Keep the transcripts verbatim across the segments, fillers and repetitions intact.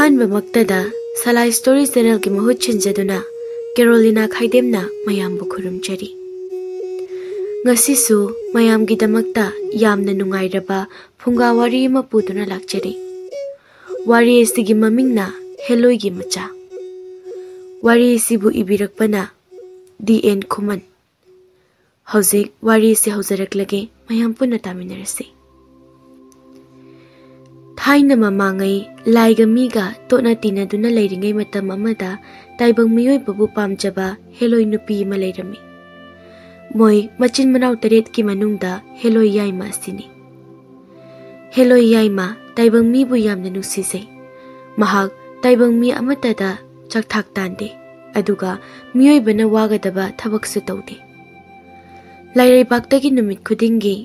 ꯑꯍꯥꯟꯕꯃꯛꯇꯗ ꯁꯂꯥꯏ story ꯆꯦꯅꯦꯜꯒꯤ ꯃꯍꯨꯠ ꯁꯤꯟꯖꯗꯨꯅ ꯀꯦꯔꯣꯂꯤꯅꯥ ꯈꯥꯏꯗꯦꯝꯅ ꯃꯌꯥꯝꯕꯨ ꯈꯨꯔꯨꯝꯖꯔꯤ꯫ ꯉꯁꯤꯁꯨ ꯃꯌꯥꯝꯒꯤꯗꯃꯛꯇ ꯌꯥꯝꯅ ꯅꯨꯡꯉꯥꯏꯔꯕ ꯐꯨꯡꯒꯥ ꯋꯥꯔꯤ ꯑꯃ ꯄꯨꯗꯨꯅ ꯂꯥꯛꯆꯔꯤ꯫ ꯋꯥꯔꯤ ꯑꯁꯤꯒꯤ ꯃꯃꯤꯡꯅ ꯍꯦꯂꯣꯏꯒꯤ ꯃꯆꯥ꯫ ꯋꯥꯔꯤ ꯑꯁꯤꯕꯨ ꯏꯕꯤꯔꯛꯄꯅ ꯗꯤ ꯑꯦꯟ ꯈꯨꯃꯟ꯫ ꯍꯧꯖꯤꯛ ꯋꯥꯔꯤ ꯑꯁꯤ ꯍꯧꯖꯔꯛꯂꯒꯦ, ꯃꯌꯥꯝ ꯄꯨꯟꯅ ꯇꯥꯃꯤꯟꯅꯔꯁꯤ꯫ ꯊꯥꯏꯅ ꯃꯃꯥꯡꯉꯩ ꯂꯥꯏꯒ ꯃꯤꯒ ꯇꯣꯠꯅ ꯇꯤꯟꯅꯗꯨꯅ ꯂꯩꯔꯤꯉꯩ ꯃꯇꯝ ꯑꯃꯗ ꯇꯥꯏꯕꯪ ꯃꯤꯑꯣꯏꯕꯕꯨ ꯄꯥꯝꯖꯕ ꯍꯦꯂꯣꯏ ꯅꯨꯄꯤ ꯑꯃ ꯂꯩꯔꯝꯃꯤ꯫ ꯃꯣꯏ ꯃꯆꯤꯟ ꯃꯅꯥꯎ ꯇꯔꯦꯠꯀꯤ ꯃꯅꯨꯡꯗ ꯍꯦꯂꯣꯏ ꯌꯥꯏꯃ ꯑꯁꯤꯅꯤ꯫ ꯍꯦꯂꯣꯏ ꯌꯥꯏꯃ ꯇꯥꯏꯕꯪ ꯃꯤꯕꯨ ꯌꯥꯝꯅ ꯅꯨꯡꯁꯤꯖꯩ꯫ ꯃꯍꯥꯛ ꯇꯥꯏꯕꯪ ꯃꯤ ꯑꯃꯠꯇꯗ ꯆꯥꯛꯊꯥꯛ ꯇꯥꯟꯗꯦ, ꯑꯗꯨꯒ ꯃꯤꯑꯣꯏꯕꯅ ꯋꯥꯒꯗꯕ ꯊꯕꯛꯁꯨ ꯇꯧꯗꯦ꯫ ꯂꯥꯏꯔꯩꯕꯥꯛꯇꯒꯤ ꯅꯨꯃꯤꯠ ꯈꯨꯗꯤꯡꯒꯤ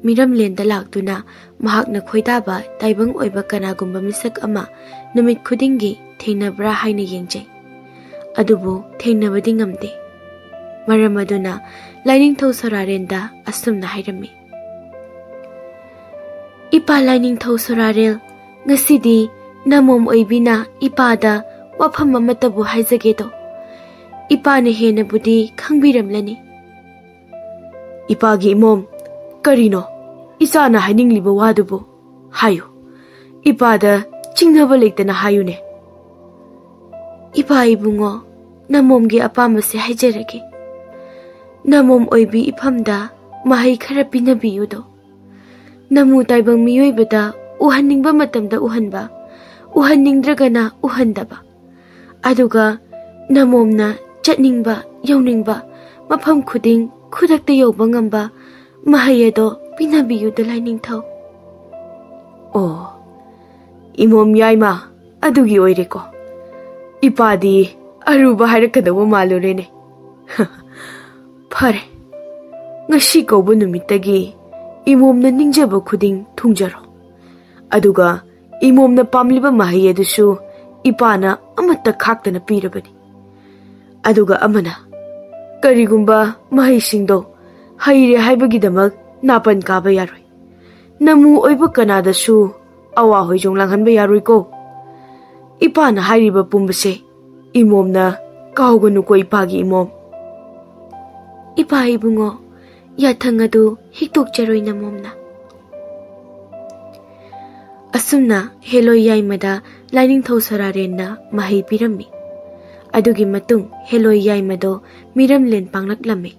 ꯃꯤꯔꯝꯂꯦꯟꯗ ꯂꯥꯛꯇꯨꯅ ꯃꯍꯥꯛꯅ ꯈꯣꯏꯗꯥꯕ ꯇꯥꯏꯕꯪ ꯑꯣꯏꯕ ꯀꯅꯥꯒꯨꯝꯕ ꯃꯤꯁꯛ ꯑꯃ ꯅꯨꯃꯤꯠ ꯈꯨꯗꯤꯡꯒꯤ ꯊꯦꯡꯅꯕ꯭ꯔꯥ ꯍꯥꯏꯅ ꯌꯦꯡꯖꯩ꯫ ꯑꯗꯨꯕꯨ ꯊꯦꯡꯅꯕꯗꯤ ꯉꯝꯗꯦ꯫ ꯃꯔꯝ ꯑꯗꯨꯅ ꯂꯥꯏꯅꯤꯡꯊꯧ ꯁꯣꯔꯥꯔꯦꯟꯗ ꯑꯁꯨꯝꯅ ꯍꯥꯏꯔꯝꯃꯤ, "ꯏꯄꯥ ꯂꯥꯏꯅꯤꯡꯊꯧ ꯁꯣꯔꯥꯔꯦꯜ, ꯉꯁꯤꯗꯤ ꯅꯃꯣꯝ ꯑꯣꯏꯕꯤꯅ ꯏꯄꯥꯗ ꯋꯥꯐꯝ ꯑꯃꯠꯇꯕꯨ ꯍꯥꯏꯖꯒꯦꯗꯣ꯫ ꯏꯄꯥꯅ ꯍꯦꯟꯅꯕꯨꯗꯤ ꯈꯪꯕꯤꯔꯝꯂꯅꯤ꯫" "ꯏꯄꯥꯒꯤ ꯏꯃꯣꯝ, ꯀꯔꯤꯅꯣ ꯏꯆꯥꯅ ꯍꯥꯏꯅꯤꯡꯂꯤꯕ ꯋꯥꯗꯨꯕꯨ? ꯍꯥꯏꯌꯨ, ꯏꯄꯥꯗ ꯆꯤꯡꯅꯕ ꯂꯩꯇꯅ ꯍꯥꯏꯌꯨꯅꯦ꯫" "ꯏꯄꯥ ꯏꯕꯨꯡꯉꯣ, ꯅꯃꯣꯝꯒꯤ ꯑꯄꯥꯝꯕꯁꯦ ꯍꯥꯏꯖꯔꯒꯦ꯫ ꯅꯃꯣꯝ ꯑꯣꯏꯕꯤ ꯏꯐꯝꯗ ꯃꯍꯩ ꯈꯔ ꯄꯤꯅꯕꯤꯌꯨꯗꯣ꯫ ꯅꯃꯨ ꯇꯥꯏꯕꯪ ꯃꯤꯑꯣꯏꯕꯗ ꯎꯍꯟꯅꯤꯡꯕ ꯃꯇꯝꯗ ꯎꯍꯟꯕ, ꯎꯍꯟꯅꯤꯡꯗ꯭ꯔꯒꯅ ꯎꯍꯟꯗꯕ꯫ ꯑꯗꯨꯒ ꯅꯃꯣꯝꯅ ꯆꯠꯅꯤꯡꯕ, ꯌꯧꯅꯤꯡꯕ ꯃꯐꯝ ꯈꯨꯗꯤꯡ ꯈꯨꯗꯛꯇ ꯌꯧꯕ ꯉꯝꯕ ꯃꯍꯩ ꯑꯗꯣ ꯄꯤꯅꯕꯤꯌꯨꯗ ꯂꯥꯏꯅꯤꯡꯊꯧ꯫" "ꯑꯣ, ꯏꯃꯣꯝ ꯌꯥꯏꯃ, ꯑꯗꯨꯒꯤ ꯑꯣꯏꯔꯦꯀꯣ꯫ ꯏꯄꯥꯗꯤ ꯑꯔꯨꯕ ꯍꯥꯏꯔꯛꯀꯗꯧꯕ ꯃꯥꯜꯂꯨꯔꯦꯅꯦ꯫" "ꯐꯔꯦ, ꯉꯁꯤ ꯀꯧꯕ ꯅꯨꯃꯤꯠꯇꯒꯤ ꯏꯃꯣꯝꯅ ꯅꯤꯡꯖꯕ ꯈꯨꯗꯤꯡ ꯊꯨꯡꯖꯔꯣ꯫ ꯑꯗꯨꯒ ꯏꯃꯣꯝꯅ ꯄꯥꯝꯂꯤꯕ ꯃꯍꯩ ꯑꯗꯨꯁꯨ ꯏꯄꯥꯅ ꯑꯃꯠꯇ ꯈꯥꯛꯇꯅ ꯄꯤꯔꯕꯅꯤ꯫ ꯑꯗꯨꯒ ꯑꯃꯅ, ꯀꯔꯤꯒꯨꯝꯕ ꯃꯍꯩꯁꯤꯡꯗꯣ ꯍꯩꯔꯦ ꯍꯥꯏꯕꯒꯤꯗꯃꯛ ꯅꯥꯄꯟ ꯀꯥꯕ ꯌꯥꯔꯣꯏ꯫ ꯅꯃꯨ ꯑꯣꯏꯕ ꯀꯅꯥꯗꯁꯨ ꯑꯋꯥ ꯍꯣꯏꯖꯣꯡ ꯂꯥꯡꯍꯟꯕ ꯌꯥꯔꯣꯏꯀꯣ꯫ ꯏꯄꯥꯅ ꯍꯥꯏꯔꯤꯕ ꯄꯨꯝꯕꯁꯦ ꯏꯃꯣꯝꯅ ꯀꯥꯎꯒꯅꯨꯀꯣ, ꯏꯄꯥꯒꯤ ꯏꯃꯣꯝ꯫ ꯏꯄꯥ ꯏꯕꯨꯡꯉꯣ, ꯌꯥꯊꯪ ꯑꯗꯨ ꯍꯤꯛꯇꯣꯛꯆꯔꯣꯏ ꯅꯃꯣꯝꯅ꯫ ꯑꯁꯨꯝꯅ ꯍꯦꯂꯣꯏ ꯌꯥꯏꯃꯗ ꯂꯥꯏꯅꯤꯡꯊꯧ ꯁꯣꯔꯥꯔꯦꯟꯅ ꯃꯍꯩ ꯄꯤꯔꯝꯃꯤ꯫ ꯑꯗꯨꯒꯤ ꯃꯇꯨꯡ ꯍꯦꯂꯣꯏ ꯌꯥꯏꯃꯗꯣ ꯃꯤꯔꯝꯂꯦꯟ ꯄꯥꯡꯂꯛꯂꯝꯃꯤ꯫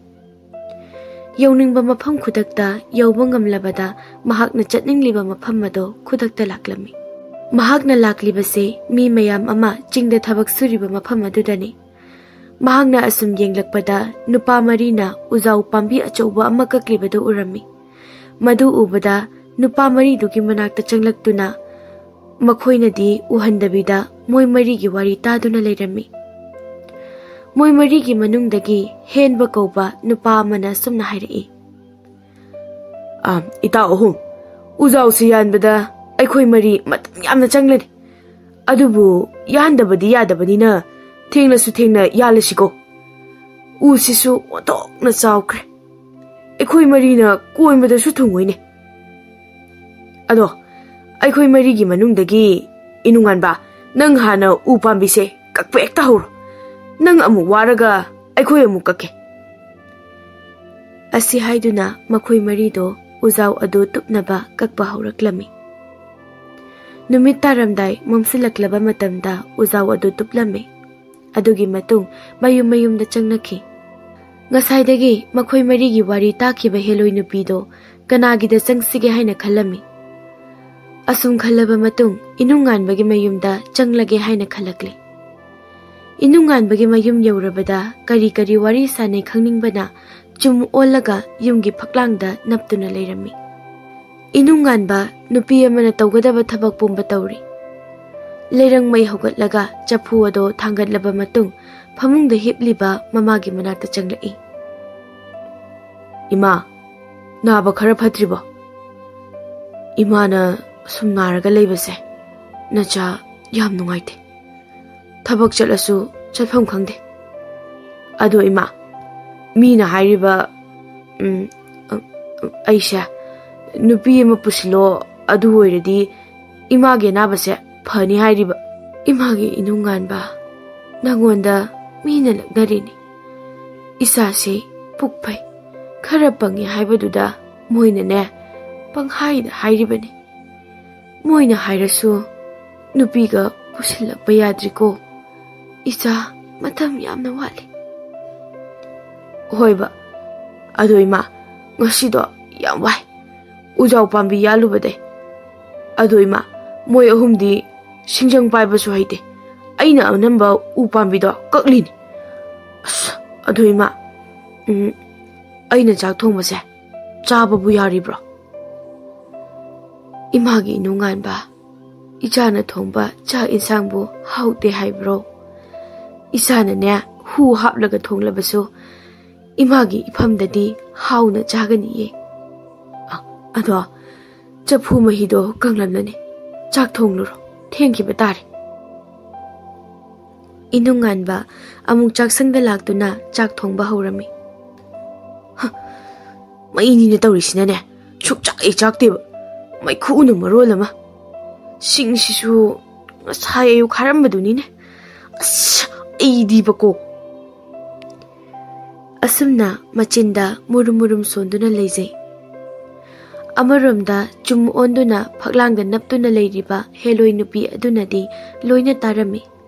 ꯌꯧꯅꯤꯡꯕ ꯃꯐꯝ ꯈꯨꯗꯛꯇ ꯌꯧꯕ ꯉꯝꯂꯕꯗ ꯃꯍꯥꯛꯅ ꯆꯠꯅꯤꯡꯂꯤꯕ ꯃꯐꯝ ꯑꯗꯣ ꯈꯨꯗꯛꯇ ꯂꯥꯛꯂꯝꯃꯤ꯫ ꯃꯍꯥꯛꯅ ꯂꯥꯛꯂꯤꯕꯁꯦ ꯃꯤ ꯃꯌꯥꯝ ꯑꯃ ꯆꯤꯡꯗ ꯊꯕꯛ ꯁꯨꯔꯤꯕ ꯃꯐꯝ ꯑꯗꯨꯗꯅꯤ꯫ ꯃꯍꯥꯛꯅ ꯑꯁꯨꯝ ꯌꯦꯡꯂꯛꯄꯗ ꯅꯨꯄꯥ ꯃꯔꯤꯅ ꯎꯖꯥꯎ ꯄꯥꯝꯕꯤ ꯑꯆꯧꯕ ꯑꯃ ꯀꯛꯂꯤꯕꯗꯨ ꯎꯔꯝꯃꯤ꯫ ꯃꯗꯨ ꯎꯕꯗ ꯅꯨꯄꯥ ꯃꯔꯤꯗꯨꯒꯤ ꯃꯅꯥꯛꯇ ꯆꯪꯂꯛꯇꯨꯅ ꯃꯈꯣꯏꯅꯗꯤ ꯎꯍꯟꯗꯕꯤꯗ ꯃꯣꯏ ꯃꯔꯤꯒꯤ ꯋꯥꯔꯤ ꯇꯥꯗꯨꯅ ꯂꯩꯔꯝꯃꯤ꯫ ꯃꯣꯏ ꯃꯔꯤꯒꯤ ꯃꯅꯨꯡꯗꯒꯤ ꯍꯦꯟꯕ ꯀꯧꯕ ꯅꯨꯄꯥ ꯑꯃꯅ ꯑꯁꯨꯝꯅ ꯍꯥꯏꯔꯛꯏ꯫ "ꯑꯥ, ꯏꯇꯥꯎ ꯑꯍꯨꯝ, ꯎꯖꯥꯎꯁꯤ ꯌꯥꯟꯕꯗ ꯑꯩꯈꯣꯏ ꯃꯔꯤ ꯃꯇꯝ ꯌꯥꯝꯅ ꯆꯪꯂꯅꯤ꯫ ꯑꯗꯨꯕꯨ ꯌꯥꯟꯗꯕꯗꯤ ꯌꯥꯗꯕꯅꯤꯅ ꯊꯦꯡꯂꯁꯨ ꯊꯦꯡꯅ ꯌꯥꯜꯂꯁꯤꯀꯣ꯫ ꯎꯁꯤꯁꯨ ꯑꯣꯟꯊꯣꯛꯅ ꯆꯥꯎꯈ꯭ꯔꯦ꯫ ꯑꯩꯈꯣꯏ ꯃꯔꯤꯅ ꯀꯣꯟꯕꯗꯁꯨ ꯊꯨꯡꯉꯣꯏꯅꯦ꯫ ꯑꯗꯣ, ꯑꯩꯈꯣꯏ ꯃꯔꯤꯒꯤ ꯃꯅꯨꯡꯗꯒꯤ ꯏꯅꯨꯡꯉꯥꯟꯕ, ꯅꯪ ꯍꯥꯟꯅ ꯎ ꯄꯥꯝꯕꯤꯁꯦ ꯀꯛꯄ ꯍꯦꯛꯇ ꯍꯧꯔꯣ꯫ ꯅꯪ ꯑꯃꯨꯛ ꯋꯥꯔꯒ ꯑꯩꯈꯣꯏ ꯑꯃꯨꯛ ꯀꯛꯀꯦ꯫" ꯑꯁꯤ ꯍꯥꯏꯗꯨꯅ ꯃꯈꯣꯏ ꯃꯔꯤꯗꯣ ꯎꯖꯥꯎ ꯑꯗꯨ ꯇꯨꯞꯅꯕ ꯀꯛꯄ ꯍꯧꯔꯛꯂꯝꯃꯤ꯫ ꯅꯨꯃꯤꯠ ꯇꯥꯔꯝꯗꯥꯏ ꯃꯝꯁꯤꯜꯂꯛꯂꯕ ꯃꯇꯝꯗ ꯎꯖꯥꯎ ꯑꯗꯨ ꯇꯨꯞꯂꯝꯃꯤ꯫ ꯑꯗꯨꯒꯤ ꯃꯇꯨꯡ ꯃꯌꯨꯝ ꯃꯌꯨꯝꯗ ꯆꯪꯅꯈꯤ꯫ ꯉꯁꯥꯏꯗꯒꯤ ꯃꯈꯣꯏ ꯃꯔꯤꯒꯤ ꯋꯥꯔꯤ ꯇꯥꯈꯤꯕ ꯍꯦꯂꯣꯏ ꯅꯨꯄꯤꯗꯣ ꯀꯅꯥꯒꯤꯗ ꯆꯪꯁꯤꯒꯦ ꯍꯥꯏꯅ ꯈꯜꯂꯝꯃꯤ꯫ ꯑꯁꯨꯝ ꯈꯜꯂꯕ ꯃꯇꯨꯡ ꯏꯅꯨꯡꯉꯥꯟꯕꯒꯤ ꯃꯌꯨꯝꯗ ꯆꯪꯂꯒꯦ ꯍꯥꯏꯅ ꯈꯜꯂꯛꯂꯦ꯫ ꯏꯅꯨꯡꯉꯥꯟꯕꯒꯤ ꯃꯌꯨꯝ ꯌꯧꯔꯕꯗ ꯀꯔꯤ ꯀꯔꯤ ꯋꯥꯔꯤ ꯁꯥꯅꯩ ꯈꯪꯅꯤꯡꯕꯅ ꯆꯨꯝ ꯑꯣꯜꯂꯒ ꯌꯨꯝꯒꯤ ꯐꯛꯂꯥꯡꯗ ꯅꯞꯇꯨꯅ ꯂꯩꯔꯝꯃꯤ꯫ ꯏꯅꯨꯡꯉꯥꯟꯕ ꯅꯨꯄꯤ ꯑꯃꯅ ꯇꯧꯒꯗꯕ ꯊꯕꯛ ꯄꯨꯝꯕ ꯇꯧꯔꯤ꯫ ꯂꯩꯔꯪ ꯃꯩ ꯍꯧꯒꯠꯂꯒ ꯆꯐꯨ ꯑꯗꯣ ꯊꯥꯡꯒꯠꯂꯕ ꯃꯇꯨꯡ ꯐꯃꯨꯡꯗ ꯍꯤꯞꯂꯤꯕ ꯃꯃꯥꯒꯤ ꯃꯅꯥꯛꯇ ꯆꯪꯂꯛꯏ꯫ "ꯏꯃꯥ, ꯅꯥꯕ ꯈꯔ ꯐꯠꯇ꯭ꯔꯤꯕꯣ?" "ꯏꯃꯥꯅ ꯁꯨꯝ ꯅꯥꯔꯒ ꯂꯩꯕꯁꯦ ꯅꯆꯥ ꯌꯥꯝ ꯅꯨꯡꯉꯥꯏꯇꯦ꯫ ꯊꯕꯛ ꯆꯠꯂꯁꯨ ꯆꯠꯐꯝ ꯈꯪꯗꯦ꯫ ꯑꯗꯣ ꯏꯃꯥ, ꯃꯤꯅ ꯍꯥꯏꯔꯤꯕ, ꯎꯝ, ꯑ, ꯑꯩꯁꯦ ꯅꯨꯄꯤ ꯑꯃ ꯄꯨꯁꯤꯜꯂꯣ, ꯑꯗꯨ ꯑꯣꯏꯔꯗꯤ ꯏꯃꯥꯒꯤ ꯑꯅꯥꯕꯁꯦ ꯐꯅꯤ ꯍꯥꯏꯔꯤꯕ꯫ ꯏꯃꯥꯒꯤ ꯏꯅꯨꯡꯉꯥꯟꯕ, ꯅꯪꯉꯣꯟꯗ ꯃꯤꯅ ꯂꯛꯅꯔꯤꯅꯤ꯫ ꯏꯆꯥꯁꯤ ꯄꯨꯛ ꯐꯩ, ꯈꯔ ꯄꯪꯉꯤ ꯍꯥꯏꯕꯗꯨꯗ ꯃꯣꯏꯅꯅꯦ ꯄꯪꯍꯥꯏꯗ ꯍꯥꯏꯔꯤꯕꯅꯤ꯫ ꯃꯣꯏꯅ ꯍꯥꯏꯔꯁꯨ ꯅꯨꯄꯤꯒ ꯄꯨꯁꯤꯜꯂꯛꯄ ꯌꯥꯗ꯭ꯔꯤꯀꯣ꯫ ꯏꯆꯥ ꯃꯇꯝ ꯌꯥꯝꯅ ꯋꯥꯠꯂꯤ꯫ ꯍꯣꯏꯕ, ꯑꯗꯣ ꯏꯃꯥ, ꯉꯁꯤꯗꯣ ꯌꯥꯝ ꯋꯥꯏ꯫ ꯎꯖꯥꯎ ꯄꯥꯝꯕꯤ ꯌꯥꯜꯂꯨꯕꯗꯩ꯫ ꯑꯗꯣ ꯏꯃꯥ, ꯃꯣꯏ ꯑꯍꯨꯝꯗꯤ ꯁꯤꯡꯖꯪ ꯄꯥꯏꯕꯁꯨ ꯍꯩꯇꯦ꯫ ꯑꯩꯅ ꯑꯅꯝꯕ ꯎ ꯄꯥꯝꯕꯤꯗꯣ ꯀꯛꯂꯤꯅꯤ꯫ ꯑꯁ, ꯑꯗꯣ ꯏꯃꯥ, ꯎꯝ, ꯑꯩꯅ ꯆꯥꯛ ꯊꯣꯡꯕꯁꯦ ꯆꯥꯕꯕꯨ ꯌꯥꯔꯤꯕ꯭ꯔꯣ? ꯏꯃꯥꯒꯤ ꯏꯅꯨꯡꯉꯥꯟꯕ, ꯏꯆꯥꯅ ꯊꯣꯡꯕ ꯆꯥꯛ ꯏꯟꯁꯥꯡꯕꯨ ꯍꯥꯎꯇꯦ ꯍꯥꯏꯕ꯭ꯔꯣ? ꯏꯆꯥꯅꯅꯦ ꯍꯨ ꯍꯥꯞꯂꯒ ꯊꯣꯡꯂꯕꯁꯨ ꯏꯃꯥꯒꯤ ꯏꯐꯝꯗꯗꯤ ꯍꯥꯎꯅ ꯆꯥꯒꯅꯤꯌꯦ꯫ ꯑ, ꯑꯗꯣ ꯆꯐꯨ ꯃꯍꯤꯗꯣ ꯀꯪꯂꯝꯂꯅꯤ꯫ ꯆꯥꯛ ꯊꯣꯡꯂꯨꯔꯣ, ꯊꯦꯡꯈꯤꯕ ꯇꯥꯔꯦ꯫ ꯏꯅꯨꯡꯉꯥꯟꯕ ꯑꯃꯨꯛ ꯆꯥꯛꯁꯪꯗ ꯂꯥꯛꯇꯨꯅ ꯆꯥꯛ ꯊꯣꯡꯕ ꯍꯧꯔꯝꯃꯤ꯫ ꯍ, ꯃꯩꯅꯤꯅ ꯇꯧꯔꯤꯁꯤꯅꯅꯦ, ꯁꯨꯛꯆꯥꯛ ꯍꯦꯛ ꯆꯥꯛꯇꯦꯕ꯫ ꯃꯩꯈꯨꯅ ꯃꯔꯣꯜ ꯑꯃ꯫ ꯁꯤꯡꯁꯤꯁꯨ ꯉꯁꯥꯏ ꯑꯌꯨꯛ ꯈꯥꯔꯝꯕꯗꯨꯅꯤꯅꯦ꯫ ꯑꯁ, ꯑꯩꯗꯤꯕꯀꯣ꯫ ꯑꯁꯨꯝꯅ ꯃꯆꯤꯟꯗ ꯃꯨꯔꯨꯝ ꯃꯨꯔꯨꯝ ꯁꯣꯟꯗꯨꯅ ꯂꯩꯖꯩ꯫ ꯑꯃꯔꯣꯝꯗ ꯆꯨꯝ ꯑꯣꯟꯗꯨꯅ ꯐꯛꯂꯥꯡꯗ ꯅꯞꯇꯨꯅ ꯂꯩꯔꯤꯕ ꯍꯦꯂꯣꯏ ꯅꯨꯄꯤ ꯑꯗꯨꯅꯗꯤ ꯂꯣꯏꯅ ꯇꯥꯔꯝꯃꯤ꯫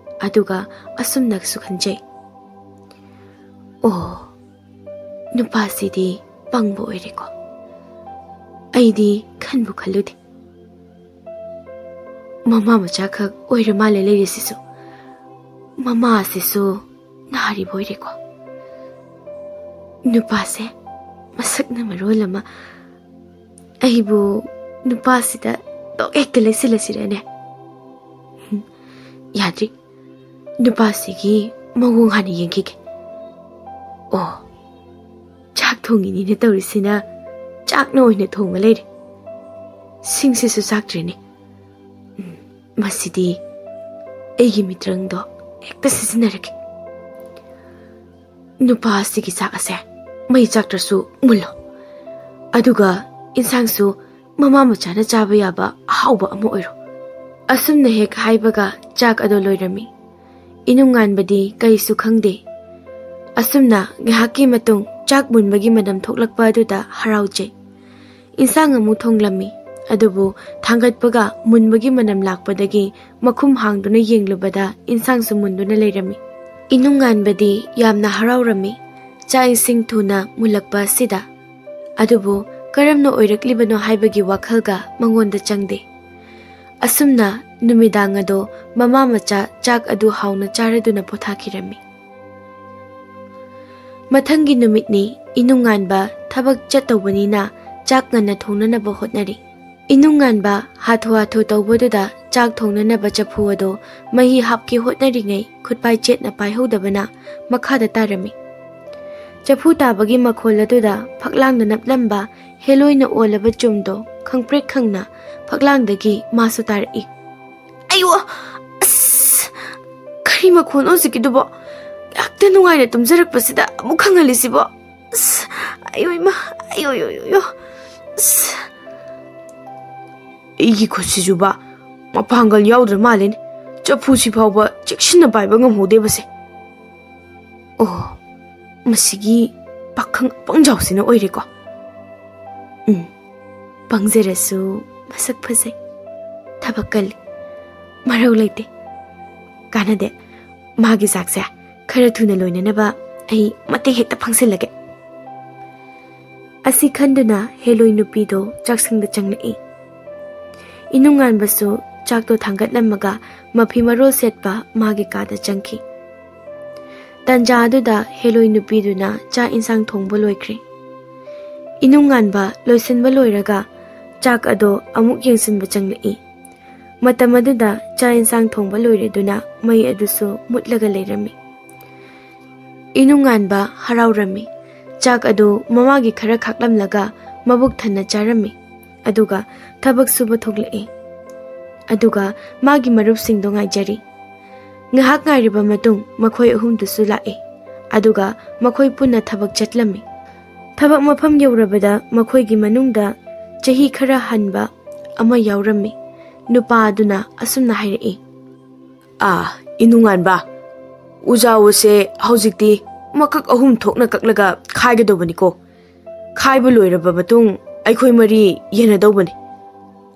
ꯑꯗꯨꯒ ꯑꯁꯨꯝꯅꯁꯨ ꯈꯟꯖꯩ, "ꯑꯣ, ꯅꯨꯄꯥꯁꯤꯗꯤ ꯄꯪꯕ ꯑꯣꯏꯔꯦꯀꯣ꯫ ꯑꯩꯗꯤ ꯈꯟꯕꯨ ꯈꯜꯂꯨꯗꯦ꯫ ꯃꯃꯥ ꯃꯆꯥꯈꯛ ꯑꯣꯏꯔ ꯃꯥꯜꯂꯦ ꯂꯩꯔꯤꯁꯤꯁꯨ꯫ ꯃꯃꯥ ꯑꯁꯤꯁꯨ ꯅꯥꯔꯤꯕ ꯑꯣꯏꯔꯦꯀꯣ꯫ ꯅꯨꯄꯥꯁꯦ ꯃꯁꯛꯅ ꯃꯔꯣꯜ ꯑꯃ꯫ ꯑꯩꯕꯨ ꯅꯨꯄꯥꯁꯤꯗ ꯇꯣꯛ ꯍꯦꯛꯇ ꯂꯩꯁꯤꯜꯂꯁꯤꯔꯅꯦ? ꯍꯨꯝ, ꯌꯥꯗ꯭ꯔꯤ꯫ ꯅꯨꯄꯥꯁꯤꯒꯤ ꯃꯑꯣꯡ ꯍꯥꯟꯅ ꯌꯦꯡꯈꯤꯒꯦ꯫ ꯑꯣ, ꯆꯥꯛ ꯊꯣꯡꯉꯤꯅꯤꯅ ꯇꯧꯔꯤꯁꯤꯅ ꯆꯥꯛꯅ ꯑꯣꯏꯅ ꯊꯣꯡꯉ ꯂꯩꯔꯦ꯫ ꯁꯤꯡꯁꯤꯁꯨ ꯆꯥꯛꯇ꯭ꯔꯦꯅꯦ꯫ ꯎꯝ, ꯃꯁꯤꯗꯤ ꯑꯩꯒꯤ ꯃꯤꯇ꯭ꯔꯪꯗꯣ ꯍꯦꯛꯇ ꯁꯤꯖꯤꯟꯅꯔꯒꯦ꯫ ꯅꯨꯄꯥ ꯑꯁꯤꯒꯤ ꯆꯥꯛ ꯑꯁꯦ ꯃꯩ ꯆꯥꯛꯇ꯭ꯔꯁꯨ ꯃꯨꯜꯂꯣ꯫ ꯑꯗꯨꯒ ꯏꯟꯁꯥꯡꯁꯨ ꯃꯃꯥ ꯃꯆꯥꯅ ꯆꯥꯕ ꯌꯥꯕ ꯑꯍꯥꯎꯕ ꯑꯃ ꯑꯣꯏꯔꯣ꯫ ꯑꯁꯨꯝꯅ ꯍꯦꯛ ꯍꯥꯏꯕꯒ ꯆꯥꯛ ꯑꯗꯨ ꯂꯣꯏꯔꯝꯃꯤ꯫ ꯏꯅꯨꯡꯉꯥꯟꯕꯗꯤ ꯀꯩꯁꯨ ꯈꯪꯗꯦ꯫ ꯑꯁꯨꯝꯅ ꯉꯥꯏꯍꯥꯛꯀꯤ ꯃꯇꯨꯡ ꯆꯥꯛ ꯃꯨꯟꯕꯒꯤ ꯃꯅꯝ ꯊꯣꯛꯂꯛꯄ ꯑꯗꯨꯗ ꯍꯔꯥꯎꯖꯩ꯫ ꯏꯟꯁꯥꯡ ꯑꯃꯨꯛ ꯊꯣꯡꯂꯝꯃꯤ꯫ ꯑꯗꯨꯕꯨ ꯊꯥꯡꯒꯠꯄꯒ ꯃꯨꯟꯕꯒꯤ ꯃꯅꯝ ꯂꯥꯛꯄꯗꯒꯤ ꯃꯈꯨꯝ ꯍꯥꯡꯗꯨꯅ ꯌꯦꯡꯂꯨꯕꯗ ꯏꯟꯁꯥꯡꯁꯨ ꯃꯨꯟꯗꯨꯅ ꯂꯩꯔꯝꯃꯤ꯫ ꯏꯅꯨꯡꯉꯥꯟꯕꯗꯤ ꯌꯥꯝꯅ ꯍꯔꯥꯎꯔꯝꯃꯤ, ꯆꯥꯛ ꯏꯁꯤꯡ ꯊꯨꯅ ꯃꯨꯜꯂꯛꯄ ꯑꯁꯤꯗ꯫ ꯑꯗꯨꯕꯨ ꯀꯔꯝꯅ ꯑꯣꯏꯔꯛꯂꯤꯕꯅꯣ ꯍꯥꯏꯕꯒꯤ ꯋꯥꯈꯜꯒ ꯃꯉꯣꯟꯗ ꯆꯪꯗꯦ꯫ ꯑꯁꯨꯝꯅ ꯅꯨꯃꯤꯗꯥꯡ ꯑꯗꯣ ꯃꯃꯥ ꯃꯆꯥ ꯆꯥꯛ ꯑꯗꯨ ꯍꯥꯎꯅ ꯆꯥꯔꯗꯨꯅ ꯄꯣꯊꯥꯈꯤꯔꯝꯃꯤ꯫ ꯃꯊꯪꯒꯤ ꯅꯨꯃꯤꯠꯅꯤ꯫ ꯏꯅꯨꯡꯉꯥꯟꯕ ꯊꯕꯛ ꯆꯠꯇꯧꯕꯅꯤꯅ ꯆꯥꯛ ꯉꯟꯅ ꯊꯣꯡꯅꯅꯕ ꯍꯣꯠꯅꯔꯤ꯫ ꯏꯅꯨꯡꯉꯥꯟꯕ ꯍꯥꯊꯨ ꯍꯥꯊꯨ ꯇꯧꯕꯗꯨꯗ ꯆꯥꯛ ꯊꯣꯡꯅꯅꯕ ꯆꯐꯨ ꯑꯗꯣ ꯃꯍꯤ ꯍꯥꯞꯀꯦ ꯍꯣꯠꯅꯔꯤꯉꯩ ꯈꯨꯠꯄꯥꯏ ꯆꯦꯠꯅ ꯄꯥꯏꯍꯧꯗꯕꯅ ꯃꯈꯥꯗ ꯇꯥꯔꯝꯃꯤ꯫ ꯆꯐꯨ ꯇꯥꯕꯒꯤ ꯃꯈꯣꯜ ꯑꯗꯨꯗ ꯐꯛꯂꯥꯡꯗ ꯅꯞꯂꯝꯕ ꯍꯦꯂꯣꯏꯅ ꯑꯣꯜꯂꯕ ꯆꯨꯝꯗꯣ ꯈꯪꯄ꯭ꯔꯦꯛ ꯈꯪꯅ ꯐꯛꯂꯥꯡꯗꯒꯤ ꯃꯥꯁꯨ ꯇꯥꯔꯛꯏ꯫ "ꯑꯌꯣ! ꯑꯁ! ꯀꯔꯤ ꯃꯈꯣꯟꯅꯣ ꯍꯧꯖꯤꯛꯀꯤꯗꯨꯕꯣ? ꯉꯥꯛꯇ ꯅꯨꯡꯉꯥꯏꯅ ꯇꯨꯝꯖꯔꯛꯄꯁꯤꯗ ꯑꯃꯨꯛ ꯈꯪꯍꯜꯂꯤꯁꯤꯕꯣ? ꯑꯁ! ꯑꯌꯣ ꯏꯃꯥ! ꯑꯌꯣ, ꯌꯣ, ꯌꯣ, ꯌꯣ! ꯑꯁ!" ꯑꯩꯒꯤ ꯈꯨꯠꯁꯤꯁꯨꯕ ꯃꯄꯥꯡꯒꯜ ꯌꯥꯎꯗ꯭ꯔ ꯃꯥꯜꯂꯦꯅꯦ꯫ ꯆꯐꯨꯁꯤ ꯐꯥꯎꯕ ꯆꯦꯛꯁꯤꯟꯅ ꯄꯥꯏꯕ ꯉꯝꯍꯧꯗꯦꯕꯁꯦ꯫ ꯑꯣ, ꯃꯁꯤꯒꯤ ꯄꯥꯈꯪ ꯑꯄꯪꯖꯥꯎꯁꯤꯅ ꯑꯣꯏꯔꯦꯀꯣ꯫ ꯎꯝ, ꯄꯪꯖꯔꯁꯨ ꯃꯁꯛ ꯐꯖꯩ, ꯊꯕꯛ ꯀꯜꯂꯤ, ꯃꯔꯧ ꯂꯩꯇꯦ꯫ ꯀꯥꯟꯅꯗꯦ, ꯃꯥꯒꯤ ꯆꯥꯛꯁꯦ ꯈꯔ ꯊꯨꯅ ꯂꯣꯏꯅꯅꯕ ꯑꯩ ꯃꯇꯦꯡ ꯍꯦꯛꯇ ꯄꯥꯡꯁꯤꯜꯂꯒꯦ꯫ ꯑꯁꯤ ꯈꯟꯗꯨꯅ ꯍꯦꯂꯣꯏ ꯅꯨꯄꯤꯗꯣ ꯆꯥꯛꯁꯪꯗ ꯆꯪꯂꯛꯏ꯫ ꯏꯅꯨꯡꯉꯥꯟꯕꯁꯨ ꯆꯥꯛꯇꯣ ꯊꯥꯡꯒꯠꯂꯝꯃꯒ ꯃꯐꯤ ꯃꯔꯣꯜ ꯁꯦꯠꯄ ꯃꯥꯒꯤ ꯀꯥꯗ ꯆꯪꯈꯤ꯫ ꯇꯥꯟꯖꯥ ꯑꯗꯨꯗ ꯍꯦꯂꯣꯏ ꯅꯨꯄꯤꯗꯨꯅ ꯆꯥꯛ ꯏꯟꯁꯥꯡ ꯊꯣꯡꯕ ꯂꯣꯏꯈ꯭ꯔꯦ꯫ ꯏꯅꯨꯡꯉꯥꯟꯕ ꯂꯣꯏꯁꯤꯟꯕ ꯂꯣꯏꯔꯒ ꯆꯥꯛ ꯑꯗꯣ ꯑꯃꯨꯛ ꯌꯦꯡꯁꯤꯟꯕ ꯆꯪꯂꯛꯏ꯫ ꯃꯇꯝ ꯑꯗꯨꯗ ꯆꯥꯛ ꯏꯟꯁꯥꯡ ꯊꯣꯡꯕ ꯂꯣꯏꯔꯗꯨꯅ ꯃꯩ ꯑꯗꯨꯁꯨ ꯃꯨꯠꯂꯒ ꯂꯩꯔꯝꯃꯤ꯫ ꯏꯅꯨꯡꯉꯥꯟꯕ ꯍꯔꯥꯎꯔꯝꯃꯤ꯫ ꯆꯥꯛ ꯑꯗꯨ ꯃꯃꯥꯒꯤ ꯈꯔ ꯈꯥꯛꯂꯝꯂꯒ ꯃꯕꯨꯛ ꯊꯟꯅ ꯆꯥꯔꯝꯃꯤ꯫ ꯑꯗꯨꯒ ꯊꯕꯛ ꯁꯨꯕ ꯊꯣꯛꯂꯛꯏ꯫ ꯑꯗꯨꯒ ꯃꯥꯒꯤ ꯃꯔꯨꯞꯁꯤꯡꯗꯣ ꯉꯥꯏꯖꯔꯤ꯫ ꯉꯥꯏꯍꯥꯛ ꯉꯥꯏꯔꯕ ꯃꯇꯨꯡ ꯃꯈꯣꯏ ꯑꯍꯨꯝꯗꯨꯁꯨ ꯂꯥꯛꯏ꯫ ꯑꯗꯨꯒ ꯃꯈꯣꯏ ꯄꯨꯟꯅ ꯊꯕꯛ ꯆꯠꯂꯝꯃꯤ꯫ ꯊꯕꯛ ꯃꯐꯝ ꯌꯧꯔꯕꯗ ꯃꯈꯣꯏꯒꯤ ꯃꯅꯨꯡꯗ ꯆꯍꯤ ꯈꯔ ꯍꯟꯕ ꯑꯃ ꯌꯥꯎꯔꯝꯃꯤ꯫ ꯅꯨꯄꯥ ꯑꯗꯨꯅ ꯑꯁꯨꯝꯅ ꯍꯥꯏꯔꯛꯏ꯫ "ꯑꯥ, ꯏꯅꯨꯡꯉꯥꯟꯕ, ꯎꯖꯥꯎ ꯑꯁꯦ ꯍꯧꯖꯤꯛꯇꯤ ꯃꯀꯛ ꯑꯍꯨꯝ ꯊꯣꯛꯅ ꯀꯛꯂꯒ ꯈꯥꯏꯒꯗꯧꯕꯅꯤꯀꯣ꯫ ꯈꯥꯏꯕ ꯂꯣꯏꯔꯕ ꯃꯇꯨꯡ ꯑꯩꯈꯣꯏ ꯃꯔꯤ ꯌꯦꯟꯅꯗꯧꯕꯅꯤ꯫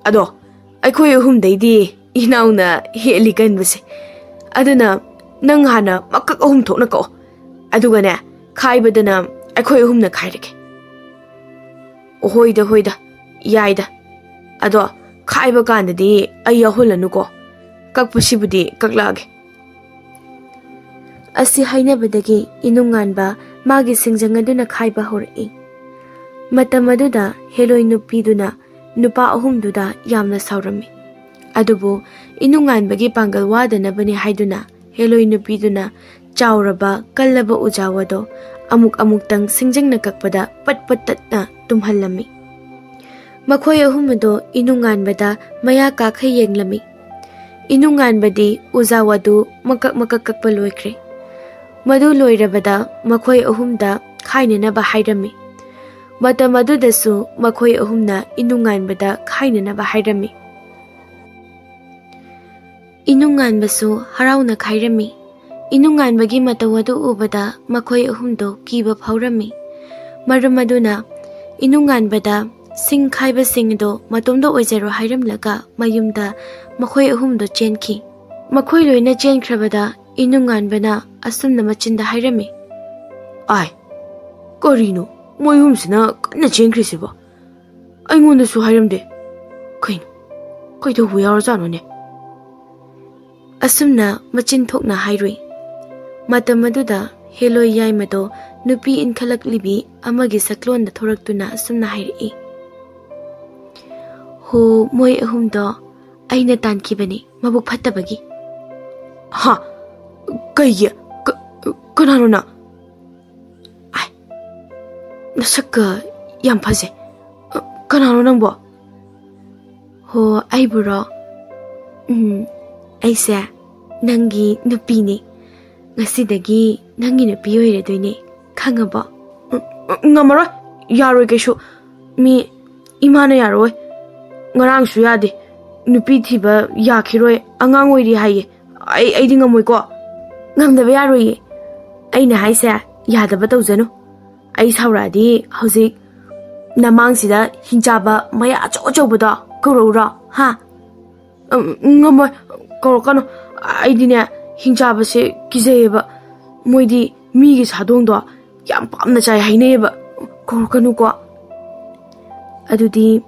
ꯑꯗꯣ ꯑꯩꯈꯣꯏ ꯑꯍꯨꯝꯗꯩꯗꯤ ꯏꯅꯥꯎꯅ ꯍꯦꯜꯂꯤ ꯀꯟꯕꯁꯦ꯫ ꯑꯗꯨꯅ ꯅꯪ ꯍꯥꯟꯅ ꯃꯀꯛ ꯑꯍꯨꯝ ꯊꯣꯛꯅ ꯀꯛꯑꯣ꯫ ꯑꯗꯨꯒꯅꯦ, ꯈꯥꯏꯕꯗꯅ ꯑꯩꯈꯣꯏ ꯑꯍꯨꯝꯅ ꯈꯥꯏꯔꯒꯦ꯫" "ꯍꯣꯏꯗ, ꯍꯣꯏꯗ, ꯌꯥꯏꯗ꯫ ꯑꯗꯣ ꯈꯥꯏꯕ ꯀꯥꯟꯗꯗꯤ ꯑꯩ ꯌꯥꯎꯍꯜꯂꯅꯨꯀꯣ꯫ ꯀꯛꯄꯁꯤꯕꯨꯗꯤ ꯀꯛꯂꯛꯑꯒꯦ꯫" ꯑꯁꯤ ꯍꯥꯏꯅꯕꯗꯒꯤ ꯏꯅꯨꯡꯉꯥꯟꯕ ꯃꯥꯒꯤ ꯁꯤꯡꯖꯪ ꯑꯗꯨꯅ ꯈꯥꯏꯕ ꯍꯧꯔꯛꯏ꯫ ꯃꯇꯝ ꯑꯗꯨꯗ ꯍꯦꯂꯣꯏ ꯅꯨꯄꯤꯗꯨꯅ ꯅꯨꯄꯥ ꯑꯍꯨꯝꯗꯨꯗ ꯌꯥꯝꯅ ꯁꯥꯎꯔꯝꯃꯤ꯫ ꯑꯗꯨꯕꯨ ꯏꯅꯨꯡꯉꯥꯟꯕꯒꯤ ꯄꯥꯡꯒꯜ ꯋꯥꯗꯅꯕꯅꯤ ꯍꯥꯏꯗꯨꯅ ꯍꯦꯂꯣꯏ ꯅꯨꯄꯤꯗꯨꯅ ꯆꯥꯎꯔꯕ ꯀꯜꯂꯕ ꯎꯖꯥꯎ ꯑꯗꯣ ꯑꯃꯨꯛ ꯑꯃꯨꯛꯇꯪ ꯁꯤꯡꯖꯪꯅ ꯀꯛꯄꯗ ꯄꯠ ꯄꯠ ꯇꯠꯅ ꯇꯨꯝꯍꯜꯂꯝꯃꯤ꯫ ꯃꯈꯣꯏ ꯑꯍꯨꯝ ꯑꯗꯣ ꯏꯅꯨꯡꯉꯥꯟꯕꯗ ꯃꯌꯥ ꯀꯥꯈꯩ ꯌꯦꯡꯂꯝꯃꯤ꯫ ꯏꯅꯨꯡꯉꯥꯟꯕꯗꯤ ꯎꯖꯥꯎ ꯑꯗꯨ ꯃꯀꯛ ꯃꯀꯛ ꯀꯛꯄ ꯂꯣꯏꯈ꯭ꯔꯦ꯫ ꯃꯗꯨ ꯂꯣꯏꯔꯕꯗ ꯃꯈꯣꯏ ꯑꯍꯨꯝꯗ ꯈꯥꯏꯅꯅꯕ ꯍꯥꯏꯔꯝꯃꯤ꯫ ꯃꯇꯝ ꯑꯗꯨꯗꯁꯨ ꯃꯈꯣꯏ ꯑꯍꯨꯝꯅ ꯏꯅꯨꯡꯉꯥꯟꯕꯗ ꯈꯥꯏꯅꯅꯕ ꯍꯥꯏꯔꯝꯃꯤ꯫ ꯏꯅꯨꯡꯉꯥꯟꯕꯁꯨ ꯍꯔꯥꯎꯅ ꯈꯥꯏꯔꯝꯃꯤ꯫ ꯏꯅꯨꯡꯉꯥꯟꯕꯒꯤ ꯃꯇꯧ ꯑꯗꯨ ꯎꯕꯗ ꯃꯈꯣꯏ ꯑꯍꯨꯝꯗꯣ ꯀꯤꯕ ꯐꯥꯎꯔꯝꯃꯤ꯫ ꯃꯔꯝ ꯑꯗꯨꯅ ꯏꯅꯨꯡꯉꯥꯟꯕꯗ ꯁꯤꯡ ꯈꯥꯏꯕꯁꯤꯡ ꯑꯗꯣ ꯃꯇꯣꯝꯗ ꯑꯣꯏꯖꯔꯣ ꯍꯥꯏꯔꯝꯂꯒ ꯃꯌꯨꯝꯗ ꯃꯈꯣꯏ ꯑꯍꯨꯝꯗꯣ ꯆꯦꯟꯈꯤ꯫ ꯃꯈꯣꯏ ꯂꯣꯏꯅ ꯆꯦꯟꯈ꯭ꯔꯕꯗ ꯏꯅꯨꯡꯉꯥꯟꯕꯅ ꯑꯁꯨꯝꯅ ꯃꯆꯤꯟꯗ ꯍꯥꯏꯔꯝꯃꯤ꯫ "ꯑꯥꯏ, ꯀꯔꯤꯅꯣ ꯃꯣꯏ ꯑꯍꯨꯝꯁꯤꯅ ꯀꯟꯅ ꯆꯦꯟꯈ꯭ꯔꯤꯁꯤꯕꯣ? ꯑꯩꯉꯣꯟꯗꯁꯨ ꯍꯥꯏꯔꯝꯗꯦ꯫ ꯀꯩꯅꯣ, ꯀꯩꯗꯧꯕ ꯌꯥꯎꯔꯖꯥꯠꯅꯣꯅꯦ?" ꯑꯁꯨꯝꯅ ꯃꯆꯤꯟ ꯊꯣꯛꯅ ꯍꯥꯏꯔꯨꯏ꯫ ꯃꯇꯝ ꯑꯗꯨꯗ ꯍꯦꯂꯣꯏ ꯌꯥꯏꯃꯗꯣ ꯅꯨꯄꯤ ꯏꯟꯈꯠꯂꯛꯂꯤꯕꯤ ꯑꯃꯒꯤ ꯁꯛꯂꯣꯟꯗ ꯊꯣꯔꯛꯇꯨꯅ ꯑꯁꯨꯝꯅ ꯍꯥꯏꯔꯛꯏ꯫ "ꯍꯣ, ꯃꯣꯏ ꯑꯍꯨꯝꯗꯣ ꯑꯩꯅ ꯇꯥꯟꯈꯤꯕꯅꯤ, ꯃꯕꯨꯛ ꯐꯠꯇꯕꯒꯤ꯫" "ꯍꯥ? ꯀꯩꯒꯤ? ꯀ-, ꯀꯅꯥꯅꯣ ꯅꯪ? ꯑꯥꯏ, ꯅꯁꯛꯀ ꯌꯥꯝ ꯐꯖꯩ꯫ ꯀꯅꯥꯅꯣ ꯅꯪꯕꯣ?" "ꯍꯣ, ꯑꯩꯕꯨꯔꯣ? ꯎꯝ, ꯑꯩꯁꯦ ꯅꯪꯒꯤ ꯅꯨꯄꯤꯅꯤ꯫ ꯉꯁꯤꯗꯒꯤ ꯅꯪꯒꯤ ꯅꯨꯄꯤ ꯑꯣꯏꯔꯗꯣꯏꯅꯦ, ꯈꯪꯉꯕꯣ?" "ꯎꯝ, ꯎꯝ, ꯉꯝꯃꯔꯣꯏ, ꯌꯥꯔꯣꯏ ꯀꯩꯁꯨ꯫ ꯃꯤ, ꯏꯃꯥꯅ ꯌꯥꯔꯣꯏ꯫ ꯉꯔꯥꯡꯁꯨ ꯌꯥꯗꯦ꯫ ꯅꯨꯄꯤ ꯊꯤꯕ ꯌꯥꯈꯤꯔꯣꯏ, ꯑꯉꯥꯡ ꯑꯣꯏꯔꯤ ꯍꯥꯏꯌꯦ꯫ ꯑꯩ ꯑꯩꯗꯤ ꯉꯝꯃꯣꯏꯀꯣ꯫ ꯉꯝꯗꯕ ꯌꯥꯔꯣꯏꯌꯦ꯫ ꯑꯩꯅ ꯍꯥꯏꯁꯦ ꯌꯥꯗꯕ ꯇꯧꯖꯅꯨ꯫ ꯑꯩ ꯁꯥꯎꯔꯛꯑꯗꯤ ꯍꯧꯖꯤꯛ ꯅꯃꯥꯡꯁꯤꯗ ꯍꯤꯡꯆꯥꯕ ꯃꯌꯥ ꯑꯆꯧ ꯑꯆꯧꯕꯗꯣ ꯀꯧꯔꯛꯎꯔꯣ? ꯍꯥ? ꯎꯝ, ꯉꯝꯃꯣꯏ꯫ ꯀꯧꯔꯛꯀꯅꯨ꯫ ꯑꯩꯗꯤꯅꯦ, ꯍꯤꯡꯆꯥꯕꯁꯦ ꯀꯤꯖꯩꯌꯦꯕ꯫ ꯃꯣꯏꯗꯤ ꯃꯤꯒꯤ ꯁꯥꯗꯣꯡꯗꯣ ꯌꯥꯝ ꯄꯥꯝꯅ ꯆꯥꯏ ꯍꯥꯏꯅꯩꯌꯦꯕ꯫ ꯀꯧꯔꯛꯀꯅꯨꯀꯣ꯫ ꯑꯗꯨꯗꯤ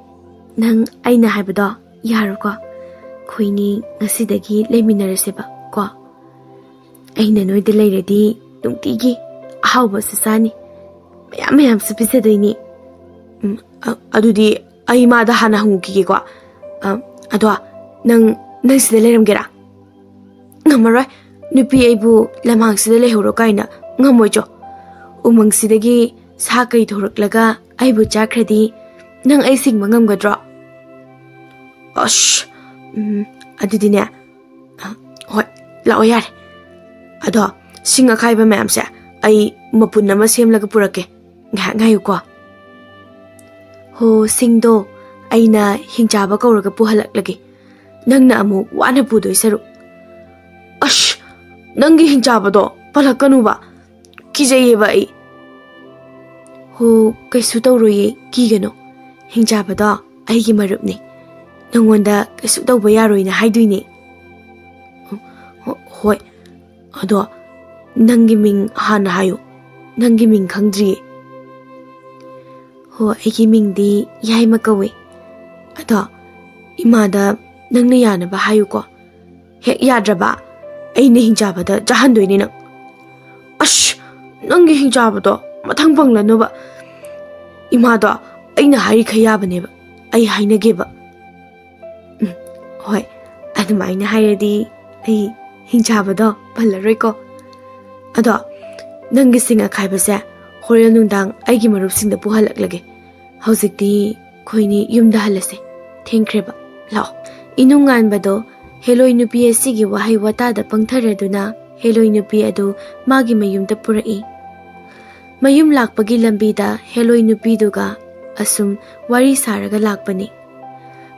ꯅꯪ ꯑꯩꯅ ꯍꯥꯏꯕꯗꯣ ꯌꯥꯔꯣꯀꯣ? ꯑꯩꯈꯣꯏꯅꯤ ꯉꯁꯤꯗꯒꯤ ꯂꯩꯃꯤꯟꯅꯔꯁꯦꯕ ꯀꯣ꯫ ꯑꯩꯅ ꯅꯣꯏꯗ ꯂꯩꯔꯗꯤ ꯅꯨꯡꯇꯤꯒꯤ ꯑꯍꯥꯎꯕꯁꯨ ꯆꯥꯅꯤ, ꯃꯌꯥꯝ ꯃꯌꯥꯝꯁꯨ ꯄꯤꯖꯗꯣꯏꯅꯤ꯫ ꯎꯝ, ꯑ-, ꯑꯗꯨꯗꯤ ꯑꯩ ꯃꯥꯗ ꯍꯥꯟꯅ ꯍꯪꯉꯨꯈꯤꯒꯦꯀꯣ꯫ ꯑ, ꯑꯗꯣ ꯅꯪ, ꯅꯪ ꯁꯤꯗ ꯂꯩꯔꯝꯒꯦꯔꯥ? ꯉꯝꯃꯔꯣꯏ꯫ ꯅꯨꯄꯤ ꯑꯩꯕꯨ ꯂꯝꯍꯥꯡꯁꯤꯗ ꯂꯩꯍꯧꯔꯣ ꯀꯥꯏꯅ ꯉꯝꯃꯣꯏꯆꯣ꯫ ꯎꯃꯪꯁꯤꯗꯒꯤ ꯁꯥ ꯀꯩ ꯊꯣꯔꯛꯂꯒ ꯑꯩꯕꯨ ꯆꯥꯈ꯭ꯔꯗꯤ ꯅꯪ ꯑꯩ ꯁꯤꯡꯕ ꯉꯝꯒꯗ꯭ꯔꯣ? ꯑꯁ, ꯎꯝ, ꯑꯗꯨꯗꯤꯅꯦ, ꯑ, ꯍꯣꯏ, ꯂꯥꯛꯑꯣ ꯌꯥꯔꯦ꯫ ꯑꯗꯣ ꯁꯤꯡ ꯑꯈꯥꯏꯕ ꯃꯌꯥꯝꯁꯦ ꯑꯩ ꯃꯄꯨꯟ ꯑꯃ ꯁꯦꯝꯂꯒ ꯄꯨꯔꯛꯀꯦ꯫ ꯉꯥꯏꯍꯥꯛ ꯉꯥꯏꯌꯨꯀꯣ꯫ ꯍꯣ, ꯁꯤꯡꯗꯣ ꯑꯩꯅ ꯍꯤꯡꯆꯥꯕ ꯀꯧꯔꯒ ꯄꯨꯍꯜꯂꯛꯂꯒꯦ꯫ ꯅꯪꯅ ꯑꯃꯨꯛ ꯋꯥꯅ ꯄꯨꯗꯣꯏ ꯁꯔꯨꯛ꯫ ꯑꯁ, ꯅꯪꯒꯤ ꯍꯤꯡꯆꯥꯕꯗꯣ ꯄꯜꯂꯛꯀꯅꯨꯕ꯫ ꯀꯤꯖꯩꯌꯦꯕ ꯑꯩ꯫ ꯍꯣ, ꯀꯩꯁꯨ ꯇꯧꯔꯣꯏꯌꯦ, ꯀꯤꯒꯅꯨ꯫ ꯍꯤꯡꯆꯥꯕꯗꯣ ꯑꯩꯒꯤ ꯃꯔꯨꯞꯅꯤ꯫ ꯅꯪꯉꯣꯟꯗ ꯀꯩꯁꯨ ꯇꯧꯕ ꯌꯥꯔꯣꯏꯅ ꯍꯥꯏꯗꯣꯏꯅꯦ꯫ ꯍꯣ-, ꯍꯣꯏ꯫ ꯑꯗꯣ ꯅꯪꯒꯤ ꯃꯤꯡ ꯍꯥꯟꯅ ꯍꯥꯏꯌꯨ꯫ ꯅꯪꯒꯤ ꯃꯤꯡ ꯈꯪꯗ꯭ꯔꯤꯌꯦ꯫ ꯍꯣ, ꯑꯩꯒꯤ ꯃꯤꯡꯗꯤ ꯌꯥꯏꯃ ꯀꯧꯋꯦ꯫ ꯑꯗꯣ ꯏꯃꯥꯗ ꯅꯪꯅ ꯌꯥꯅꯕ ꯍꯥꯏꯌꯨꯀꯣ꯫ ꯍꯦꯛ ꯌꯥꯗ꯭ꯔꯕ ꯑꯩꯅ ꯍꯤꯡꯆꯥꯕꯗ ꯆꯥꯍꯟꯗꯣꯏꯅꯦ ꯅꯪ꯫ ꯑꯁ, ꯅꯪꯒꯤ ꯍꯤꯡꯆꯥꯕꯗꯣ ꯃꯊꯪ ꯄꯪꯂꯅꯨꯕ꯫ ꯏꯃꯥꯗꯣ ꯑꯩꯅ ꯍꯥꯏꯔꯤꯈꯩ ꯌꯥꯕꯅꯦꯕ꯫ ꯑꯩ ꯍꯥꯏꯅꯒꯦꯕ꯫ ꯎꯝ, ꯍꯣꯏ, ꯑꯗꯨꯃꯥꯏꯅ ꯍꯥꯏꯔꯗꯤ ꯑꯩ ꯍꯤꯡꯆꯥꯕꯗꯣ ꯄꯜꯂꯔꯣꯏꯀꯣ꯫ ꯑꯗꯣ ꯅꯪꯒꯤ ꯁꯤꯡ ꯑꯈꯥꯏꯕꯁꯦ ꯍꯣꯔꯦꯟ ꯅꯨꯡꯗꯥꯡ ꯑꯩꯒꯤ ꯃꯔꯨꯞꯁꯤꯡꯗ ꯄꯨꯍꯜꯂꯛꯂꯒꯦ꯫ ꯍꯧꯖꯤꯛꯇꯤ ꯑꯩꯈꯣꯏꯅꯤ ꯌꯨꯝꯗ ꯍꯜꯂꯁꯦ꯫ ꯊꯦꯡꯈ꯭ꯔꯦꯕ꯫ ꯂꯥꯛꯑꯣ꯫ ꯏꯅꯨꯡꯉꯥꯟꯕꯗꯣ ꯍꯦꯂꯣꯏ ꯅꯨꯄꯤ ꯑꯁꯤꯒꯤ ꯋꯥꯍꯩ ꯋꯥꯇꯥꯗ ꯄꯪꯊꯔꯗꯨꯅ ꯍꯦꯂꯣꯏ ꯅꯨꯄꯤ ꯑꯗꯨ ꯃꯥꯒꯤ ꯃꯌꯨꯝꯗ ꯄꯨꯔꯛꯏ꯫ ꯃꯌꯨꯝ ꯂꯥꯛꯄꯒꯤ ꯂꯝꯕꯤꯗ ꯍꯦꯂꯣꯏ ꯅꯨꯄꯤꯗꯨꯒ ꯑꯁꯨꯝ ꯋꯥꯔꯤ ꯁꯥꯔꯒ ꯂꯥꯛꯄꯅꯤ꯫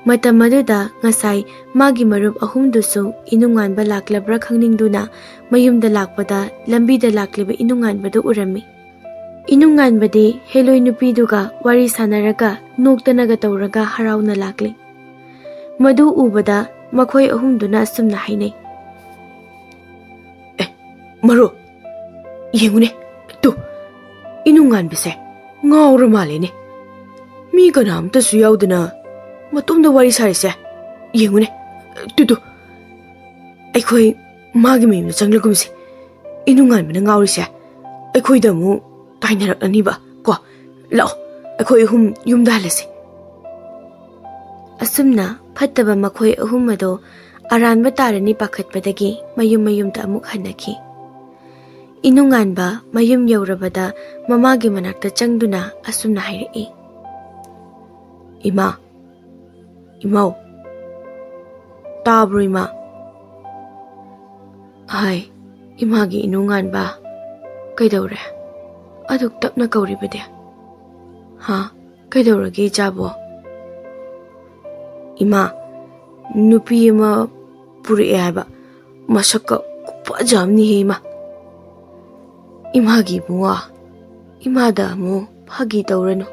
ꯃꯇꯝ ꯑꯗꯨꯗ ꯉꯁꯥꯏ ꯃꯥꯒꯤ ꯃꯔꯨꯞ ꯑꯍꯨꯝꯗꯨꯁꯨ ꯏꯅꯨꯡꯉꯥꯟꯕ ꯂꯥꯛꯂꯕ꯭ꯔꯥ ꯈꯪꯅꯤꯡꯗꯨꯅ ꯃꯌꯨꯝꯗ ꯂꯥꯛꯄꯗ ꯂꯝꯕꯤꯗ ꯂꯥꯛꯂꯤꯕ ꯏꯅꯨꯡꯉꯥꯟꯕꯗꯨ ꯎꯔꯝꯃꯤ꯫ ꯏꯅꯨꯡꯉꯥꯟꯕꯗꯤ ꯍꯦꯂꯣꯏ ꯅꯨꯄꯤꯗꯨꯒ ꯋꯥꯔꯤ ꯁꯥꯟꯅꯔꯒ ꯅꯣꯛꯇꯅꯒ ꯇꯧꯔꯒ ꯍꯔꯥꯎꯅ ꯂꯥꯛꯂꯤ꯫ ꯃꯗꯨ ꯎꯕꯗ ꯃꯈꯣꯏ ꯑꯍꯨꯝꯗꯨꯅ ꯑꯁꯨꯝꯅ ꯍꯥꯏꯅꯩ, "ꯑꯦ, ꯃꯔꯨꯞ, ꯌꯦꯡꯉꯨꯅꯦ, ꯇꯨ, ꯏꯅꯨꯡꯉꯥꯟꯕꯁꯦ ꯉꯥꯎꯔ ꯃꯥꯜꯂꯦꯅꯦ꯫ ꯃꯤ ꯀꯅꯥꯝꯇꯁꯨ ꯌꯥꯎꯗꯅ ꯃꯇꯣꯝꯗ ꯋꯥꯔꯤ ꯁꯥꯔꯤꯁꯦ ꯌꯦꯡꯉꯨꯅꯦ꯫ ꯇꯨ, ꯇꯨ, ꯑꯩꯈꯣꯏ ꯃꯥꯒꯤ ꯃꯌꯨꯝꯗ ꯆꯪꯂꯒꯨꯝꯁꯦ꯫ ꯏꯅꯨꯡꯉꯥꯟꯕꯅ ꯉꯥꯎꯔꯤꯁꯦ ꯑꯩꯈꯣꯏꯗ ꯑꯃꯨꯛ ꯇꯥꯏꯅꯔꯛꯂꯅꯤꯕ꯫ ꯀꯣ, ꯂꯥꯛꯑꯣ, ꯑꯩꯈꯣꯏ ꯑꯍꯨꯝ ꯌꯨꯝꯗ ꯍꯜꯂꯁꯤ꯫" ꯑꯁꯨꯝꯅ ꯐꯠꯇꯕ ꯃꯈꯣꯏ ꯑꯍꯨꯝ ꯑꯗꯣ ꯑꯔꯥꯟꯕ ꯇꯥꯔꯅꯤ ꯄꯥꯈꯠꯄꯗꯒꯤ ꯃꯌꯨꯝ ꯃꯌꯨꯝꯗ ꯑꯃꯨꯛ ꯍꯟꯅꯈꯤ꯫ ꯏꯅꯨꯡꯉꯥꯟꯕ ꯃꯌꯨꯝ ꯌꯧꯔꯕꯗ ꯃꯃꯥꯒꯤ ꯃꯅꯥꯛꯇ ꯆꯪꯗꯨꯅ ꯑꯁꯨꯝꯅ ꯍꯥꯏꯔꯛꯏ, "ꯏꯃꯥ, ꯏꯃꯧ, ꯇꯥꯕ꯭ꯔꯣ ꯏꯃꯥ?" "ꯍꯥꯏ, ꯏꯃꯥꯒꯤ ꯏꯅꯨꯡꯉꯥꯟꯕ, ꯀꯩꯗꯧꯔꯦ? ꯑꯗꯨꯛ ꯇꯞꯅ ꯀꯧꯔꯤꯕꯗꯤ? ꯍꯥ? ꯀꯩꯗꯧꯔꯒꯦ ꯏꯆꯥꯕꯣ?" "ꯏꯃꯥ, ꯅꯨꯄꯤ ꯑꯃ ꯄꯨꯔꯛꯑꯦ ꯍꯥꯏꯕ, ꯃꯁꯛꯀ ꯈꯨꯐꯖ ꯑꯃꯅꯤꯍꯦ ꯏꯃꯥ꯫" "ꯏꯃꯥꯒꯤ ꯏꯕꯨꯡꯉꯣ, ꯏꯃꯥꯗ ꯑꯃꯨꯛ ꯐꯥꯒꯤ ꯇꯧꯔꯅꯨ꯫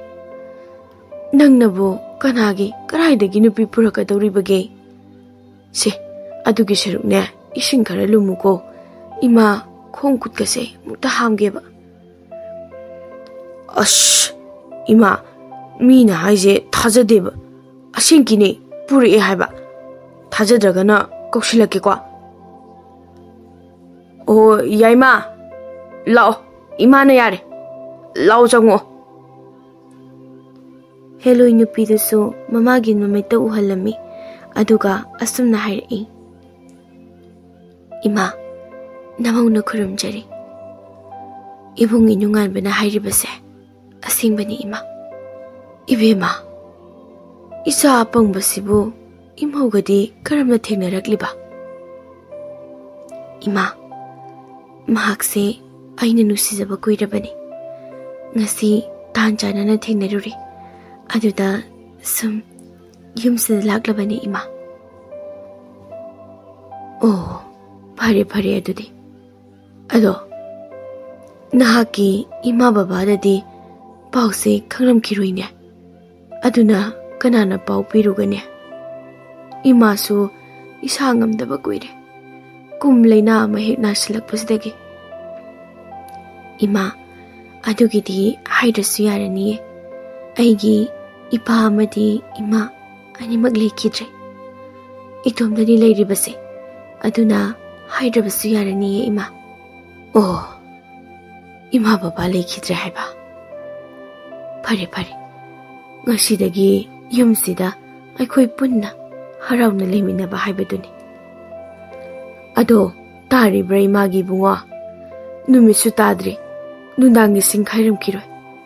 ꯅꯪꯅꯕꯨ ꯀꯅꯥꯒꯤ, ꯀꯗꯥꯏꯗꯒꯤ ꯅꯨꯄꯤ ꯄꯨꯔꯛꯀꯗꯧꯔꯤꯕꯒꯦ? ꯁꯦ, ꯑꯗꯨꯒꯤ ꯁꯔꯨꯛꯅꯦ, ꯏꯁꯤꯡ ꯈꯔ ꯂꯨꯝꯃꯨꯀꯣ꯫ ꯏꯃꯥ, ꯈꯣꯡ ꯈꯨꯠꯀꯁꯦ ꯑꯃꯨꯛꯇ ꯍꯥꯝꯒꯦꯕ꯫" "ꯑꯁ, ꯏꯃꯥ, ꯃꯤꯅ ꯍꯥꯏꯁꯦ ꯊꯥꯖꯗꯦꯕ꯫ ꯑꯁꯦꯡꯀꯤꯅꯦ, ꯄꯨꯔꯛꯑꯦ ꯍꯥꯏꯕ꯫ ꯊꯥꯖꯗ꯭ꯔꯒꯅ ꯀꯧꯁꯤꯜꯂꯛꯀꯦꯀꯣ꯫" "ꯑꯣ, ꯌꯥꯏꯃ, ꯂꯥꯛꯑꯣ, ꯏꯃꯥꯅ ꯌꯥꯔꯦ꯫ ꯂꯥꯛꯑꯣ, ꯆꯪꯉꯛꯑꯣ꯫" ꯍꯦꯂꯣꯏ ꯅꯨꯄꯤꯗꯨꯁꯨ ꯃꯃꯥꯒꯤ ꯃꯃꯤꯠꯇ ꯎꯍꯜꯂꯝꯃꯤ꯫ ꯑꯗꯨꯒ ꯑꯁꯨꯝꯅ ꯍꯥꯏꯔꯛꯏ, "ꯏꯃꯥ, ꯅꯃꯧꯅ ꯈꯨꯔꯨꯝꯖꯔꯤ꯫ ꯏꯕꯨꯡ ꯏꯅꯨꯡꯉꯥꯟꯕꯅ ꯍꯥꯏꯔꯤꯕꯁꯦ ꯑꯁꯦꯡꯕꯅꯤ ꯏꯃꯥ꯫" "ꯏꯕꯦꯝꯃ, ꯏꯆꯥ ꯑꯄꯪꯕꯁꯤꯕꯨ ꯏꯃꯧꯒꯗꯤ ꯀꯔꯝꯅ ꯊꯦꯡꯅꯔꯛꯂꯤꯕ?" "ꯏꯃꯥ, ꯃꯍꯥꯛꯁꯦ ꯑꯩꯅ ꯅꯨꯡꯁꯤꯖꯕ ꯀꯨꯏꯔꯕꯅꯤ꯫ ꯉꯁꯤ ꯇꯥꯟ ꯆꯥꯅꯅ ꯊꯦꯡꯅꯔꯨꯔꯦ꯫ ꯑꯗꯨꯗ ꯁꯨꯝ ꯌꯨꯝꯁꯤꯗ ꯂꯥꯛꯂꯕꯅꯤ, ꯏꯃꯥ꯫ ꯑꯣ, ꯐꯔꯦ, ꯐꯔꯦ ꯑꯗꯨꯗꯤ꯫ ꯑꯗꯣ, ꯅꯍꯥꯛꯀꯤ ꯏꯃꯥ ꯕꯕꯥꯗꯗꯤ ꯄꯥꯎꯁꯦ ꯈꯪꯂꯝꯈꯤꯔꯣꯏꯅꯦ꯫ ꯑꯗꯨꯅ ꯀꯅꯥꯅ ꯄꯥꯎ ꯄꯤꯔꯨꯒꯅꯤ? ꯏꯃꯥꯁꯨ ꯏꯁꯥ ꯉꯝꯗꯕ ꯀꯨꯏꯔꯦ꯫ ꯀꯨꯝ ꯂꯩꯅꯥ ꯑꯃ ꯍꯦꯛ ꯅꯥꯁꯤꯜꯂꯛꯄꯁꯤꯗꯒꯤ꯫ ꯏꯃꯥ, ꯑꯗꯨꯒꯤꯗꯤ ꯍꯥꯏꯗ꯭ꯔꯁꯨ ꯌꯥꯔꯅꯤꯌꯦ꯫ ꯑꯩꯒꯤ ꯏꯄꯥ ꯑꯃꯗꯤ ꯏꯃꯥ ꯑꯅꯤꯃꯛ ꯂꯩꯈꯤꯗ꯭ꯔꯦ꯫ ꯏꯇꯣꯝꯗꯅꯤ ꯂꯩꯔꯤꯕꯁꯦ꯫ ꯑꯗꯨꯅ ꯍꯥꯏꯗ꯭ꯔꯕꯁꯨ ꯌꯥꯔꯅꯤꯌꯦ, ꯏꯃꯥ꯫ ꯑꯣ, ꯏꯃꯥ ꯕꯕꯥ ꯂꯩꯈꯤꯗ꯭ꯔꯦ ꯍꯥꯏꯕ? ꯐꯔꯦ, ꯐꯔꯦ꯫ ꯉꯁꯤꯗꯒꯤ ꯌꯨꯝꯁꯤꯗ ꯑꯩꯈꯣꯏ ꯄꯨꯟꯅ ꯍꯔꯥꯎꯅ ꯂꯩꯃꯤꯟꯅꯕ ꯍꯥꯏꯕꯗꯨꯅꯤ꯫ ꯑꯗꯣ, ꯇꯥꯔꯤꯕ꯭ꯔꯥ ꯏꯃꯥꯒꯤ ꯏꯕꯨꯡꯉꯣ? ꯅꯨꯃꯤꯠꯁꯨ ꯇꯥꯗ꯭ꯔꯤ꯫ ꯅꯨꯡꯗꯥꯡꯒꯤ ꯁꯤꯡ ꯈꯥꯏꯔꯝꯈꯤꯔꯣꯏ꯫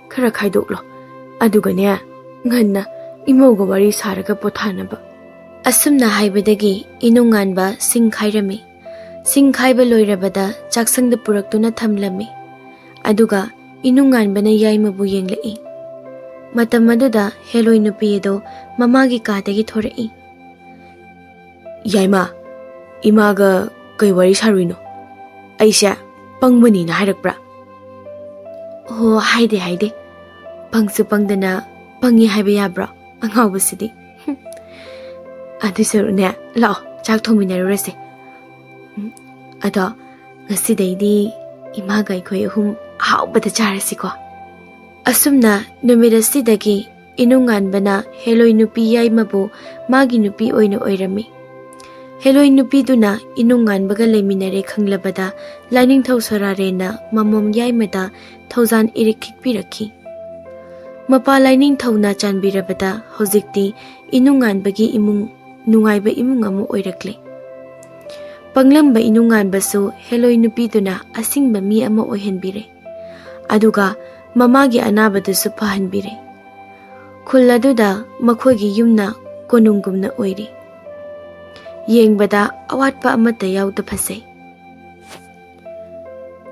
ꯈꯔ ꯈꯥꯏꯗꯣꯛꯂꯣ꯫ ꯑꯗꯨꯒꯅꯦ, ꯉꯟꯅ ꯏꯃꯧꯒ ꯋꯥꯔꯤ ꯁꯥꯔꯒ ꯄꯣꯊꯥꯅꯕ꯫ ꯑꯁꯨꯝꯅ ꯍꯥꯏꯕꯗꯒꯤ ꯏꯅꯨꯡꯉꯥꯟꯕ ꯁꯤꯡ ꯈꯥꯏꯔꯝꯃꯤ꯫ ꯁꯤꯡ ꯈꯥꯏꯕ ꯂꯣꯏꯔꯕꯗ ꯆꯥꯛꯁꯪꯗ ꯄꯨꯔꯛꯇꯨꯅ ꯊꯝꯂꯝꯃꯤ꯫ ꯑꯗꯨꯒ ꯏꯅꯨꯡꯉꯥꯟꯕꯅ ꯌꯥꯏꯃꯕꯨ ꯌꯦꯡꯂꯛꯏ꯫ ꯃꯇꯝ ꯑꯗꯨꯗ ꯍꯦꯂꯣꯏ ꯅꯨꯄꯤ ꯑꯗꯣ ꯃꯃꯥꯒꯤ ꯀꯥꯗꯒꯤ ꯊꯣꯔꯛꯏ꯫ ꯌꯥꯏꯃ, ꯏꯃꯥꯒ ꯀꯩ ꯋꯥꯔꯤ ꯁꯥꯔꯨꯏꯅꯣ? ꯑꯩꯁꯦ ꯄꯪꯕꯅꯤꯅ ꯍꯥꯏꯔꯛꯄ꯭ꯔꯥ? ꯑꯣ, ꯍꯥꯏꯗꯦ, ꯍꯥꯏꯗꯦ꯫ ꯄꯪꯁꯨ ꯄꯪꯗꯅ ꯄꯪꯉꯤ ꯍꯥꯏꯕ ꯌꯥꯕ꯭ꯔꯣ? ꯑꯉꯥꯎꯕꯁꯤꯗꯤ꯫ ꯍꯨꯝ꯫ ꯑꯗꯨ ꯁꯔꯨꯛꯅꯦ, ꯂꯥꯛꯑꯣ, ꯆꯥꯛ ꯊꯣꯡꯃꯤꯟꯅꯔꯨꯔꯁꯦ꯫ ꯎꯝ, ꯑꯗꯣ ꯉꯁꯤꯗꯩꯗꯤ ꯏꯃꯥꯒ ꯑꯩꯈꯣꯏ ꯑꯍꯨꯝ ꯑꯍꯥꯎꯕꯗ ꯆꯥꯔꯁꯤꯀꯣ꯫ ꯑꯁꯨꯝꯅ ꯅꯨꯃꯤꯠ ꯑꯁꯤꯗꯒꯤ ꯏꯅꯨꯡꯉꯥꯟꯕꯅ ꯍꯦꯂꯣꯏ ꯅꯨꯄꯤ ꯌꯥꯏꯃꯕꯨ ꯃꯥꯒꯤ ꯅꯨꯄꯤ ꯑꯣꯏꯅ ꯑꯣꯏꯔꯝꯃꯤ꯫ ꯍꯦꯂꯣꯏ ꯅꯨꯄꯤꯗꯨꯅ ꯏꯅꯨꯡꯉꯥꯟꯕꯒ ꯂꯩꯃꯤꯟꯅꯔꯦ ꯈꯪꯂꯕꯗ ꯂꯥꯏꯅꯤꯡꯊꯧ ꯁꯣꯔꯥꯔꯦꯟꯅ ꯃꯃꯣꯝ ꯌꯥꯏꯃꯗ ꯊꯧꯖꯥꯟ ꯏꯔꯤꯛ ꯈꯤꯛꯄꯤꯔꯛꯈꯤ꯫ ꯃꯄꯥ ꯂꯥꯏꯅꯤꯡꯊꯧꯅ ꯆꯥꯟꯕꯤꯔꯕꯗ ꯍꯧꯖꯤꯛꯇꯤ ꯏꯅꯨꯡꯉꯥꯟꯕꯒꯤ ꯏꯃꯨꯡ ꯅꯨꯡꯉꯥꯏꯕ ꯏꯃꯨꯡ ꯑꯃ ꯑꯣꯏꯔꯛꯂꯦ꯫ ꯄꯪꯂꯝꯕ ꯏꯅꯨꯡꯉꯥꯟꯕꯁꯨ ꯍꯦꯂꯣꯏ ꯅꯨꯄꯤꯗꯨꯅ ꯑꯁꯤꯡꯕ ꯃꯤ ꯑꯃ ꯑꯣꯏꯍꯟꯕꯤꯔꯦ꯫ ꯑꯗꯨꯒ ꯃꯃꯥꯒꯤ ꯑꯅꯥꯕꯗꯨꯁꯨ ꯐꯍꯟꯕꯤꯔꯦ꯫ ꯈꯨꯜ ꯑꯗꯨꯗ ꯃꯈꯣꯏꯒꯤ ꯌꯨꯝꯅ ꯀꯣꯅꯨꯡꯒꯨꯝꯅ ꯑꯣꯏꯔꯤ꯫ ꯌꯦꯡꯕꯗ ꯑꯋꯥꯠꯄ ꯑꯃꯠꯇ ꯌꯥꯎꯗ ꯐꯖꯩ꯫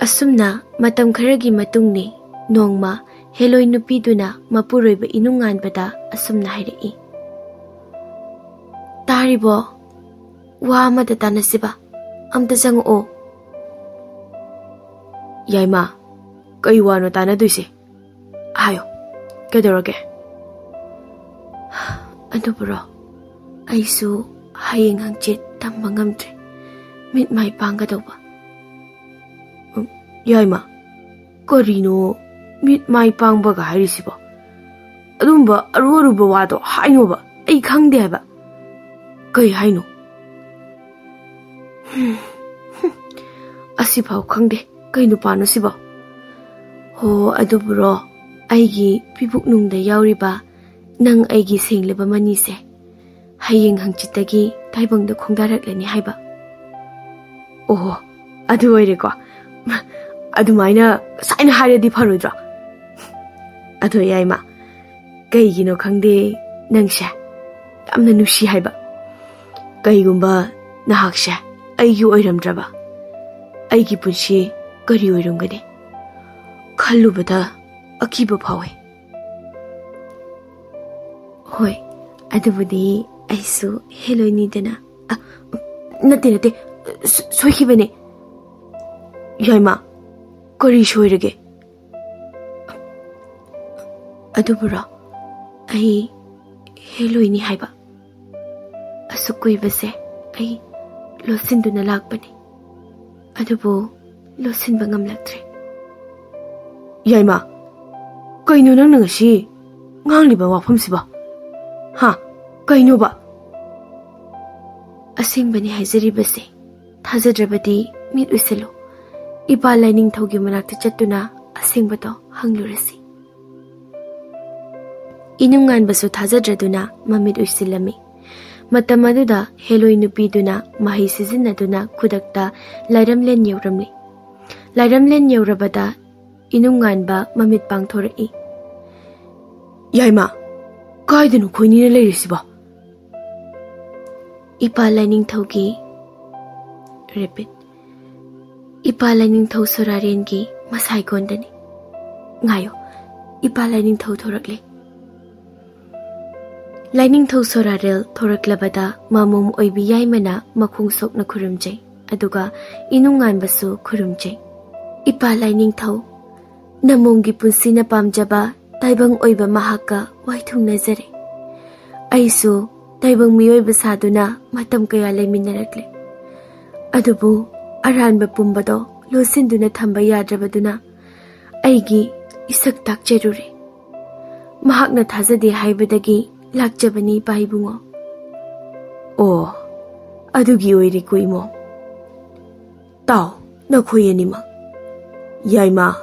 ꯑꯁꯨꯝꯅ ꯃꯇꯝ ꯈꯔꯒꯤ ꯃꯇꯨꯡꯅꯤ, ꯅꯣꯡꯃ ꯍꯦꯂꯣꯏ ꯅꯨꯄꯤꯗꯨꯅ ꯃꯄꯨꯔꯣꯏꯕ ꯏꯅꯨꯡꯉꯥꯟꯕꯗ ꯑꯁꯨꯝꯅ ꯍꯥꯏꯔꯛꯏ, ꯏꯕꯣ, ꯋꯥ ꯑꯃꯗ ꯇꯥꯟꯅꯁꯤꯕ꯫ ꯑꯝꯇ ꯆꯪꯉꯛꯑꯣ꯫ ꯌꯥꯏꯃ, ꯀꯩ ꯋꯥꯅꯣ ꯇꯥꯟꯅꯗꯣꯏꯁꯦ? ꯍꯥꯏꯌꯣ, ꯀꯩꯗꯧꯔꯒꯦ? ꯑꯗꯨꯕꯨꯔꯣ, ꯑꯩꯁꯨ ꯍꯌꯦꯡ ꯍꯪꯆꯤꯠ ꯇꯝꯕ ꯉꯝꯗ꯭ꯔꯦ꯫ ꯃꯤꯠ ꯃꯥꯏ ꯄꯥꯡꯒꯗꯧꯕ꯫ ꯎꯝ, ꯌꯥꯏꯃ, ꯀꯔꯤꯅꯣ ꯃꯤꯠ ꯃꯥꯏ ꯄꯥꯡꯕꯒ ꯍꯥꯏꯔꯤꯁꯤꯕꯣ? ꯑꯗꯨꯝꯕ ꯑꯔꯨ ꯑꯔꯨꯕ ꯋꯥꯗꯣ ꯍꯥꯏꯅꯣꯕ, ꯑꯩ ꯈꯪꯗꯦ ꯍꯥꯏꯕ꯫ ꯀꯩ ꯍꯥꯏꯅꯣ? ꯍꯨꯝ, ꯍꯨꯝ, ꯑꯁꯤꯐꯥꯎ ꯈꯪꯗꯦ, ꯀꯩ ꯅꯨꯄꯥꯅꯣ ꯁꯤꯕꯣ? ꯍꯣ, ꯑꯗꯨꯕꯨꯔꯣ, ꯑꯩꯒꯤ ꯄꯤꯕꯨꯛꯅꯨꯡꯗ ꯌꯥꯎꯔꯤꯕ ꯅꯪ ꯑꯩꯒꯤ ꯁꯦꯡꯂꯕ ꯃꯅꯤꯁꯦ ꯍꯌꯦꯡ ꯍꯪꯆꯤꯠꯇꯒꯤ ꯇꯥꯏꯕꯪꯗ ꯈꯣꯡꯗꯥꯔꯛꯂꯅꯤ ꯍꯥꯏꯕ꯫ ꯑꯣꯍꯣ, ꯑꯗꯨ ꯑꯣꯏꯔꯦꯀꯣ꯫ ꯑꯗꯨꯃꯥꯏꯅ ꯉꯁꯥꯏꯅ ꯍꯥꯏꯔꯗꯤ ꯐꯔꯣꯏꯗ꯭ꯔꯣ? ꯑꯗꯣ ꯌꯥꯏꯃ, ꯀꯩꯒꯤꯅꯣ ꯈꯪꯗꯦ, ꯅꯪꯁꯦ ꯌꯥꯝꯅ ꯅꯨꯡꯁꯤ ꯍꯥꯏꯕ꯫ ꯀꯩꯒꯨꯝꯕ ꯅꯍꯥꯛꯁꯦ ꯑꯩꯒꯤ ꯑꯣꯏꯔꯝꯗ꯭ꯔꯕ, ꯑꯩꯒꯤ ꯄꯨꯟꯁꯤ ꯀꯔꯤ ꯑꯣꯏꯔꯝꯒꯅꯤ? ꯈꯜꯂꯨꯕꯗ ꯑꯀꯤꯕ ꯐꯥꯎꯏ꯫ ꯍꯣꯏ, ꯑꯗꯨꯕꯨꯗꯤ ꯑꯩꯁꯨ ꯍꯦꯂꯣꯏꯅꯤꯗꯅ꯫ ꯑ, ꯅꯠꯇꯦ, ꯅꯠꯇꯦ, ꯁꯣ-, ꯁꯣꯏꯈꯤꯕꯅꯦ꯫ ꯌꯥꯏꯃ, ꯀꯔꯤ ꯁꯣꯏꯔꯒꯦ? ꯑꯗꯨꯕꯨꯔꯣ, ꯑꯩ ꯍꯦꯂꯣꯏꯅꯤ ꯍꯥꯏꯕ꯫ ꯑꯁꯨꯛ ꯀꯨꯏꯕꯁꯦ ꯑꯩ ꯂꯣꯠꯁꯤꯟꯗꯨꯅ ꯂꯥꯛꯄꯅꯤ, ꯑꯗꯨꯕꯨ ꯂꯣꯠꯁꯤꯟꯕ ꯉꯝꯂꯛꯇ꯭ꯔꯦ꯫ ꯌꯥꯏꯃ, ꯀꯩꯅꯣ ꯅꯪꯅ ꯉꯁꯤ ꯉꯥꯡꯂꯤꯕ ꯋꯥꯐꯝꯁꯤꯕꯣ? ꯍꯥ? ꯀꯩꯅꯣꯕ? ꯑꯁꯦꯡꯕꯅꯤ ꯍꯥꯏꯖꯔꯤꯕꯁꯦ꯫ ꯊꯥꯖꯗ꯭ꯔꯕꯗꯤ ꯃꯤꯠ ꯎꯏꯁꯤꯜꯂꯨ꯫ ꯏꯄꯥ ꯂꯥꯏꯅꯤꯡꯊꯧꯒꯤ ꯃꯅꯥꯛꯇ ꯆꯠꯇꯨꯅ ꯑꯁꯦꯡꯕꯗꯣ ꯍꯪꯂꯨꯔꯁꯤ꯫ ꯏꯅꯨꯡꯉꯥꯟꯕꯁꯨ ꯊꯥꯖꯗ꯭ꯔꯗꯨꯅ ꯃꯃꯤꯠ ꯎꯏꯁꯤꯜꯂꯝꯃꯤ꯫ ꯃꯇꯝ ꯑꯗꯨꯗ ꯍꯦꯂꯣꯏ ꯅꯨꯄꯤꯗꯨꯅ ꯃꯍꯩ ꯁꯤꯖꯤꯟꯅꯗꯨꯅ ꯈꯨꯗꯛꯇ ꯂꯥꯏꯔꯝꯂꯦꯟ ꯌꯧꯔꯝꯂꯤ꯫ ꯂꯥꯏꯔꯝꯂꯦꯟ ꯌꯧꯔꯕꯗ ꯏꯅꯨꯡꯉꯥꯟꯕ ꯃꯃꯤꯠ ꯄꯥꯡꯊꯣꯔꯛꯏ꯫ ꯌꯥꯏꯃ, ꯀꯥꯏꯗꯅꯣ ꯈꯣꯏꯅꯤꯅ ꯂꯩꯔꯤꯁꯤꯕꯣ? ꯏꯄꯥ ꯂꯥꯏꯅꯤꯡꯊꯧꯒꯤ, repeat, ꯏꯄꯥ ꯂꯥꯏꯅꯤꯡꯊꯧ ꯁꯣꯔꯥꯔꯦꯟꯒꯤ ꯃꯁꯥꯏꯒꯣꯟꯗꯅꯤ꯫ ꯉꯥꯏꯌꯣ, ꯏꯄꯥ ꯂꯥꯏꯅꯤꯡꯊꯧ ꯊꯣꯔꯛꯂꯦ꯫ ꯂꯥꯏꯅꯤꯡꯊꯧ ꯁꯣꯔꯥꯔꯦꯜ ꯊꯣꯔꯛꯂꯕꯗ ꯃꯃꯣꯝ ꯑꯣꯏꯕꯤ ꯌꯥꯏꯃꯅ ꯃꯈꯣꯡ ꯁꯣꯛꯅ ꯈꯨꯔꯨꯝꯖꯩ, ꯑꯗꯨꯒ ꯏꯅꯨꯡꯉꯥꯟꯕꯁꯨ ꯈꯨꯔꯨꯝꯖꯩ꯫ ꯏꯄꯥ ꯂꯥꯏꯅꯤꯡꯊꯧ, ꯅꯃꯣꯝꯒꯤ ꯄꯨꯟꯁꯤꯅ ꯄꯥꯝꯖꯕ ꯇꯥꯏꯕꯪ ꯑꯣꯏꯕ ꯃꯍꯥꯛꯀ ꯋꯥꯏꯊꯨꯡꯅꯖꯔꯦ꯫ ꯑꯩꯁꯨ ꯇꯥꯏꯕꯪ ꯃꯤꯑꯣꯏꯕ ꯁꯥꯗꯨꯅ ꯃꯇꯝ ꯀꯌꯥ ꯂꯩꯃꯤꯟꯅꯔꯛꯂꯦ꯫ ꯑꯗꯨꯕꯨ ꯑꯔꯥꯟꯕ ꯄꯨꯝꯕꯗꯣ ꯂꯣꯠꯁꯤꯟꯗꯨꯅ ꯊꯝꯕ ꯌꯥꯗ꯭ꯔꯕꯗꯨꯅ ꯑꯩꯒꯤ ꯏꯁꯛ ꯇꯥꯛꯆꯔꯨꯔꯦ꯫ ꯃꯍꯥꯛꯅ ꯊꯥꯖꯗꯦ ꯍꯥꯏꯕꯗꯒꯤ ꯂꯥꯛꯆꯕꯅꯤ, ꯏꯄꯥ ꯏꯕꯨꯡꯉꯣ꯫ ꯑꯣ, ꯑꯗꯨꯒꯤ ꯑꯣꯏꯔꯦꯀꯣ, ꯏꯃꯣ꯫ ꯇꯥꯎ, ꯅꯈꯣꯏ ꯑꯅꯤꯃꯛ꯫ ꯌꯥꯏꯃ,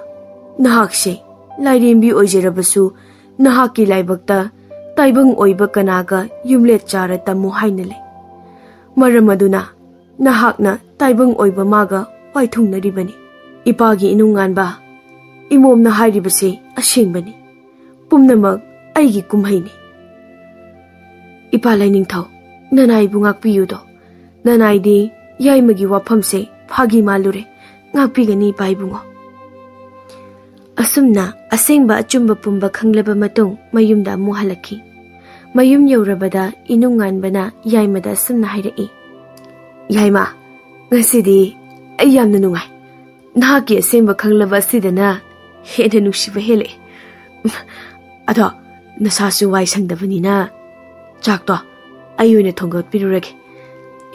ꯅꯍꯥꯛꯁꯦ ꯂꯥꯏꯔꯦꯝꯕꯤ ꯑꯣꯏꯖꯔꯕꯁꯨ, ꯅꯍꯥꯛꯀꯤ ꯂꯥꯏꯕꯛꯇ ꯇꯥꯏꯕꯪ ꯑꯣꯏꯕ ꯀꯅꯥꯒ ꯌꯨꯝꯂꯦꯠ ꯆꯥꯔ ꯇꯝꯃꯨ ꯍꯥꯏꯅ ꯂꯩ꯫ ꯃꯔꯝ ꯑꯗꯨꯅ ꯅꯍꯥꯛꯅ ꯇꯥꯏꯕꯪ ꯑꯣꯏꯕ ꯃꯥꯒ ꯋꯥꯏꯊꯨꯡꯅꯔꯤꯕꯅꯤ꯫ ꯏꯄꯥꯒꯤ ꯏꯅꯨꯡꯉꯥꯟꯕ, ꯏꯃꯣꯝꯅ ꯍꯥꯏꯔꯤꯕꯁꯤ ꯑꯁꯦꯡꯕꯅꯤ꯫ ꯄꯨꯝꯅꯃꯛ ꯑꯩꯒꯤ ꯀꯨꯝꯍꯩꯅꯤ꯫ ꯏꯄꯥ ꯂꯥꯏꯅꯤꯡꯊꯧ, ꯅꯅꯥꯏꯕꯨ ꯉꯥꯛꯄꯤꯌꯨꯗꯣ꯫ ꯅꯅꯥꯏꯗꯤ ꯌꯥꯏꯃꯒꯤ ꯋꯥꯐꯝꯁꯦ ꯐꯥꯒꯤ ꯃꯥꯜꯂꯨꯔꯦ꯫ ꯉꯥꯛꯄꯤꯒꯅꯤ, ꯏꯄꯥ ꯏꯕꯨꯡꯉꯣ꯫ ꯑꯁꯨꯝꯅ ꯑꯁꯦꯡꯕ ꯑꯆꯨꯝꯕ ꯄꯨꯝꯕ ꯈꯪꯂꯕ ꯃꯇꯨꯡ ꯃꯌꯨꯝꯗ ꯑꯃꯨꯛ ꯍꯜꯂꯛꯈꯤ꯫ ꯃꯌꯨꯝ ꯌꯧꯔꯕꯗ ꯏꯅꯨꯡꯉꯥꯟꯕꯅ ꯌꯥꯏꯃꯗ ꯑꯁꯨꯝꯅ ꯍꯥꯏꯔꯛꯏ, ꯌꯥꯏꯃ, ꯉꯁꯤꯗꯤ ꯑꯩ ꯌꯥꯝꯅ ꯅꯨꯡꯉꯥꯏ꯫ ꯅꯍꯥꯛꯀꯤ ꯑꯁꯦꯡꯕ ꯈꯪꯂꯕ ꯑꯁꯤꯗꯅ ꯍꯦꯟꯅ ꯅꯨꯡꯁꯤꯕ ꯍꯦꯜꯂꯛꯑꯦ꯫ ꯑꯗꯣ ꯅꯁꯥꯁꯨ ꯋꯥꯏ ꯁꯪꯗꯕꯅꯤꯅ ꯆꯥꯛꯇꯣ ꯑꯩ ꯑꯣꯏꯅ ꯊꯣꯡꯒꯠꯄꯤꯔꯨꯔꯒꯦ꯫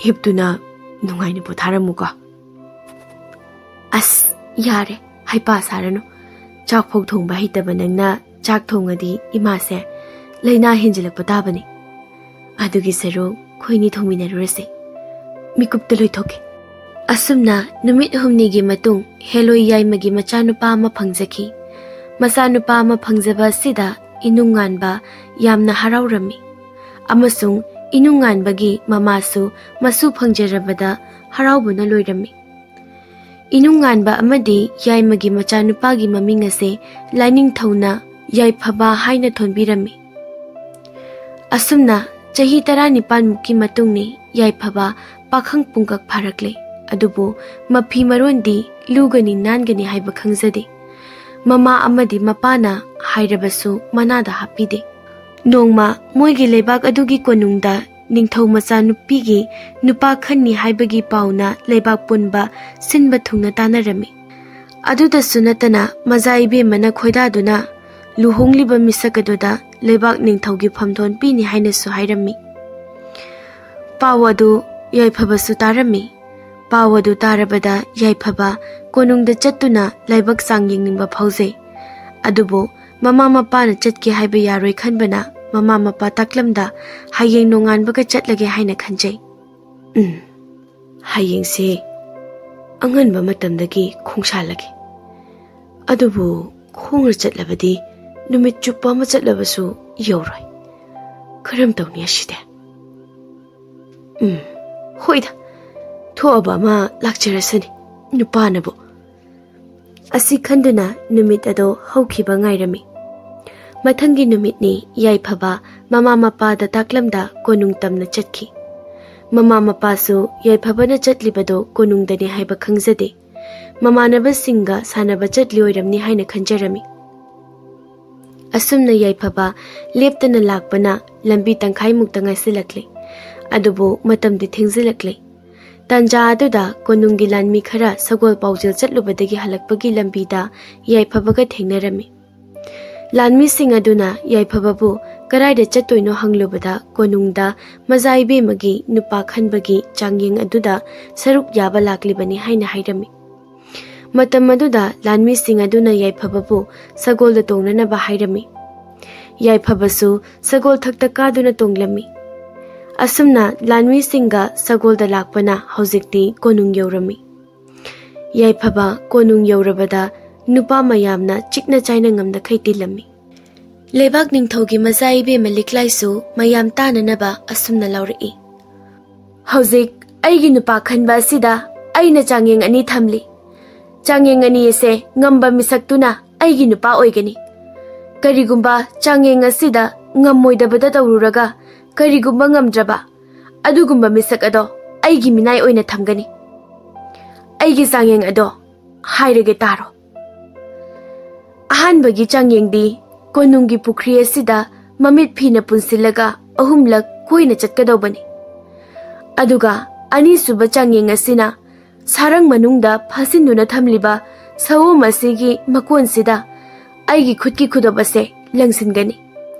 ꯍꯤꯞꯇꯨꯅ ꯅꯨꯡꯉꯥꯏꯅ ꯄꯣꯊꯥꯔꯝꯃꯨꯀꯣ꯫ ꯑꯁ, ꯌꯥꯔꯦ, ꯍꯩꯄꯥ ꯁꯥꯔꯅꯨ꯫ ꯆꯥꯛ ꯐꯥꯎ ꯊꯣꯡꯕ ꯍꯩꯇꯕ ꯅꯪꯅ ꯆꯥꯛ ꯊꯣꯡꯉꯗꯤ ꯏꯃꯥꯁꯦ ꯂꯥꯏꯅꯥ ꯍꯦꯟꯖꯤꯜꯂꯛꯄ ꯇꯥꯕꯅꯤ꯫ ꯑꯗꯨꯒꯤ ꯁꯔꯨꯛ ꯈꯣꯏꯅꯤ ꯊꯣꯡꯃꯤꯟꯅꯔꯨꯔꯁꯦ꯫ ꯃꯤꯀꯨꯞꯇ ꯂꯣꯏꯊꯣꯛꯀꯦ꯫ ꯑꯁꯨꯝꯅ ꯅꯨꯃꯤꯠ ꯍꯨꯝꯅꯤꯒꯤ ꯃꯇꯨꯡ ꯍꯦꯂꯣꯏ ꯌꯥꯏꯃꯒꯤ ꯃꯆꯥꯅꯨꯄꯥ ꯑꯃ ꯐꯪꯖꯈꯤ꯫ ꯃꯆꯥꯅꯨꯄꯥ ꯑꯃ ꯐꯪꯖꯕ ꯑꯁꯤꯗ ꯏꯅꯨꯡꯉꯥꯟꯕ ꯌꯥꯝꯅ ꯍꯔꯥꯎꯔꯝꯃꯤ꯫ ꯑꯃꯁꯨꯡ ꯏꯅꯨꯡꯉꯥꯟꯕꯒꯤ ꯃꯃꯥꯁꯨ ꯃꯁꯨ ꯐꯪꯖꯔꯕꯗ ꯍꯔꯥꯎꯕꯅ ꯂꯣꯏꯔꯝꯃꯤ꯫ ꯏꯅꯨꯡꯉꯥꯟꯕ ꯑꯃꯗꯤ ꯌꯥꯏꯃꯒꯤ ꯃꯆꯥꯅꯨꯄꯥꯒꯤ ꯃꯃꯤꯡ ꯑꯁꯦ ꯂꯥꯏꯅꯤꯡꯊꯧꯅ ꯌꯥꯏꯐꯕ ꯍꯥꯏꯅ ꯊꯣꯟꯕꯤꯔꯝꯃꯤ꯫ ꯑꯁꯨꯝꯅ ꯆꯍꯤ ꯇꯔꯥꯅꯤꯄꯥꯟꯃꯨꯛꯀꯤ ꯃꯇꯨꯡꯅꯤ ꯌꯥꯏꯐꯕ ꯄꯥꯈꯪ ꯄꯨꯡꯀꯛ ꯐꯥꯔꯛꯂꯦ꯫ ꯑꯗꯨꯕꯨ ꯃꯐꯤ ꯃꯔꯣꯟꯗꯤ ꯂꯨꯒꯅꯤ ꯅꯥꯟꯒꯅꯤ ꯍꯥꯏꯕ ꯈꯪꯖꯗꯦ꯫ ꯃꯃꯥ ꯑꯃꯗꯤ ꯃꯄꯥꯅ ꯍꯥꯏꯔꯕꯁꯨ ꯃꯅꯥꯗ ꯍꯥꯞꯄꯤꯗꯦ꯫ ꯅꯣꯡꯃ ꯃꯣꯏꯒꯤ ꯂꯩꯕꯥꯛ ꯑꯗꯨꯒꯤ ꯀꯣꯅꯨꯡꯗ ꯅꯤꯡꯊꯧ ꯃꯆꯥꯅꯨꯄꯤꯒꯤ ꯅꯨꯄꯥ ꯈꯟꯅꯤ ꯍꯥꯏꯕꯒꯤ ꯄꯥꯎꯅ ꯂꯩꯕꯥꯛ ꯄꯨꯟꯕ ꯁꯤꯟꯕ ꯊꯨꯡꯅ ꯇꯥꯅꯔꯝꯃꯤ꯫ ꯑꯗꯨꯗꯁꯨ ꯅꯠꯇꯅ ꯃꯖꯥ ꯏꯕꯦꯝꯃꯅ ꯈꯣꯏꯗꯥꯗꯨꯅ ꯂꯨꯍꯣꯡꯂꯤꯕ ꯃꯤꯁꯛ ꯑꯗꯨꯗ ꯂꯩꯕꯥꯛ ꯅꯤꯡꯊꯧꯒꯤ ꯐꯝꯗꯣꯟ ꯄꯤꯅꯤ ꯍꯥꯏꯅꯁꯨ ꯍꯥꯏꯔꯝꯃꯤ꯫ ꯄꯥꯎ ꯑꯗꯨ ꯌꯥꯏꯐꯕꯁꯨ ꯇꯥꯔꯝꯃꯤ꯫ ꯄꯥꯎ ꯑꯗꯨ ꯇꯥꯔꯕꯗ ꯌꯥꯏꯐꯕ ꯀꯣꯅꯨꯡꯗ ꯆꯠꯇꯨꯅ ꯂꯥꯏꯕꯛ ꯆꯥꯡ ꯌꯦꯡꯅꯤꯡꯕ ꯐꯥꯎꯖꯩ꯫ ꯑꯗꯨꯕꯨ ꯃꯃꯥ ꯃꯄꯥꯅ ꯆꯠꯀꯦ ꯍꯥꯏꯕ ꯌꯥꯔꯣꯏ ꯈꯟꯕꯅ ꯃꯃꯥ ꯃꯄꯥ ꯇꯥꯛꯂꯝꯗ ꯍꯌꯦꯡ ꯅꯣꯡꯉꯥꯟꯕꯒ ꯆꯠꯂꯒꯦ ꯍꯥꯏꯅ ꯈꯟꯖꯩ꯫ ꯎꯝ, ꯍꯌꯦꯡꯁꯦ ꯑꯉꯟꯕ ꯃꯇꯝꯗꯒꯤ ꯈꯣꯡꯁꯥꯜꯂꯒꯦ꯫ ꯑꯗꯨꯕꯨ ꯈꯣꯡꯅ ꯆꯠꯂꯕꯗꯤ ꯅꯨꯃꯤꯠ ꯆꯨꯞꯄ ꯑꯃ ꯆꯠꯂꯕꯁꯨ ꯌꯧꯔꯣꯏ꯫ ꯀꯔꯝ ꯇꯧꯅꯤ ꯑꯁꯤꯗꯤ? ꯎꯝ, ꯍꯣꯏꯗ, ꯊꯣꯛꯑꯕ ꯑꯃ ꯂꯥꯛꯆꯔꯁꯅꯤ, ꯅꯨꯄꯥꯅꯕꯨ꯫ ꯑꯁꯤ ꯈꯟꯗꯨꯅ ꯅꯨꯃꯤꯠ ꯑꯗꯣ ꯍꯧꯈꯤꯕ ꯉꯥꯏꯔꯝꯃꯤ꯫ ꯃꯊꯪꯒꯤ ꯅꯨꯃꯤꯠꯅꯤ ꯌꯥꯏꯐꯕ ꯃꯃꯥ ꯃꯄꯥꯗ ꯇꯥꯛꯂꯝꯗ ꯀꯣꯅꯨꯡ ꯇꯝꯅ ꯆꯠꯈꯤ꯫ ꯃꯃꯥ ꯃꯄꯥꯁꯨ ꯌꯥꯏꯐꯕꯅ ꯆꯠꯂꯤꯕꯗꯣ ꯀꯣꯅꯨꯡꯗꯅꯤ ꯍꯥꯏꯕ ꯈꯪꯖꯗꯦ꯫ ꯃꯃꯥꯟꯅꯕꯁꯤꯡꯒ ꯁꯥꯟꯅꯕ ꯆꯠꯂꯤ ꯑꯣꯏꯔꯝꯅꯤ ꯍꯥꯏꯅ ꯈꯟꯖꯔꯝꯃꯤ꯫ ꯑꯁꯨꯝꯅ ꯌꯥꯏꯐꯕ ꯂꯦꯞꯇꯅ ꯂꯥꯛꯄꯅ ꯂꯝꯕꯤ ꯇꯪꯈꯥꯏꯃꯨꯛꯇ ꯉꯥꯏꯁꯤꯜꯂꯛꯂꯦ꯫ ꯑꯗꯨꯕꯨ ꯃꯇꯝꯗꯤ ꯊꯦꯡꯖꯤꯜꯂꯛꯂꯦ꯫ ꯇꯥꯟꯖꯥ ꯑꯗꯨꯗ ꯀꯣꯅꯨꯡꯒꯤ ꯂꯥꯟꯃꯤ ꯈꯔ ꯁꯒꯣꯜ ꯄꯥꯎꯖꯦꯜ ꯆꯠꯂꯨꯕꯗꯒꯤ ꯍꯜꯂꯛꯄꯒꯤ ꯂꯝꯕꯤꯗ ꯌꯥꯏꯐꯕꯒ ꯊꯦꯡꯅꯔꯝꯃꯤ꯫ ꯂꯥꯟꯃꯤꯁꯤꯡ ꯑꯗꯨꯅ ꯌꯥꯏꯐꯕꯕꯨ ꯀꯗꯥꯏꯗ ꯆꯠꯇꯣꯏꯅꯣ ꯍꯪꯂꯨꯕꯗ ꯀꯣꯅꯨꯡꯗ ꯃꯖꯥ ꯏꯕꯦꯝꯃꯒꯤ ꯅꯨꯄꯥ ꯈꯟꯕꯒꯤ ꯆꯥꯡꯌꯦꯡ ꯑꯗꯨꯗ ꯁꯔꯨꯛ ꯌꯥꯕ ꯂꯥꯛꯂꯤꯕꯅꯤ ꯍꯥꯏꯅ ꯍꯥꯏꯔꯝꯃꯤ꯫ ꯃꯇꯝ ꯑꯗꯨꯗ ꯂꯥꯟꯃꯤꯁꯤꯡ ꯑꯗꯨꯅ ꯌꯥꯏꯐꯕꯕꯨ ꯁꯒꯣꯜꯗ ꯇꯣꯡꯅꯅꯕ ꯍꯥꯏꯔꯝꯃꯤ꯫ ꯌꯥꯏꯐꯕꯁꯨ ꯁꯒꯣꯜ ꯊꯛꯇ ꯀꯥꯗꯨꯅ ꯇꯣꯡꯂꯝꯃꯤ꯫ ꯑꯁꯨꯝꯅ ꯂꯥꯟꯃꯤꯁꯤꯡꯒ ꯁꯒꯣꯜꯗ ꯂꯥꯛꯄꯅ ꯍꯧꯖꯤꯛꯇꯤ ꯀꯣꯅꯨꯡ ꯌꯧꯔꯝꯃꯤ꯫ ꯌꯥꯏꯐꯕ ꯀꯣꯅꯨꯡ ꯌꯧꯔꯕꯗ ꯅꯨꯄꯥ ꯃꯌꯥꯝꯅ ꯆꯤꯛꯅ ꯆꯥꯏꯅ ꯉꯝꯗꯈꯩ ꯇꯤꯜꯂꯝꯃꯤ꯫ ꯂꯩꯕꯥꯛ ꯅꯤꯡꯊꯧꯒꯤ ꯃꯆꯥ ꯏꯕꯦꯝꯃ ꯂꯤꯛꯂꯥꯏꯁꯨ ꯃꯌꯥꯝ ꯇꯥꯅꯅꯕ ꯑꯁꯨꯝꯅ ꯂꯥꯎꯔꯛꯏ꯫ ꯍꯧꯖꯤꯛ ꯑꯩꯒꯤ ꯅꯨꯄꯥ ꯈꯟꯕ ꯑꯁꯤꯗ ꯑꯩꯅ ꯆꯥꯡꯌꯦꯡ ꯑꯅꯤ ꯊꯝꯂꯤ꯫ ꯆꯥꯡꯌꯦꯡ ꯑꯅꯤ ꯑꯁꯦ ꯉꯝꯕ ꯃꯤꯁꯛꯇꯨꯅ ꯑꯩꯒꯤ ꯅꯨꯄꯥ ꯑꯣꯏꯒꯅꯤ꯫ ꯀꯔꯤꯒꯨꯝꯕ ꯆꯥꯡꯌꯦꯡ ꯑꯁꯤꯗ ꯉꯝꯃꯣꯏꯗꯕꯗ ꯇꯧꯔꯨꯔꯒ ꯀꯔꯤꯒꯨꯝꯕ ꯉꯝꯗ꯭ꯔꯕ, ꯑꯗꯨꯒꯨꯝꯕ ꯃꯤꯁꯛ ꯑꯗꯣ ꯑꯩꯒꯤ ꯃꯤꯅꯥꯏ ꯑꯣꯏꯅ ꯊꯝꯒꯅꯤ꯫ ꯑꯩꯒꯤ ꯆꯥꯡꯌꯦꯡ ꯑꯗꯣ ꯍꯥꯏꯔꯒꯦ ꯇꯥꯔꯣ꯫ ꯑꯍꯥꯟꯕꯒꯤ ꯆꯥꯡꯌꯦꯡꯗꯤ ꯀꯣꯅꯨꯡꯒꯤ ꯄꯨꯈ꯭ꯔꯤ ꯑꯁꯤꯗ ꯃꯃꯤꯠ ꯐꯤꯅ ꯄꯨꯟꯁꯤꯜꯂꯒ ꯑꯍꯨꯝꯂꯛ ꯀꯣꯏꯅ ꯆꯠꯀꯗꯧꯕꯅꯤ꯫ ꯑꯗꯨꯒ ꯑꯅꯤꯁꯨꯕ ꯆꯥꯡꯌꯦꯡ ꯑꯁꯤꯅ ꯁꯥꯔꯪ ꯃꯅꯨꯡꯗ ꯐꯥꯁꯤꯟꯗꯨꯅ ꯊꯝꯂꯤꯕ ꯁꯑꯣꯝ ꯑꯁꯤꯒꯤ ꯃꯀꯣꯟꯁꯤꯗ ꯑꯩꯒꯤ ꯈꯨꯠꯀꯤ ꯈꯨꯗꯣꯞ ꯑꯁꯦ ꯂꯪꯁꯤꯟꯒꯅꯤ꯫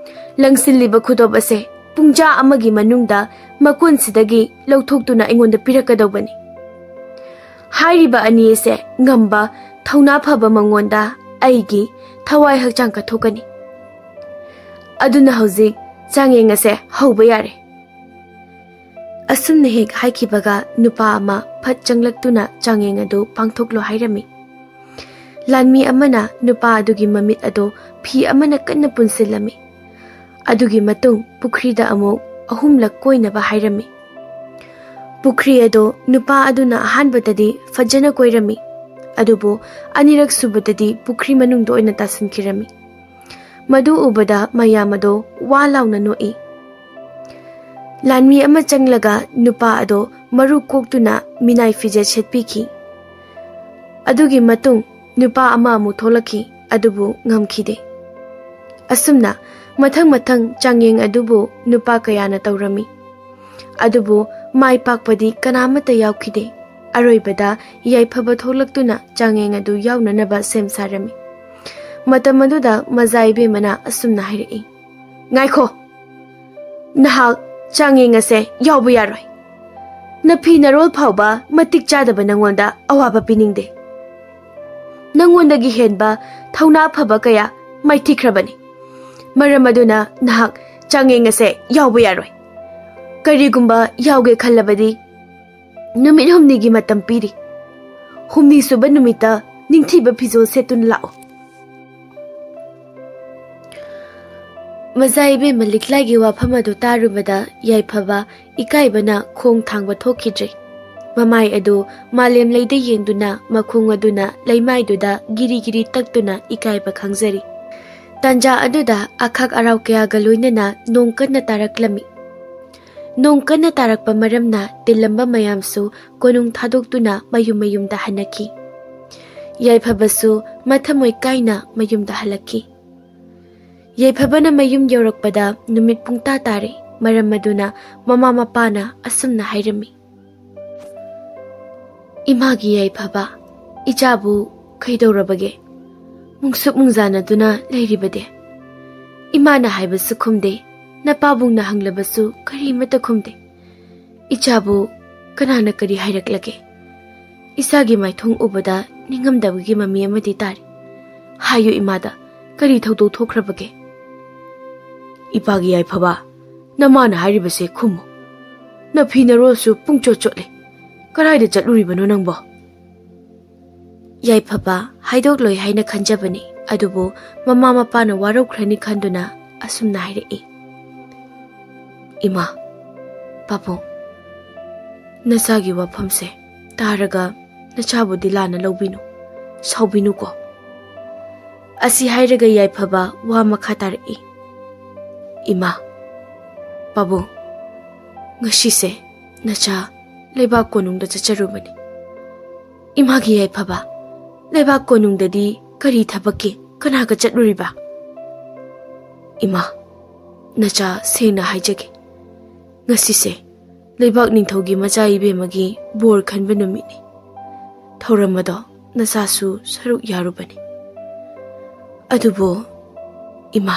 ꯂꯪꯁꯤꯜꯂꯤꯕ ꯈꯨꯗꯣꯞ ꯑꯁꯦ ꯄꯨꯡꯖꯥ ꯑꯃꯒꯤ ꯃꯅꯨꯡꯗ ꯃꯀꯣꯟꯁꯤꯗꯒꯤ ꯂꯧꯊꯣꯛꯇꯨꯅ ꯑꯩꯉꯣꯟꯗ ꯄꯤꯔꯛꯀꯗꯧꯕꯅꯤ꯫ ꯍꯥꯏꯔꯤꯕ ꯑꯅꯤ ꯑꯁꯦ ꯉꯝꯕ, ꯊꯧꯅꯥ ꯐꯕ ꯃꯉꯣꯟꯗ ꯑꯩꯒꯤ ꯊꯋꯥꯏ ꯍꯛꯆꯥꯡ ꯀꯠꯊꯣꯛꯀꯅꯤ꯫ ꯑꯗꯨꯅ ꯍꯧꯖꯤꯛ ꯆꯥꯡꯌꯦꯡ ꯑꯁꯦ ꯍꯧꯕ ꯌꯥꯔꯦ꯫ ꯑꯁꯨꯝꯅ ꯍꯦꯛ ꯍꯥꯏꯈꯤꯕꯒ ꯅꯨꯄꯥ ꯑꯃ ꯐꯠ ꯆꯪꯂꯛꯇꯨꯅ ꯆꯥꯡꯌꯦꯡ ꯑꯗꯨ ꯄꯥꯡꯊꯣꯛꯂꯣ ꯍꯥꯏꯔꯝꯃꯤ꯫ ꯂꯥꯟꯃꯤ ꯑꯃꯅ ꯅꯨꯄꯥ ꯑꯗꯨꯒꯤ ꯃꯃꯤꯠ ꯑꯗꯨ ꯐꯤ ꯑꯃꯅ ꯀꯟꯅ ꯄꯨꯟꯁꯤꯜꯂꯝꯃꯤ꯫ ꯑꯗꯨꯒꯤ ꯃꯇꯨꯡ ꯄꯨꯈ꯭ꯔꯤꯗ ꯑꯃꯨꯛ ꯑꯍꯨꯝꯂꯛ ꯀꯣꯏꯅꯕ ꯍꯥꯏꯔꯝꯃꯤ꯫ ꯄꯨꯈ꯭ꯔꯤ ꯑꯗꯨ ꯅꯨꯄꯥ ꯑꯗꯨꯅ ꯑꯍꯥꯟꯕꯗꯗꯤ ꯐꯖꯅ ꯀꯣꯏꯔꯝꯃꯤ, ꯑꯗꯨꯕꯨ ꯑꯅꯤꯔꯛ ꯁꯨꯕꯗꯗꯤ ꯄꯨꯈ꯭ꯔꯤ ꯃꯅꯨꯡꯗ ꯑꯣꯏꯅ ꯇꯥꯁꯤꯟꯈꯤꯔꯝꯃꯤ꯫ ꯃꯗꯨ ꯎꯕꯗ ꯃꯌꯥꯝ ꯑꯗꯣ ꯋꯥ ꯂꯥꯎꯅ ꯅꯣꯛꯏ꯫ ꯂꯥꯟꯃꯤ ꯑꯃ ꯆꯪꯂꯒ ꯅꯨꯄꯥ ꯑꯗꯣ ꯃꯔꯨ ꯀꯣꯛꯇꯨꯅ ꯃꯤꯅꯥꯏ ꯐꯤꯖꯦꯠ ꯁꯦꯠꯄꯤꯈꯤ꯫ ꯑꯗꯨꯒꯤ ꯃꯇꯨꯡ ꯅꯨꯄꯥ ꯑꯃ ꯑꯃꯨꯛ ꯊꯣꯛꯂꯛꯈꯤ, ꯑꯗꯨꯕꯨ ꯉꯝꯈꯤꯗꯦ꯫ ꯑꯁꯨꯝꯅ ꯃꯊꯪ ꯃꯊꯪ ꯆꯥꯡꯌꯦꯡ ꯑꯗꯨꯕꯨ ꯅꯨꯄꯥ ꯀꯌꯥꯅ ꯇꯧꯔꯝꯃꯤ, ꯑꯗꯨꯕꯨ ꯃꯥꯏ ꯄꯥꯛꯄꯗꯤ ꯀꯅꯥꯃꯠꯇ ꯌꯥꯎꯈꯤꯗꯦ꯫ ꯑꯔꯣꯏꯕꯗ ꯌꯥꯏꯐꯕ ꯊꯣꯛꯂꯛꯇꯨꯅ ꯆꯥꯡꯌꯦꯡ ꯑꯗꯨ ꯌꯥꯎꯅꯅꯕ ꯁꯦꯝ ꯁꯥꯔꯝꯃꯤ꯫ ꯃꯇꯝ ꯑꯗꯨꯗ ꯃꯖꯥ ꯏꯕꯦꯝꯃꯅ ꯑꯁꯨꯝꯅ ꯍꯥꯏꯔꯛꯏ, "ꯉꯥꯏꯈꯣ, ꯅꯍꯥꯛ ꯆꯥꯡꯌꯦꯡ ꯑꯁꯦ ꯌꯥꯎꯕ ꯌꯥꯔꯣꯏ꯫ ꯅꯐꯤ ꯅꯔꯣꯜ ꯐꯥꯎꯕ ꯃꯇꯤꯛ ꯆꯥꯗꯕ ꯅꯉꯣꯟꯗ ꯑꯋꯥꯕ ꯄꯤꯅꯤꯡꯗꯦ꯫ ꯅꯉꯣꯟꯗꯒꯤ ꯍꯦꯟꯕ ꯊꯧꯅꯥ ꯐꯕ ꯀꯌꯥ ꯃꯥꯏꯊꯤꯈ꯭ꯔꯕꯅꯤ꯫ ꯃꯔꯝ ꯑꯗꯨꯅ ꯅꯍꯥꯛ ꯆꯥꯡꯌꯦꯡ ꯑꯁꯦ ꯌꯥꯎꯕ ꯌꯥꯔꯣꯏ꯫ ꯀꯔꯤꯒꯨꯝꯕ ꯌꯥꯎꯒꯦ ꯈꯜꯂꯕꯗꯤ ꯅꯨꯃꯤꯠ ꯍꯨꯝꯅꯤꯒꯤ ꯃꯇꯝ ꯄꯤꯔꯤ꯫ ꯍꯨꯝꯅꯤ ꯁꯨꯕ ꯅꯨꯃꯤꯠꯇ ꯅꯤꯡꯊꯤꯕ ꯐꯤꯖꯣꯜ ꯁꯦꯠꯇꯨꯅ ꯂꯥꯛꯎ꯫" ꯃꯖꯥ ꯏꯕꯦꯝꯃ ꯂꯤꯛꯂꯥꯏꯒꯤ ꯋꯥꯐꯝ ꯑꯗꯨ ꯇꯥꯔꯨꯕꯗ ꯌꯥꯏꯐꯕ ꯏꯀꯥꯏꯕꯅ ꯈꯣꯡ ꯊꯥꯡꯕ ꯊꯣꯛꯈꯤꯗ꯭ꯔꯦ꯫ ꯃꯃꯥꯏ ꯑꯗꯨ ꯃꯥꯂꯦꯝ ꯂꯩꯗ ꯌꯦꯡꯗꯨꯅ ꯃꯈꯣꯡ ꯑꯗꯨꯅ ꯂꯩꯃꯥꯏꯗꯨꯗ ꯒꯤꯔꯤ ꯒꯤꯔꯤ ꯇꯛꯇꯨꯅ ꯏꯀꯥꯏꯕ ꯈꯪꯖꯔꯤ꯫ ꯇꯥꯟꯖꯥ ꯑꯗꯨꯗ ꯑꯈꯥꯛ ꯑꯔꯥꯎ ꯀꯌꯥꯒ ꯂꯣꯏꯅꯅ ꯅꯣꯡ ꯀꯟꯅ ꯇꯥꯔꯛꯂꯝꯃꯤ꯫ ꯅꯣꯡ ꯀꯟꯅ ꯇꯥꯔꯛꯄ ꯃꯔꯝꯅ ꯇꯤꯜꯂꯝꯕ ꯃꯌꯥꯝꯁꯨ ꯀꯣꯅꯨꯡ ꯊꯥꯗꯣꯛꯇꯨꯅ ꯃꯌꯨꯝ ꯃꯌꯨꯝꯗ ꯍꯟꯅꯈꯤ꯫ ꯌꯥꯏꯐꯕꯁꯨ ꯃꯊꯃꯣꯏ ꯀꯥꯏꯅ ꯃꯌꯨꯝꯗ ꯍꯜꯂꯛꯈꯤ꯫ ꯌꯥꯏꯐꯕꯅ ꯃꯌꯨꯝ ꯌꯧꯔꯛꯄꯗ ꯅꯨꯃꯤꯠ ꯄꯨꯡꯇꯥ ꯇꯥꯔꯦ꯫ ꯃꯔꯝ ꯑꯗꯨꯅ ꯃꯃꯥ ꯃꯄꯥꯅ ꯑꯁꯨꯝꯅ ꯍꯥꯏꯔꯝꯃꯤ, "ꯏꯃꯥꯒꯤ ꯌꯥꯏꯐꯕ, ꯏꯆꯥꯕꯨ ꯀꯩꯗꯧꯔꯕꯒꯦ? ꯃꯨꯡꯁꯨꯛ ꯃꯨꯡꯖꯥꯅꯗꯨꯅ ꯂꯩꯔꯤꯕꯗꯤ? ꯏꯃꯥꯅ ꯍꯥꯏꯕꯁꯨ ꯈꯨꯝꯗꯦ, ꯅꯄꯥꯕꯨꯡꯅ ꯍꯪꯂꯕꯁꯨ ꯀꯔꯤꯃꯠꯇ ꯈꯨꯝꯗꯦ꯫ ꯏꯆꯥꯕꯨ ꯀꯅꯥꯅ ꯀꯔꯤ ꯍꯥꯏꯔꯛꯂꯒꯦ? ꯏꯆꯥꯒꯤ ꯃꯥꯏꯊꯣꯡ ꯎꯕꯗ ꯅꯤꯡꯉꯝꯗꯕꯒꯤ ꯃꯃꯤ ꯑꯃꯗꯤ ꯇꯥꯔꯤ꯫ ꯍꯥꯏꯌꯨ ꯏꯃꯥꯗ, ꯀꯔꯤ ꯊꯧꯗꯣꯛ ꯊꯣꯛꯈ꯭ꯔꯕꯒꯦ?" "ꯏꯄꯥꯒꯤ ꯌꯥꯏꯐꯕ, ꯅꯃꯥꯅ ꯍꯥꯏꯔꯤꯕꯁꯦ ꯈꯨꯝꯃꯨ꯫ ꯅꯐꯤ ꯅꯔꯣꯜꯁꯨ ꯄꯨꯡꯆꯣꯠ ꯆꯣꯠꯂꯦ꯫ ꯀꯗꯥꯏꯗ ꯆꯠꯂꯨꯔꯤꯕꯅꯣ ꯅꯪꯕꯣ?" ꯌꯥꯏꯐꯕ ꯍꯥꯏꯗꯣꯛꯂꯣꯏ ꯍꯥꯏꯅ ꯈꯟꯖꯕꯅꯤ, ꯑꯗꯨꯕꯨ ꯃꯃꯥ ꯃꯄꯥꯅ ꯋꯥꯔꯧꯈ꯭ꯔꯅꯤ ꯈꯟꯗꯨꯅ ꯑꯁꯨꯝꯅ ꯍꯥꯏꯔꯛꯏ, "ꯏꯃꯥ, ꯄꯥꯕꯨꯡ, ꯅꯆꯥꯒꯤ ꯋꯥꯐꯝꯁꯦ ꯇꯥꯔꯒ ꯅꯆꯥꯕꯨꯗꯤ ꯂꯥꯟꯅ ꯂꯧꯕꯤꯅꯨ, ꯁꯥꯎꯕꯤꯅꯨꯀꯣ꯫" ꯑꯁꯤ ꯍꯥꯏꯔꯒ ꯌꯥꯏꯐꯕ ꯋꯥ ꯃꯈꯥ ꯇꯥꯔꯛꯏ, "ꯏꯃꯥ, ꯄꯥꯕꯨꯡ, ꯉꯁꯤꯁꯦ ꯅꯆꯥ ꯂꯩꯕꯥꯛ ꯀꯣꯅꯨꯡꯗ ꯆꯠꯆꯔꯨꯕꯅꯤ꯫" "ꯏꯃꯥꯒꯤ ꯌꯥꯏꯐꯕ, ꯂꯩꯕꯥꯛ ꯀꯣꯅꯨꯡꯗꯗꯤ ꯀꯔꯤ ꯊꯕꯛꯀꯤ, ꯀꯅꯥꯒ ꯆꯠꯂꯨꯔꯤꯕ?" "ꯏꯃꯥ, ꯅꯆꯥ ꯁꯦꯡꯅ ꯍꯥꯏꯖꯒꯦ, ꯉꯁꯤꯁꯦ ꯂꯩꯕꯥꯛ ꯅꯤꯡꯊꯧꯒꯤ ꯃꯆꯥ ꯏꯕꯦꯝꯃꯒꯤ ꯕꯣꯔ ꯈꯟꯕ ꯅꯨꯃꯤꯠꯅꯤ꯫ ꯊꯧꯔꯝ ꯑꯗꯣ ꯅꯆꯥꯁꯨ ꯁꯔꯨꯛ ꯌꯥꯔꯨꯕꯅꯤ꯫ ꯑꯗꯨꯕꯨ ꯏꯃꯥ,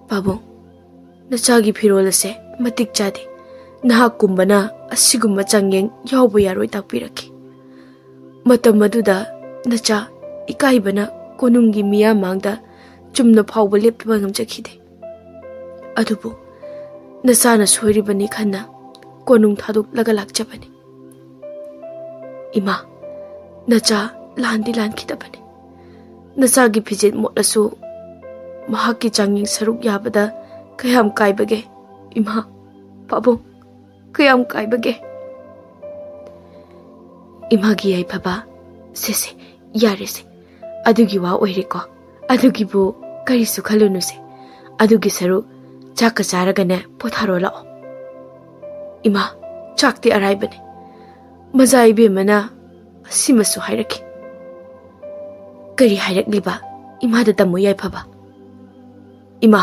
ꯄꯥꯕꯨꯡ, ꯅꯆꯥꯒꯤ ꯐꯤꯔꯣꯜ ꯑꯁꯦ ꯃꯇꯤꯛ ꯆꯥꯗꯦ꯫ ꯅꯍꯥꯛꯀꯨꯝꯕꯅ ꯑꯁꯤꯒꯨꯝꯕ ꯆꯥꯡꯌꯦꯡ ꯌꯥꯎꯕ ꯌꯥꯔꯣꯏ ꯇꯥꯛꯄꯤꯔꯛꯈꯤ꯫ ꯃꯇꯝ ꯑꯗꯨꯗ ꯅꯆꯥ ꯏꯀꯥꯏꯕꯅ ꯀꯣꯅꯨꯡꯒꯤ ꯃꯤꯌꯥꯝ ꯃꯥꯡꯗ ꯆꯨꯝꯅ ꯐꯥꯎꯕ ꯂꯦꯞꯄ ꯉꯝꯖꯈꯤꯗꯦ꯫ ꯑꯗꯨꯕꯨ ꯅꯆꯥꯅ ꯁꯣꯏꯔꯤꯕꯅꯤ ꯈꯟꯅ ꯀꯣꯅꯨꯡ ꯊꯥꯗꯣꯛꯂꯒ ꯂꯥꯛꯆꯕꯅꯤ꯫" "ꯏꯃꯥ, ꯅꯆꯥ ꯂꯥꯟꯗꯤ ꯂꯥꯟꯈꯤꯗꯕꯅꯤ꯫ ꯅꯆꯥꯒꯤ ꯐꯤꯖꯦꯠ ꯃꯣꯠꯂꯁꯨ ꯃꯍꯥꯛꯀꯤ ꯆꯥꯡꯌꯦꯡ ꯁꯔꯨꯛ ꯌꯥꯕꯗ ꯀꯌꯥꯝ ꯀꯥꯏꯕꯒꯦ? ꯏꯃꯥ, ꯄꯥꯕꯨꯡ, ꯀꯌꯥꯝ ꯀꯥꯏꯕꯒꯦ?" "ꯏꯃꯥꯒꯤ ꯌꯥꯏꯐꯕ, ꯁꯦ ꯁꯦ, ꯌꯥꯔꯦꯁꯦ, ꯑꯗꯨꯒꯤ ꯋꯥ ꯑꯣꯏꯔꯦꯀꯣ꯫ ꯑꯗꯨꯒꯤꯕꯨ ꯀꯔꯤꯁꯨ ꯈꯜꯂꯨꯅꯨꯁꯦ꯫ ꯑꯗꯨꯒꯤ ꯁꯔꯨꯛ ꯆꯥꯛꯀ ꯆꯥꯔꯒꯅꯦ ꯄꯣꯊꯥꯔꯣ ꯂꯥꯛꯑꯣ꯫" "ꯏꯃꯥ, ꯆꯥꯛꯇꯤ ꯑꯔꯥꯏꯕꯅꯤ꯫ ꯃꯖꯥ ꯏꯕꯦꯝꯃꯅ ꯑꯁꯤꯃꯁꯨ ꯍꯥꯏꯔꯛꯈꯤ꯫" "ꯀꯔꯤ ꯍꯥꯏꯔꯛꯂꯤꯕ? ꯏꯃꯥꯗ ꯇꯝꯃꯨ ꯌꯥꯏꯐꯕ꯫" "ꯏꯃꯥ,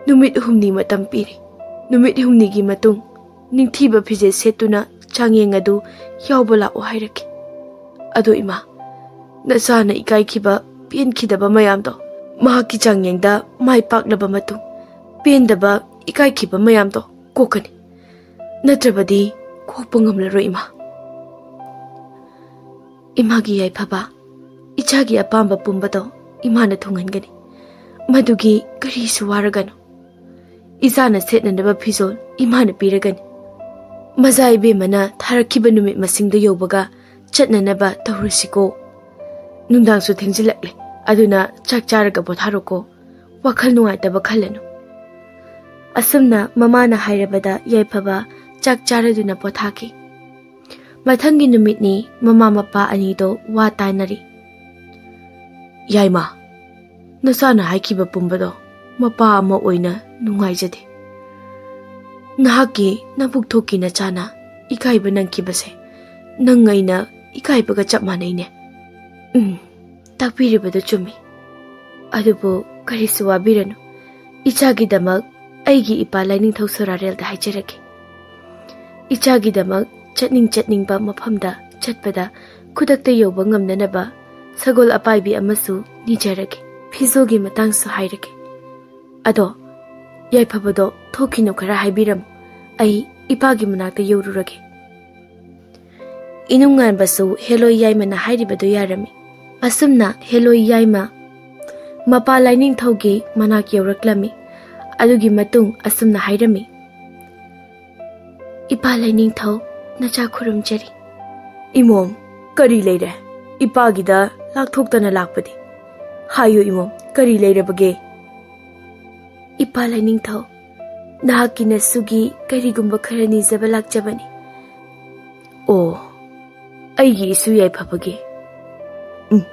ꯅꯨꯃꯤꯠ ꯍꯨꯝꯅꯤ ꯃꯇꯝ ꯄꯤꯔꯤ꯫ ꯅꯨꯃꯤꯠ ꯍꯨꯝꯅꯤꯒꯤ ꯃꯇꯨꯡ ꯅꯤꯡꯊꯤꯕ ꯐꯤꯖꯦꯠ ꯁꯦꯠꯇꯨꯅ ꯆꯥꯡꯌꯦꯡ ꯑꯗꯨ ꯌꯥꯎꯕ ꯂꯥꯛꯑꯣ ꯍꯥꯏꯔꯛꯀꯦ꯫ ꯑꯗꯣ ꯏꯃꯥ, ꯅꯆꯥꯅ ꯏꯀꯥꯏꯈꯤꯕ, ꯄꯦꯟꯈꯤꯗꯕ ꯃꯌꯥꯝꯗꯣ ꯃꯍꯥꯛꯀꯤ ꯆꯥꯡꯌꯦꯡꯗ ꯃꯥꯏ ꯄꯥꯛꯂꯕ ꯃꯇꯨꯡ ꯄꯦꯟꯗꯕ, ꯏꯀꯥꯏꯈꯤꯕ ꯃꯌꯥꯝꯗꯣ ꯀꯣꯛꯀꯅꯤ꯫ ꯅꯠꯇ꯭ꯔꯕꯗꯤ ꯀꯣꯛꯄ ꯉꯝꯂꯔꯣꯏ, ꯏꯃꯥ꯫" "ꯏꯃꯥꯒꯤ ꯌꯥꯏꯐꯕ, ꯏꯆꯥꯒꯤ ꯑꯄꯥꯝꯕ ꯄꯨꯝꯕꯗꯣ ꯏꯃꯥꯅ ꯊꯨꯡꯍꯟꯒꯅꯤ꯫ ꯃꯗꯨꯒꯤ ꯀꯔꯤꯁꯨ ꯋꯥꯔꯒꯅꯨ꯫ ꯏꯆꯥꯅ ꯁꯦꯠꯅꯅꯕ ꯐꯤꯖꯣꯜ ꯏꯃꯥꯅ ꯄꯤꯔꯒꯅꯤ꯫ ꯃꯖꯥ ꯏꯕꯦꯝꯃꯅ ꯊꯥꯔꯛꯈꯤꯕ ꯅꯨꯃꯤꯠ ꯃꯁꯤꯡꯗ ꯌꯧꯕꯒ ꯆꯠꯅꯅꯕ ꯇꯧꯔꯁꯤꯀꯣ꯫ ꯅꯨꯡꯗꯥꯡꯁꯨ ꯊꯦꯡꯖꯤꯜꯂꯛꯂꯦ, ꯑꯗꯨꯅ ꯆꯥꯛ ꯆꯥꯔꯒ ꯄꯣꯊꯥꯔꯣꯀꯣ꯫ ꯋꯥꯈꯜ ꯅꯨꯡꯉꯥꯏꯇꯕ ꯈꯜꯂꯅꯨ꯫" ꯑꯁꯨꯝꯅ ꯃꯃꯥꯅ ꯍꯥꯏꯔꯕꯗ ꯌꯥꯏꯐꯕ ꯆꯥꯛ ꯆꯥꯔꯗꯨꯅ ꯄꯣꯊꯥꯈꯤ꯫ ꯃꯊꯪꯒꯤ ꯅꯨꯃꯤꯠꯅꯤ꯫ ꯃꯃꯥ ꯃꯄꯥ ꯑꯅꯤꯗꯣ ꯋꯥ ꯇꯥꯅꯔꯤ꯫ "ꯌꯥꯏꯃ, ꯅꯆꯥꯅ ꯍꯥꯏꯈꯤꯕ ꯄꯨꯝꯕꯗꯣ ꯃꯄꯥ ꯑꯃ ꯑꯣꯏꯅ ꯅꯨꯡꯉꯥꯏꯖꯗꯦ꯫ ꯅꯍꯥꯛꯀꯤ ꯅꯕꯨꯛ ꯊꯣꯛꯀꯤ ꯅꯆꯥꯅ ꯏꯀꯥꯏꯕ ꯅꯪꯈꯤꯕꯁꯦ ꯅꯪ ꯑꯩꯅ ꯏꯀꯥꯏꯕꯒ ꯆꯞ ꯃꯥꯟꯅꯩꯅꯦ꯫" "ꯎꯝ, ꯇꯥꯛꯄꯤꯔꯤꯕꯗꯨ ꯆꯨꯝꯃꯤ꯫ ꯑꯗꯨꯕꯨ ꯀꯔꯤꯁꯨ ꯋꯥꯕꯤꯔꯅꯨ꯫ ꯏꯆꯥꯒꯤꯗꯃꯛ ꯑꯩꯒꯤ ꯏꯄꯥ ꯂꯥꯏꯅꯤꯡꯊꯧ ꯁꯣꯔꯥꯔꯦꯜꯗ ꯍꯥꯏꯖꯔꯒꯦ꯫ ꯏꯆꯥꯒꯤꯗꯃꯛ ꯆꯠꯅꯤꯡ ꯆꯠꯅꯤꯡꯕ ꯃꯐꯝꯗ ꯆꯠꯄꯗ ꯈꯨꯗꯛꯇ ꯌꯧꯕ ꯉꯝꯅꯅꯕ ꯁꯒꯣꯜ ꯑꯄꯥꯏꯕꯤ ꯑꯃꯁꯨ ꯅꯤꯖꯔꯒꯦ꯫ ꯐꯤꯖꯣꯜꯒꯤ ꯃꯇꯥꯡꯁꯨ ꯍꯥꯏꯔꯒꯦ꯫ ꯑꯗꯣ ꯌꯥꯏꯐꯕꯗꯣ ꯊꯣꯛꯈꯤꯅꯨ, ꯈꯔ ꯍꯥꯏꯕꯤꯔꯝꯃꯨ꯫ ꯑꯩ ꯏꯄꯥꯒꯤ ꯃꯅꯥꯛꯇ ꯌꯧꯔꯨꯔꯒꯦ꯫" ꯏꯅꯨꯡꯉꯥꯟꯕꯁꯨ ꯍꯦꯂꯣꯏ ꯌꯥꯏꯃꯅ ꯍꯥꯏꯔꯤꯕꯗꯨ ꯌꯥꯔꯝꯃꯤ꯫ ꯑꯁꯨꯝꯅ ꯍꯦꯂꯣꯏ ꯌꯥꯏꯃ ꯃꯄꯥ ꯂꯥꯏꯅꯤꯡꯊꯧꯒꯤ ꯃꯅꯥꯛ ꯌꯧꯔꯛꯂꯝꯃꯤ꯫ ꯑꯗꯨꯒꯤ ꯃꯇꯨꯡ ꯑꯁꯨꯝꯅ ꯍꯥꯏꯔꯝꯃꯤ꯫ "ꯏꯄꯥ ꯂꯥꯏꯅꯤꯡꯊꯧ, ꯅꯆꯥ ꯈꯨꯔꯨꯝꯖꯔꯤ꯫" "ꯏꯃꯣꯝ, ꯀꯔꯤ ꯂꯩꯔꯦ? ꯏꯄꯥꯒꯤꯗ ꯂꯥꯛꯊꯣꯛꯇꯅ ꯂꯥꯛꯄꯗꯤ? ꯍꯥꯏꯌꯨ ꯏꯃꯣꯝ, ꯀꯔꯤ ꯂꯩꯔꯕꯒꯦ?" "ꯏꯄꯥ ꯂꯥꯏꯅꯤꯡꯊꯧ, ꯅꯍꯥꯛꯀꯤ ꯅꯁꯨꯒꯤ ꯀꯔꯤꯒꯨꯝꯕ ꯈꯔ ꯅꯤꯖꯕ ꯂꯥꯛꯆꯕꯅꯤ꯫" "ꯑꯣ, ꯑꯩꯒꯤ ꯏꯁꯨ ꯌꯥꯏꯐꯕꯒꯤ? ꯎꯝ,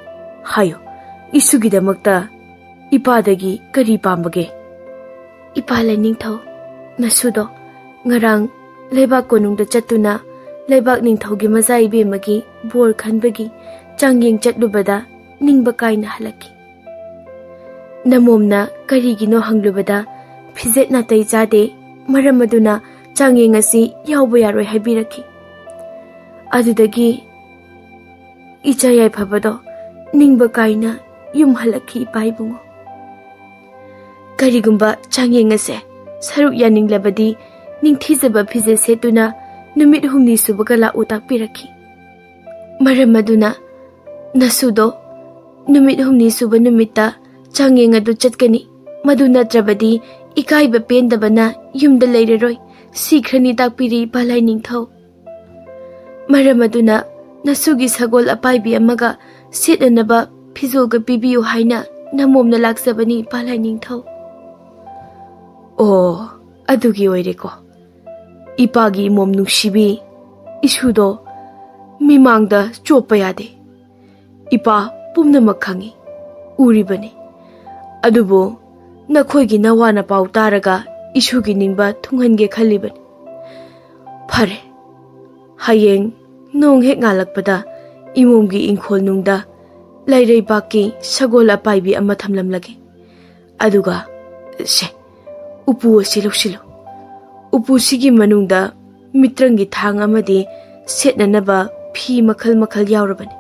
ꯍꯥꯏꯌꯨ, ꯏꯁꯨꯒꯤꯗꯃꯛꯇ ꯏꯄꯥꯗꯒꯤ ꯀꯔꯤ ꯄꯥꯝꯕꯒꯦ?" "ꯏꯄꯥ ꯂꯥꯏꯅꯤꯡꯊꯧ, ꯅꯁꯨꯗꯣ ꯉꯔꯥꯡ ꯂꯩꯕꯥꯛ ꯀꯣꯅꯨꯡꯗ ꯆꯠꯇꯨꯅ ꯂꯩꯕꯥꯛ ꯅꯤꯡꯊꯧꯒꯤ ꯃꯆꯥ ꯏꯕꯦꯝꯃꯒꯤ ꯕꯣꯔ ꯈꯟꯕꯒꯤ ꯆꯥꯡꯌꯦꯡ ꯆꯠꯂꯨꯕꯗ ꯅꯤꯡꯕ ꯀꯥꯏꯅ ꯍꯜꯂꯛꯈꯤ꯫ ꯅꯃꯣꯝꯅ ꯀꯔꯤꯒꯤꯅꯣ ꯍꯪꯂꯨꯕꯗ, "ꯐꯤꯖꯦꯠ ꯅꯥꯇꯩ ꯆꯥꯗꯦ, ꯃꯔꯝ ꯑꯗꯨꯅ ꯆꯥꯡꯌꯦꯡ ꯑꯁꯤ ꯌꯥꯎꯕ ꯌꯥꯔꯣꯏ" ꯍꯥꯏꯕꯤꯔꯛꯈꯤ꯫ ꯑꯗꯨꯗꯒꯤ ꯏꯆꯥ ꯌꯥꯏꯐꯕꯗꯣ ꯅꯤꯡꯕ ꯀꯥꯏꯅ ꯌꯨꯝ ꯍꯜꯂꯛꯈꯤ, ꯏꯄꯥ ꯏꯕꯨꯡꯉꯣ꯫ ꯀꯔꯤꯒꯨꯝꯕ ꯆꯥꯡꯌꯦꯡ ꯑꯁꯦ ꯁꯔꯨꯛ ꯌꯥꯅꯤꯡꯂꯕꯗꯤ, ꯅꯤꯡꯊꯤꯖꯕ ꯐꯤꯖꯦꯠ ꯁꯦꯠꯇꯨꯅ ꯅꯨꯃꯤꯠ ꯍꯨꯝꯅꯤ ꯁꯨꯕꯒ ꯂꯥꯛꯎ ꯇꯥꯛꯄꯤꯔꯛꯈꯤ꯫ ꯃꯔꯝ ꯑꯗꯨꯅ ꯅꯁꯨꯗꯣ ꯅꯨꯃꯤꯠ ꯍꯨꯝꯅꯤ ꯁꯨꯕ ꯅꯨꯃꯤꯠꯇ ꯆꯥꯡꯌꯦꯡ ꯑꯗꯨ ꯆꯠꯀꯅꯤ꯫ ꯃꯗꯨ ꯅꯠꯇ꯭ꯔꯕꯗꯤ ꯏꯀꯥꯏꯕ ꯄꯦꯟꯗꯕꯅ ꯌꯨꯝꯗ ꯂꯩꯔꯔꯣꯏ, ꯁꯤꯈ꯭ꯔꯅꯤ ꯇꯥꯛꯄꯤꯔꯤ, ꯏꯄꯥ ꯂꯥꯏꯅꯤꯡꯊꯧ꯫ ꯃꯔꯝ ꯑꯗꯨꯅ ꯅꯁꯨꯒꯤ ꯁꯒꯣꯜ ꯑꯄꯥꯏꯕꯤ ꯑꯃꯒ ꯁꯦꯠꯅꯅꯕ ꯐꯤꯖꯣꯜꯒ ꯄꯤꯕꯤꯌꯨ ꯍꯥꯏꯅ ꯅꯃꯣꯝꯅ ꯂꯥꯛꯆꯕꯅꯤ, ꯏꯄꯥ ꯂꯥꯏꯅꯤꯡꯊꯧ꯫ ꯑꯣ, ꯑꯗꯨꯒꯤ ꯑꯣꯏꯔꯦꯀꯣ꯫ ꯏꯄꯥꯒꯤ ꯏꯃꯣꯝ ꯅꯨꯡꯁꯤꯕꯤ, ꯏꯁꯨꯗꯣ ꯃꯤꯃꯥꯡꯗ ꯆꯣꯞꯄ ꯌꯥꯗꯦ꯫ ꯏꯄꯥ ꯄꯨꯝꯅꯃꯛ ꯈꯪꯏ, ꯎꯔꯤꯕꯅꯤ꯫ ꯑꯗꯨꯕꯨ ꯅꯈꯣꯏꯒꯤ ꯅꯋꯥꯅ ꯄꯥꯎ ꯇꯥꯔꯒ ꯏꯁꯨꯒꯤ ꯅꯤꯡꯕ ꯊꯨꯡꯍꯟꯒꯦ ꯈꯜꯂꯤꯕꯅꯤ꯫ ꯐꯔꯦ, ꯍꯌꯦꯡ ꯅꯣꯡ ꯍꯦꯛ ꯉꯥꯜꯂꯛꯄꯗ ꯏꯃꯣꯝꯒꯤ ꯏꯪꯈꯣꯜ ꯅꯨꯡꯗ ꯂꯩꯔꯩꯕꯥꯛꯀꯤ ꯁꯒꯣꯜ ꯑꯄꯥꯏꯕꯤ ꯑꯃ ꯊꯝꯂꯝꯂꯒꯦ꯫ ꯑꯗꯨꯒ, ꯁꯦ, ꯎꯄꯨ ꯑꯁꯤ ꯂꯧꯁꯤꯜꯂꯨ꯫ ꯎꯄꯨꯁꯤꯒꯤ ꯃꯅꯨꯡꯗ ꯃꯤꯇ꯭ꯔꯪꯒꯤ ꯊꯥꯡ ꯑꯃꯗꯤ ꯁꯦꯠꯅꯅꯕ ꯐꯤ ꯃꯈꯜ ꯃꯈꯜ ꯌꯥꯎꯔꯕꯅꯤ꯫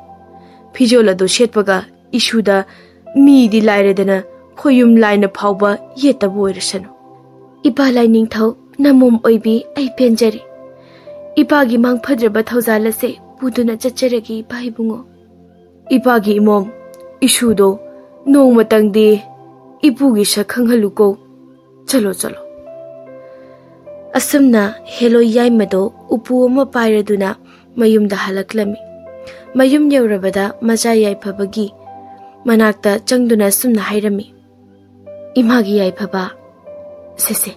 ꯐꯤꯖꯣꯜ ꯑꯗꯨ ꯁꯦꯠꯄꯒ ꯏꯁꯨꯗ ꯃꯤꯗꯤ ꯂꯥꯏꯔꯗꯅ ꯈꯣꯌꯨꯝ ꯂꯥꯏꯅ ꯐꯥꯎꯕ ꯌꯦꯠꯇꯕ ꯑꯣꯏꯔꯁꯅꯨ꯫ ꯏꯄꯥ ꯂꯥꯏꯅꯤꯡꯊꯧ, ꯅꯃꯣꯝ ꯑꯣꯏꯕꯤ, ꯑꯩ ꯄꯦꯟꯖꯔꯦ꯫ ꯏꯄꯥꯒꯤ ꯃꯥꯡꯐꯗ꯭ꯔꯕ ꯊꯧꯖꯥꯜ ꯑꯁꯦ ꯄꯨꯗꯨꯅ ꯆꯠꯆꯔꯒꯦ, ꯏꯄꯥ ꯏꯕꯨꯡꯉꯣ꯫ ꯏꯄꯥꯒꯤ ꯏꯃꯣꯝ, ꯏꯁꯨꯗꯣ ꯅꯣꯡꯃꯇꯪꯗꯤ ꯏꯄꯨꯒꯤ ꯁꯛ ꯈꯪꯍꯜꯂꯨꯀꯣ꯫ ꯆꯠꯂꯣ, ꯆꯠꯂꯣ꯫ ꯑꯁꯨꯝꯅ ꯍꯦꯂꯣꯏ ꯌꯥꯏꯃꯗꯣ ꯎꯄꯨ ꯑꯃ ꯄꯥꯏꯔꯗꯨꯅ ꯃꯌꯨꯝꯗ ꯍꯜꯂꯛꯂꯝꯃꯤ꯫ ꯃꯌꯨꯝ ꯌꯧꯔꯕꯗ ꯃꯆꯥ ꯌꯥꯏꯐꯕꯒꯤ ꯃꯅꯥꯛꯇ ꯆꯪꯗꯨꯅ ꯑꯁꯨꯝꯅ ꯍꯥꯏꯔꯝꯃꯤ, "ꯏꯃꯥꯒꯤ ꯌꯥꯏꯐꯕ, ꯁꯦ, ꯁꯦ,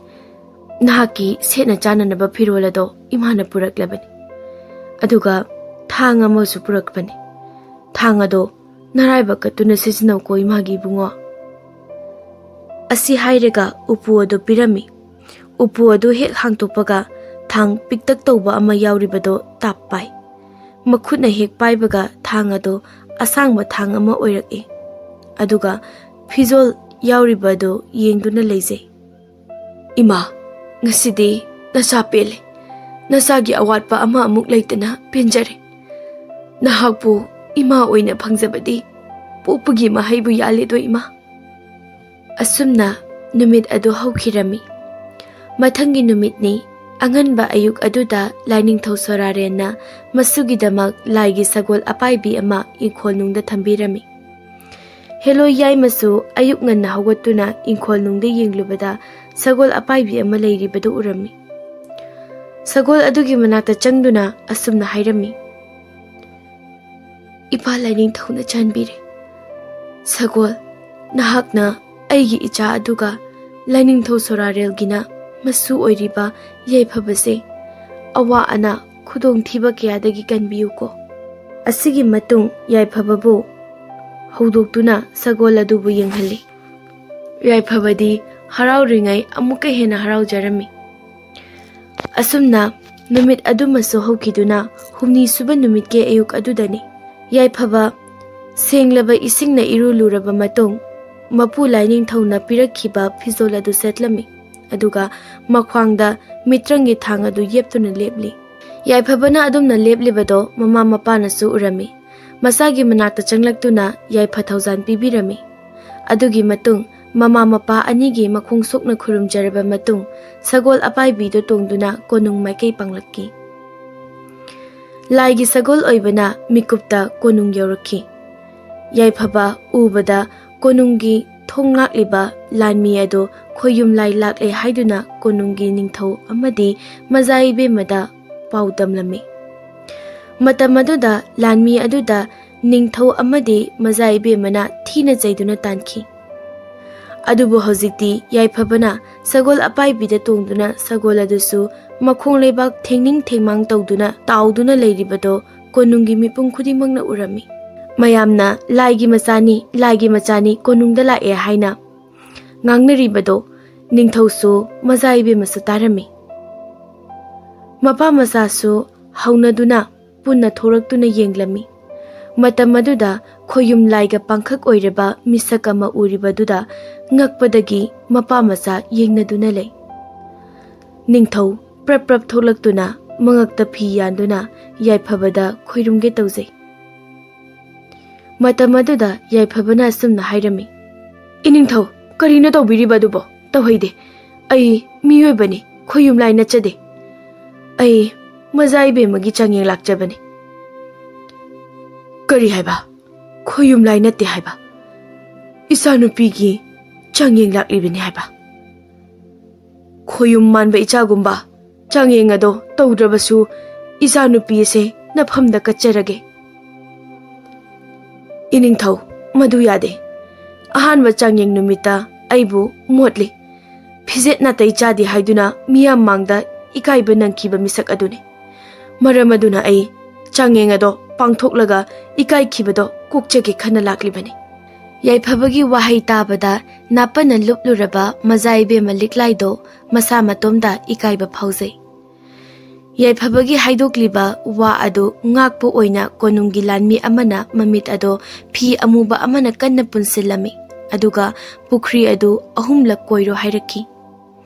ꯅꯍꯥꯛꯀꯤ ꯁꯦꯠꯅ ꯆꯥꯅꯅꯕ ꯐꯤꯔꯣꯜ ꯑꯗꯣ ꯏꯃꯥꯅ ꯄꯨꯔꯛꯂꯕꯅꯤ꯫ ꯑꯗꯨꯒ ꯊꯥꯡ ꯑꯃꯁꯨ ꯄꯨꯔꯛꯄꯅꯤ꯫ ꯊꯥꯡ ꯑꯗꯣ ꯅꯔꯥꯏꯕꯛ ꯀꯠꯇꯨꯅ ꯁꯤꯖꯤꯟꯅꯧꯀꯣ, ꯏꯃꯥꯒꯤ ꯏꯕꯨꯡꯉꯣ"꯫ ꯑꯁꯤ ꯍꯥꯏꯔꯒ ꯎꯄꯨ ꯑꯗꯨ ꯄꯤꯔꯝꯃꯤ꯫ ꯎꯄꯨ ꯑꯗꯨ ꯍꯦꯛ ꯍꯥꯡꯇꯣꯛꯄꯒ ꯊꯥꯡ ꯄꯤꯛꯇꯛ ꯇꯧꯕ ꯑꯃ ꯌꯥꯎꯔꯤꯕꯗꯣ ꯇꯥꯞ ꯄꯥꯏ꯫ ꯃꯈꯨꯠꯅ ꯍꯦꯛ ꯄꯥꯏꯕꯒ ꯊꯥꯡ ꯑꯗꯨ ꯑꯁꯥꯡꯕ ꯊꯥꯡ ꯑꯃ ꯑꯣꯏꯔꯛꯏ꯫ ꯑꯗꯨꯒ ꯐꯤꯖꯣꯜ ꯌꯥꯎꯔꯤꯕ ꯑꯗꯨ ꯌꯦꯡꯗꯨꯅ ꯂꯩꯖꯩ꯫ "ꯏꯃꯥ, ꯉꯁꯤꯗꯤ ꯅꯆꯥ ꯄꯦꯜꯂꯦ꯫ ꯅꯆꯥꯒꯤ ꯑꯋꯥꯠꯄ ꯑꯃ ꯑꯃꯨꯛ ꯂꯩꯇꯅ ꯄꯦꯟꯖꯔꯦ꯫ ꯅꯍꯥꯛꯄꯨ ꯏꯃꯥ ꯑꯣꯏꯅ ꯐꯪꯖꯕꯗꯤ ꯄꯣꯛꯄꯒꯤ ꯃꯍꯩꯕꯨ ꯌꯥꯜꯂꯦꯗꯣ, ꯏꯃꯥ꯫" ꯑꯁꯨꯝꯅ ꯅꯨꯃꯤꯠ ꯑꯗꯨ ꯍꯧꯈꯤꯔꯝꯃꯤ꯫ ꯃꯊꯪꯒꯤ ꯅꯨꯃꯤꯠꯅꯤ꯫ ꯑꯉꯟꯕ ꯑꯌꯨꯛ ꯑꯗꯨꯗ ꯂꯥꯏꯅꯤꯡꯊꯧ ꯁꯣꯔꯥꯔꯦꯟꯅ ꯃꯁꯨꯒꯤꯗꯃꯛ ꯂꯥꯏꯒꯤ ꯁꯒꯣꯜ ꯑꯄꯥꯏꯕꯤ ꯑꯃ ꯏꯪꯈꯣꯜꯅꯨꯡꯗ ꯊꯝꯕꯤꯔꯝꯃꯤ꯫ ꯍꯦꯂꯣꯏ ꯌꯥꯏꯃꯁꯨ ꯑꯌꯨꯛ ꯉꯟꯅ ꯍꯧꯒꯠꯇꯨꯅ ꯏꯪꯈꯣꯜꯅꯨꯡꯗ ꯌꯦꯡꯂꯨꯕꯗ ꯁꯒꯣꯜ ꯑꯄꯥꯏꯕꯤ ꯑꯃ ꯂꯩꯔꯤꯕꯗꯨ ꯎꯔꯝꯃꯤ꯫ ꯁꯒꯣꯜ ꯑꯗꯨꯒꯤ ꯃꯅꯥꯛꯇ ꯆꯪꯗꯨꯅ ꯑꯁꯨꯝꯅ ꯍꯥꯏꯔꯝꯃꯤ, "ꯏꯄꯥ ꯂꯥꯏꯅꯤꯡꯊꯧꯅ ꯆꯥꯟꯕꯤꯔꯦ꯫ ꯁꯒꯣꯜ, ꯅꯍꯥꯛꯅ ꯑꯩꯒꯤ ꯏꯆꯥ ꯑꯗꯨꯒ ꯂꯥꯏꯅꯤꯡꯊꯧ ꯁꯣꯔꯥꯔꯦꯜꯒꯤꯅ ꯃꯁꯨ ꯑꯣꯏꯔꯤꯕ ꯌꯥꯏꯐꯕꯁꯦ ꯑꯋꯥ ꯑꯅꯥ, ꯈꯨꯗꯣꯡꯊꯤꯕ ꯀꯌꯥꯗꯒꯤ ꯀꯟꯕꯤꯌꯨꯀꯣ꯫" ꯑꯁꯤꯒꯤ ꯃꯇꯨꯡ ꯌꯥꯏꯐꯕꯕꯨ ꯍꯧꯗꯣꯛꯇꯨꯅ ꯁꯒꯣꯜ ꯑꯗꯨꯕꯨ ꯌꯦꯡꯍꯜꯂꯤ꯫ ꯌꯥꯏꯐꯕꯗꯤ ꯍꯔꯥꯎꯔꯤꯉꯩ ꯑꯃꯨꯛꯀ ꯍꯦꯟꯅ ꯍꯔꯥꯎꯖꯔꯝꯃꯤ꯫ ꯑꯁꯨꯝꯅ ꯅꯨꯃꯤꯠ ꯑꯗꯨꯃꯁꯨ ꯍꯧꯈꯤꯗꯨꯅ ꯍꯨꯝꯅꯤ ꯁꯨꯕ ꯅꯨꯃꯤꯠꯀꯤ ꯑꯌꯨꯛ ꯑꯗꯨꯗꯅꯤ꯫ ꯌꯥꯏꯐꯕ ꯁꯦꯡꯂꯕ ꯏꯁꯤꯡꯅ ꯏꯔꯨ ꯂꯨꯔꯕ ꯃꯇꯨꯡ, ꯃꯄꯨ ꯂꯥꯏꯅꯤꯡꯊꯧꯅ ꯄꯤꯔꯛꯈꯤꯕ ꯐꯤꯖꯣꯜ ꯑꯗꯨ ꯁꯦꯠꯂꯝꯃꯤ, ꯑꯗꯨꯒ ꯃꯈ꯭ꯋꯥꯡꯗ ꯃꯤꯇ꯭ꯔꯪꯒꯤ ꯊꯥꯡ ꯑꯗꯨ ꯌꯦꯞꯇꯨꯅ ꯂꯦꯞꯂꯤ꯫ ꯌꯥꯏꯐꯕꯅ ꯑꯗꯨꯝꯅ ꯂꯦꯞꯂꯤꯕꯗꯣ ꯃꯃꯥ ꯃꯄꯥꯅꯁꯨ ꯎꯔꯝꯃꯤ꯫ ꯃꯆꯥꯒꯤ ꯃꯅꯥꯛꯇ ꯆꯪꯂꯛꯇꯨꯅ ꯌꯥꯏꯐ ꯊꯧꯖꯥꯟ ꯄꯤꯕꯤꯔꯝꯃꯤ꯫ ꯑꯗꯨꯒꯤ ꯃꯇꯨꯡ ꯃꯃꯥ ꯃꯄꯥ ꯑꯅꯤꯒꯤ ꯃꯈꯣꯡ ꯁꯣꯛꯅ ꯈꯨꯔꯨꯝꯖꯔꯕ ꯃꯇꯨꯡ, ꯁꯒꯣꯜ ꯑꯄꯥꯏꯕꯤꯗꯨ ꯇꯣꯡꯗꯨꯅ ꯀꯣꯅꯨꯡ ꯃꯥꯏꯀꯩ ꯄꯥꯡꯂꯛꯈꯤ꯫ ꯂꯥꯏꯒꯤ ꯁꯒꯣꯜ ꯑꯣꯏꯕꯅ ꯃꯤꯀꯨꯞꯇ ꯀꯣꯅꯨꯡ ꯌꯧꯔꯛꯈꯤ꯫ ꯌꯥꯏꯐꯕ ꯎꯕꯗ ꯀꯣꯅꯨꯡꯒꯤ ꯊꯣꯡ ꯉꯥꯛꯂꯤꯕ ꯂꯥꯟꯃꯤ ꯑꯗꯨ ꯈꯣꯌꯨꯝ ꯂꯥꯏ ꯂꯥꯛꯂꯦ ꯍꯥꯏꯗꯨꯅ ꯀꯣꯅꯨꯡꯒꯤ ꯅꯤꯡꯊꯧ ꯑꯃꯗꯤ ꯃꯖꯥ ꯏꯕꯦꯝꯃꯗ ꯄꯥꯎ ꯇꯝꯂꯝꯃꯤ꯫ ꯃꯇꯝ ꯑꯗꯨꯗ ꯂꯥꯟꯃꯤ ꯑꯗꯨꯗ ꯅꯤꯡꯊꯧ ꯑꯃꯗꯤ ꯃꯖꯥ ꯏꯕꯦꯝꯃꯅ ꯊꯤꯅ ꯆꯩꯗꯨꯅ ꯇꯥꯟꯈꯤ꯫ ꯑꯗꯨꯕꯨ ꯍꯧꯖꯤꯛꯇꯤ ꯌꯥꯏꯐꯕꯅ ꯁꯒꯣꯜ ꯑꯄꯥꯏꯕꯤꯗ ꯇꯣꯡꯗꯨꯅ ꯁꯒꯣꯜ ꯑꯗꯨꯁꯨ ꯃꯈꯣꯡ ꯂꯩꯕꯥꯛ ꯊꯦꯡꯅꯤꯡ ꯊꯦꯡꯃꯥꯡ ꯇꯧꯗꯨꯅ ꯇꯥꯎꯗꯨꯅ ꯂꯩꯔꯤꯕꯗꯣ ꯀꯣꯅꯨꯡꯒꯤ ꯃꯤꯄꯨꯝ ꯈꯨꯗꯤꯡꯃꯛꯅ ꯎꯔꯝꯃꯤ꯫ ꯃꯌꯥꯝꯅ "ꯂꯥꯏꯒꯤ ꯃꯆꯥꯅꯤ, ꯂꯥꯏꯒꯤ ꯃꯆꯥꯅꯤ, ꯀꯣꯅꯨꯡꯗ ꯂꯥꯛꯑꯦ" ꯍꯥꯏꯅ ꯉꯥꯡꯅꯔꯤꯕꯗꯣ ꯅꯤꯡꯊꯧꯁꯨ ꯃꯖꯥ ꯏꯕꯦꯝꯃꯁꯨ ꯇꯥꯔꯝꯃꯤ꯫ ꯃꯄꯥ ꯃꯆꯥꯁꯨ ꯍꯧꯅꯗꯨꯅ ꯄꯨꯟꯅ ꯊꯣꯔꯛꯇꯨꯅ ꯌꯦꯡꯂꯝꯃꯤ꯫ ꯃꯇꯝ ꯑꯗꯨꯗ ꯈꯣꯌꯨꯝ ꯂꯥꯏꯒ ꯄꯥꯡꯈꯛ ꯑꯣꯏꯔꯕ ꯃꯤꯁꯛ ꯑꯃ ꯎꯔꯤꯕꯗꯨꯗ ꯉꯛꯄꯗꯒꯤ ꯃꯄꯥ ꯃꯆꯥ ꯌꯦꯡꯅꯗꯨꯅ ꯂꯩ꯫ ꯅꯤꯡꯊꯧ ꯄ꯭ꯔꯞ ꯄ꯭ꯔꯞ ꯊꯣꯛꯂꯛꯇꯨꯅ ꯃꯉꯛꯇ ꯐꯤ ꯌꯥꯟꯗꯨꯅ ꯌꯥꯏꯐꯕꯗ ꯈꯣꯏꯔꯨꯝꯒꯦ ꯇꯧꯖꯩ꯫ ꯃꯇꯝ ꯑꯗꯨꯗ ꯌꯥꯏꯐꯕꯅ ꯑꯁꯨꯝꯅ ꯍꯥꯏꯔꯝꯃꯤ, "ꯏꯅꯤꯡꯊꯧ, ꯀꯔꯤꯅꯣ ꯇꯧꯕꯤꯔꯤꯕ ꯑꯗꯨꯕꯣ? ꯇꯧꯍꯩꯗꯦ꯫ ꯑꯩ ꯃꯤꯑꯣꯏꯕꯅꯤ, ꯈꯣꯌꯨꯝ ꯂꯥꯏ ꯅꯠꯆꯗꯦ꯫ ꯑꯩ ꯃꯖꯥ ꯏꯕꯦꯝꯃꯒꯤ ꯆꯥꯡꯌꯦꯡ ꯂꯥꯛꯆꯕꯅꯤ꯫" "ꯀꯔꯤ ꯍꯥꯏꯕ? ꯈꯣꯌꯨꯝ ꯂꯥꯏ ꯅꯠꯇꯦ ꯍꯥꯏꯕ? ꯏꯆꯥꯅꯨꯄꯤꯒꯤ ꯆꯥꯡꯌꯦꯡ ꯂꯥꯛꯂꯤꯕꯅꯤ ꯍꯥꯏꯕ?" "ꯈꯣꯌꯨꯝ ꯃꯥꯟꯕ ꯏꯆꯥꯒꯨꯝꯕ, ꯆꯥꯡꯌꯦꯡ ꯑꯗꯣ ꯇꯧꯗ꯭ꯔꯕꯁꯨ ꯏꯆꯥꯅꯨꯄꯤ ꯑꯁꯦ ꯅꯐꯝꯗ ꯀꯠꯆꯔꯒꯦ꯫" "ꯏꯅꯤꯡꯊꯧ, ꯃꯗꯨ ꯌꯥꯗꯦ꯫ ꯑꯍꯥꯟꯕ ꯆꯥꯡꯌꯦꯡ ꯅꯨꯃꯤꯠꯇ ꯑꯩꯕꯨ ꯃꯣꯠꯂꯤ, ꯐꯤꯖꯦꯠ ꯅꯥꯇꯩ ꯆꯥꯗꯦ ꯍꯥꯏꯗꯨꯅ ꯃꯤꯌꯥꯝ ꯃꯥꯡꯗ ꯏꯀꯥꯏꯕ ꯅꯪꯈꯤꯕ ꯃꯤꯁꯛ ꯑꯗꯨꯅꯤ꯫ ꯃꯔꯝ ꯑꯗꯨꯅ ꯑꯩ ꯆꯥꯡꯌꯦꯡ ꯑꯗꯣ ꯄꯥꯡꯊꯣꯛꯂꯒ ꯏꯀꯥꯏꯈꯤꯕꯗꯣ ꯀꯣꯛꯆꯒꯦ ꯈꯟꯅ ꯂꯥꯛꯂꯤꯕꯅꯤ꯫" ꯌꯥꯏꯐꯕꯒꯤ ꯋꯥꯍꯩ ꯇꯥꯕꯗ ꯅꯥꯄꯟꯅ ꯂꯨꯞꯂꯨꯔꯕ ꯃꯖꯥ ꯏꯕꯦꯝꯃ ꯂꯤꯛꯂꯥꯏꯗꯣ ꯃꯁꯥ ꯃꯇꯣꯝꯗ ꯏꯀꯥꯏꯕ ꯐꯥꯎꯖꯩ꯫ ꯌꯥꯏꯐꯕꯒꯤ ꯍꯥꯏꯗꯣꯛꯂꯤꯕ ꯋꯥ ꯑꯗꯨ ꯉꯥꯛꯄ ꯑꯣꯏꯅ ꯀꯣꯅꯨꯡꯒꯤ ꯂꯥꯟꯃꯤ ꯑꯃꯅ ꯃꯃꯤꯠ ꯑꯗꯣ ꯐꯤ ꯑꯃꯨꯕ ꯑꯃꯅ ꯀꯟꯅ ꯄꯨꯟꯁꯤꯜꯂꯝꯃꯤ, ꯑꯗꯨꯒ ꯄꯨꯈ꯭ꯔꯤ ꯑꯗꯨ ꯑꯍꯨꯝꯂꯛ ꯀꯣꯏꯔꯣ ꯍꯥꯏꯔꯛꯈꯤ꯫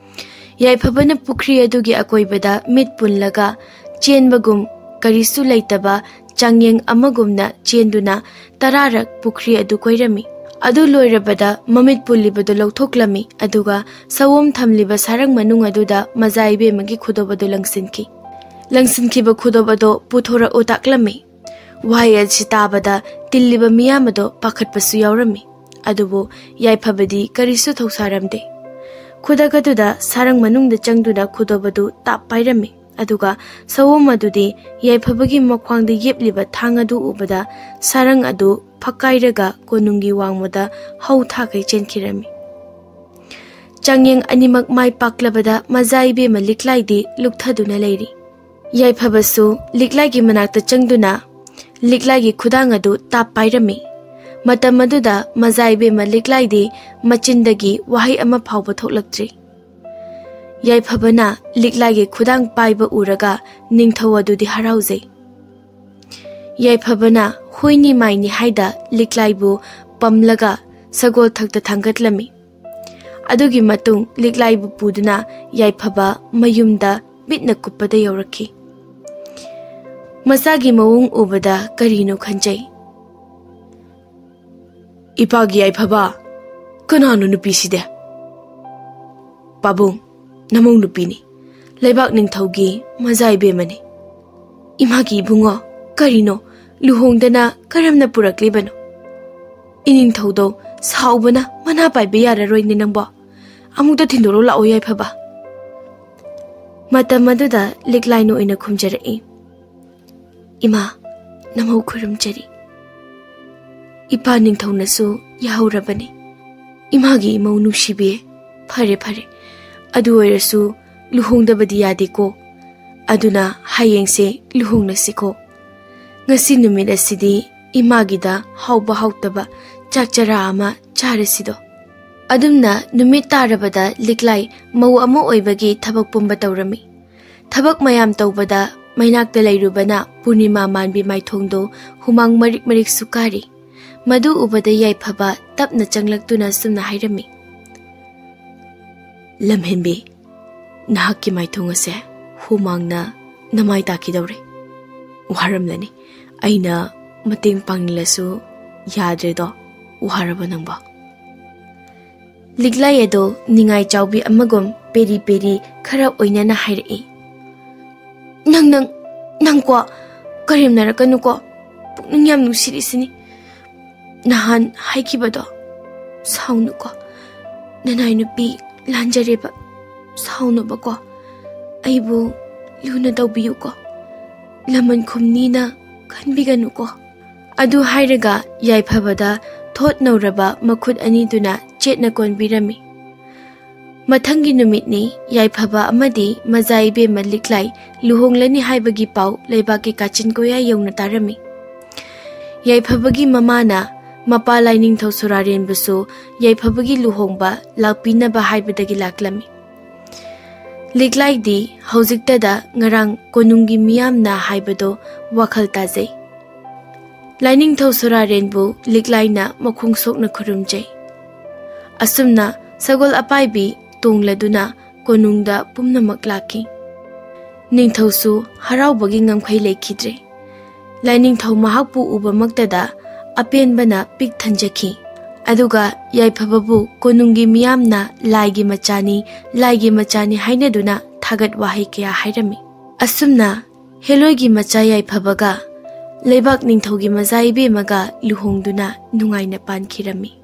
ꯌꯥꯏꯐꯕꯅ ꯄꯨꯈ꯭ꯔꯤ ꯑꯗꯨꯒꯤ ꯑꯀꯣꯏꯕꯗ ꯃꯤꯠ ꯄꯨꯟꯂꯒ ꯆꯦꯟꯕꯒꯨꯝ, ꯀꯔꯤꯁꯨ ꯂꯩꯇꯕ ꯆꯥꯡꯌꯦꯡ ꯑꯃꯒꯨꯝꯅ ꯆꯦꯟꯗꯨꯅ ꯇꯔꯥꯔꯛ ꯄꯨꯈ꯭ꯔꯤ ꯑꯗꯨ ꯀꯣꯏꯔꯝꯃꯤ꯫ ꯑꯗꯨ ꯂꯣꯏꯔꯕꯗ ꯃꯃꯤꯠ ꯄꯨꯜꯂꯤꯕꯗꯨ ꯂꯧꯊꯣꯛꯂꯝꯃꯤ, ꯑꯗꯨꯒ ꯁꯑꯣꯝ ꯊꯝꯂꯤꯕ ꯁꯥꯔꯪ ꯃꯅꯨꯡ ꯑꯗꯨꯗ ꯃꯖꯥ ꯏꯕꯦꯝꯃꯒꯤ ꯈꯨꯗꯣꯞ ꯑꯗꯨ ꯂꯪꯁꯤꯟꯈꯤ꯫ ꯂꯪꯁꯤꯟꯈꯤꯕ ꯈꯨꯗꯣꯞ ꯑꯗꯨ ꯄꯨꯊꯣꯔꯛꯎ ꯇꯥꯛꯂꯝꯃꯤ꯫ ꯋꯥꯍꯩ ꯑꯁꯤ ꯇꯥꯕꯗ ꯇꯤꯜꯂꯤꯕ ꯃꯤꯌꯥꯝ ꯑꯗꯨ ꯄꯥꯈꯠꯄꯁꯨ ꯌꯥꯎꯔꯝꯃꯤ, ꯑꯗꯨꯕꯨ ꯌꯥꯏꯐꯕꯗꯤ ꯀꯔꯤꯁꯨ ꯊꯧꯁꯥꯔꯝꯗꯦ꯫ ꯈꯨꯗꯛ ꯑꯗꯨꯗ ꯁꯥꯔꯪ ꯃꯅꯨꯡꯗ ꯆꯪꯗꯨꯅ ꯈꯨꯗꯣꯞ ꯑꯗꯨ ꯇꯥꯞ ꯄꯥꯏꯔꯝꯃꯤ, ꯑꯗꯨꯒ ꯁꯑꯣꯝ ꯑꯗꯨꯗꯤ ꯌꯥꯏꯐꯕꯒꯤ ꯃꯈ꯭ꯋꯥꯡꯗ ꯌꯦꯞꯂꯤꯕ ꯊꯥꯡ ꯑꯗꯨ ꯎꯕꯗ ꯁꯥꯔꯪ ꯑꯗꯨ ꯐꯛꯀꯥꯏꯔꯒ ꯀꯣꯅꯨꯡꯒꯤ ꯋꯥꯡꯃꯗ ꯍꯧ ꯊꯥꯈꯩ ꯆꯦꯟꯈꯤꯔꯝꯃꯤ꯫ ꯆꯥꯡꯌꯦꯡ ꯑꯅꯤꯃꯛ ꯃꯥꯏ ꯄꯥꯛꯂꯕꯗ ꯃꯖꯥ ꯏꯕꯦꯝꯃ ꯂꯤꯛꯂꯥꯏꯗꯤ ꯂꯨꯛꯊꯗꯨꯅ ꯂꯩꯔꯤ꯫ ꯌꯥꯏꯐꯕꯁꯨ ꯂꯤꯛꯂꯥꯏꯒꯤ ꯃꯅꯥꯛꯇ ꯆꯪꯗꯨꯅ ꯂꯤꯛꯂꯥꯏꯒꯤ ꯈꯨꯗꯥꯡ ꯑꯗꯨ ꯇꯥꯞ ꯄꯥꯏꯔꯝꯃꯤ꯫ ꯃꯇꯝ ꯑꯗꯨꯗ ꯃꯖꯥ ꯏꯕꯦꯝꯃ ꯂꯤꯛꯂꯥꯏꯗꯤ ꯃꯆꯤꯟꯗꯒꯤ ꯋꯥꯍꯩ ꯑꯃ ꯐꯥꯎꯕ ꯊꯣꯛꯂꯛꯇ꯭ꯔꯤ꯫ ꯌꯥꯏꯐꯕꯅ ꯂꯤꯛꯂꯥꯏꯒꯤ ꯈꯨꯗꯥꯡ ꯄꯥꯏꯕ ꯎꯔꯒ ꯅꯤꯡꯊꯧ ꯑꯗꯨꯗꯤ ꯍꯔꯥꯎꯖꯩ꯫ ꯌꯥꯏꯐꯕꯅ ꯍꯣꯏꯅꯤ ꯃꯥꯏꯅꯤ ꯍꯥꯏꯗ ꯂꯤꯛꯂꯥꯏꯕꯨ ꯄꯝꯂꯒ ꯁꯒꯣꯜ ꯊꯛꯇ ꯊꯥꯡꯒꯠꯂꯝꯃꯤ꯫ ꯑꯗꯨꯒꯤ ꯃꯇꯨꯡ ꯂꯤꯛꯂꯥꯏꯕꯨ ꯄꯨꯗꯨꯅ ꯌꯥꯏꯐꯕ ꯃꯌꯨꯝꯗ ꯃꯤꯠꯅ ꯀꯨꯞꯄꯗ ꯌꯧꯔꯛꯈꯤ꯫ ꯃꯆꯥꯒꯤ ꯃꯑꯣꯡ ꯎꯕꯗ ꯀꯔꯤꯅꯣ ꯈꯟꯖꯩ꯫ "ꯏꯄꯥꯒꯤ ꯌꯥꯏꯐꯕ, ꯀꯅꯥꯅꯣ ꯅꯨꯄꯤꯁꯤꯗꯤ?" "ꯄꯥꯕꯨꯡ, ꯅꯃꯧ ꯅꯨꯄꯤꯅꯤ, ꯂꯩꯕꯥꯛ ꯅꯤꯡꯊꯧꯒꯤ ꯃꯖꯥ ꯏꯕꯦꯝꯃꯅꯤ꯫" "ꯏꯃꯥꯒꯤ ꯏꯕꯨꯡꯉꯣ, ꯀꯔꯤꯅꯣ? ꯂꯨꯍꯣꯡꯗꯅ ꯀꯔꯝꯅ ꯄꯨꯔꯛꯂꯤꯕꯅꯣ? ꯏꯅꯤꯡꯊꯧꯗꯣ ꯁꯥꯎꯕꯅ ꯃꯅꯥ ꯄꯥꯏꯕ ꯌꯥꯔꯔꯣꯏꯅꯦ ꯅꯪꯕꯣ꯫ ꯑꯃꯨꯛꯇ ꯊꯤꯟꯗꯣꯔꯛꯎ ꯂꯥꯛꯑꯣ ꯌꯥꯏꯐꯕ꯫" ꯃꯇꯝ ꯑꯗꯨꯗ ꯂꯤꯛꯂꯥꯏꯅ ꯑꯣꯏꯅ ꯈꯨꯝꯖꯔꯛꯏ꯫ "ꯏꯃꯥ, ꯅꯃꯧ ꯈꯨꯔꯨꯝꯖꯔꯤ꯫ ꯏꯄꯥ ꯅꯤꯡꯊꯧꯅꯁꯨ ꯌꯥꯍꯧꯔꯕꯅꯤ꯫ ꯏꯃꯥꯒꯤ ꯏꯃꯧ ꯅꯨꯡꯁꯤꯕꯤꯌꯦ꯫ ꯐꯔꯦ, ꯐꯔꯦ꯫ ꯑꯗꯨ ꯑꯣꯏꯔꯁꯨ ꯂꯨꯍꯣꯡꯗꯕꯗꯤ ꯌꯥꯗꯦꯀꯣ꯫ ꯑꯗꯨꯅ ꯍꯌꯦꯡꯁꯦ ꯂꯨꯍꯣꯡꯂꯁꯤꯀꯣ꯫ ꯉꯁꯤ ꯅꯨꯃꯤꯠ ꯑꯁꯤꯗꯤ ꯏꯃꯥꯒꯤꯗ ꯍꯥꯎꯕ ꯍꯥꯎꯇꯕ ꯆꯥꯛ ꯆꯔꯥ ꯑꯃ ꯆꯥꯔꯁꯤꯗꯣ꯫" ꯑꯗꯨꯝꯅ ꯅꯨꯃꯤꯠ ꯇꯥꯔꯕꯗ ꯂꯤꯛꯂꯥꯏ ꯃꯧ ꯑꯃ ꯑꯣꯏꯕꯒꯤ ꯊꯕꯛ ꯄꯨꯝꯕ ꯇꯧꯔꯝꯃꯤ꯫ ꯊꯕꯛ ꯃꯌꯥꯝ ꯇꯧꯕꯗ ꯃꯩꯅꯥꯛꯇ ꯂꯩꯔꯨꯕꯅ ꯄꯨꯔꯅꯤꯃꯥ ꯃꯥꯟꯕꯤ ꯃꯥꯏꯊꯣꯡꯗꯣ ꯍꯨꯃꯥꯡ ꯃꯔꯤꯛ ꯃꯔꯤꯛꯁꯨ ꯀꯥꯔꯤ꯫ ꯃꯗꯨ ꯎꯕꯗ ꯌꯥꯏꯐꯕ ꯇꯞꯅ ꯆꯪꯂꯛꯇꯨꯅ ꯑꯁꯨꯝꯅ ꯍꯥꯏꯔꯝꯃꯤ꯫ "ꯂꯝꯍꯦꯟꯕꯤ, ꯅꯍꯥꯛꯀꯤ ꯃꯥꯏꯊꯣꯡ ꯑꯁꯦ ꯍꯨꯃꯥꯡꯅ ꯅꯃꯥꯏ ꯇꯥꯈꯤꯗꯧꯔꯦ꯫ ꯋꯥꯔꯝꯂꯅꯤ꯫ ꯑꯩꯅ ꯃꯇꯦꯡ ꯄꯥꯡꯅꯤꯡꯂꯁꯨ ꯌꯥꯗ꯭ꯔꯦꯗꯣ꯫ ꯋꯥꯔꯕ ꯅꯪꯕꯣ?" ꯂꯤꯛꯂꯥꯏ ꯑꯗꯣ ꯅꯤꯡꯉꯥꯏ ꯆꯥꯎꯕꯤ ꯑꯃꯒꯨꯝ ꯄꯦꯔꯤ ꯄꯦꯔꯤ ꯈꯔ ꯑꯣꯏꯅꯅ ꯍꯥꯏꯔꯛꯏ꯫ "ꯅꯪ, ꯅꯪ, ꯅꯪꯀꯣ, ꯀꯔꯦꯝꯅꯔꯛꯀꯅꯨꯀꯣ꯫ ꯄꯨꯛꯅꯤꯡ ꯌꯥꯝ ꯅꯨꯡꯁꯤꯔꯤꯁꯤꯅꯤ꯫ ꯅꯍꯥꯟ ꯍꯥꯏꯈꯤꯕꯗꯣ ꯁꯥꯎꯅꯨꯀꯣ꯫ ꯅꯅꯥꯏ ꯅꯨꯄꯤ ꯂꯥꯟꯖꯔꯦꯕ꯫ ꯁꯥꯎꯅꯨꯕꯀꯣ꯫ ꯑꯩꯕꯨ ꯂꯨꯅ ꯇꯧꯕꯤꯌꯨꯀꯣ꯫ ꯂꯃꯟ ꯈꯨꯝꯅꯤꯅ ꯈꯟꯕꯤꯒꯅꯨꯀꯣ꯫" ꯑꯗꯨ ꯍꯥꯏꯔꯒ ꯌꯥꯏꯐꯕꯗ ꯊꯣꯠ ꯅꯧꯔꯕ ꯃꯈꯨꯠ ꯑꯅꯤꯗꯨꯅ ꯆꯦꯠꯅ ꯀꯣꯟꯕꯤꯔꯝꯃꯤ꯫ ꯃꯊꯪꯒꯤ ꯅꯨꯃꯤꯠꯅꯤ꯫ ꯌꯥꯏꯐꯕ ꯑꯃꯗꯤ ꯃꯖꯥ ꯏꯕꯦꯝꯃ ꯂꯤꯛꯂꯥꯏ ꯂꯨꯍꯣꯡꯂꯅꯤ ꯍꯥꯏꯕꯒꯤ ꯄꯥꯎ ꯂꯩꯕꯥꯛꯀꯤ ꯀꯥꯆꯤꯟ ꯀꯣꯌꯥ ꯌꯧꯅ ꯇꯥꯔꯝꯃꯤ꯫ ꯌꯥꯏꯐꯕꯒꯤ ꯃꯃꯥꯅ ꯃꯄꯥ ꯂꯥꯏꯅꯤꯡꯊꯧ ꯁꯣꯔꯥꯔꯦꯟꯕꯨꯁꯨ ꯌꯥꯏꯐꯕꯒꯤ ꯂꯨꯍꯣꯡꯕ ꯂꯥꯛꯄꯤꯅꯕ ꯍꯥꯏꯕꯗꯒꯤ ꯂꯥꯛꯂꯝꯃꯤ꯫ ꯂꯤꯛꯂꯥꯏꯗꯤ ꯍꯧꯖꯤꯛꯇꯗ ꯉꯔꯥꯡ ꯀꯣꯅꯨꯡꯒꯤ ꯃꯤꯌꯥꯝꯅ ꯍꯥꯏꯕꯗꯣ ꯋꯥꯈꯜ ꯇꯥꯖꯩ꯫ ꯂꯥꯏꯅꯤꯡꯊꯧ ꯁꯣꯔꯥꯔꯦꯟꯕꯨ ꯂꯤꯛꯂꯥꯏꯅ ꯃꯈꯣꯡ ꯁꯣꯛꯅ ꯈꯨꯔꯨꯝꯖꯩ꯫ ꯑꯁꯨꯝꯅ ꯁꯒꯣꯜ ꯑꯄꯥꯏꯕꯤ ꯇꯣꯡꯂꯗꯨꯅ ꯀꯣꯅꯨꯡꯗ ꯄꯨꯝꯅꯃꯛ ꯂꯥꯛꯈꯤ꯫ ꯅꯤꯡꯊꯧꯁꯨ ꯍꯔꯥꯎꯕꯒꯤ ꯉꯝꯈꯩ ꯂꯩꯈꯤꯗ꯭ꯔꯦ꯫ ꯂꯥꯏꯅꯤꯡꯊꯧ ꯃꯍꯥꯛꯄꯨ ꯎꯕꯃꯛꯇꯗ ꯑꯄꯦꯟꯕꯅ ꯄꯤꯛ ꯊꯟꯖꯈꯤ꯫ ꯑꯗꯨꯒ ꯌꯥꯏꯐꯕꯕꯨ ꯀꯣꯅꯨꯡꯒꯤ ꯃꯤꯌꯥꯝꯅ ꯂꯥꯏꯒꯤ ꯃꯆꯥꯅꯤ, ꯂꯥꯏꯒꯤ ꯃꯆꯥꯅꯤ ꯍꯥꯏꯅꯗꯨꯅ ꯊꯥꯒꯠ ꯋꯥꯍꯩ ꯀꯌꯥ ꯍꯥꯏꯔꯝꯃꯤ꯫ ꯑꯁꯨꯝꯅ ꯍꯦꯂꯣꯏꯒꯤ ꯃꯆꯥ ꯌꯥꯏꯐꯕꯒ ꯂꯩꯕꯥꯛ ꯅꯤꯡꯊꯧꯒꯤ ꯃꯆꯥ ꯏꯕꯦꯝꯃꯒ ꯂꯨꯍꯣꯡꯗꯨꯅ ꯅꯨꯡꯉꯥꯏꯅ ꯄꯥꯟꯈꯤꯔꯝꯃꯤ꯫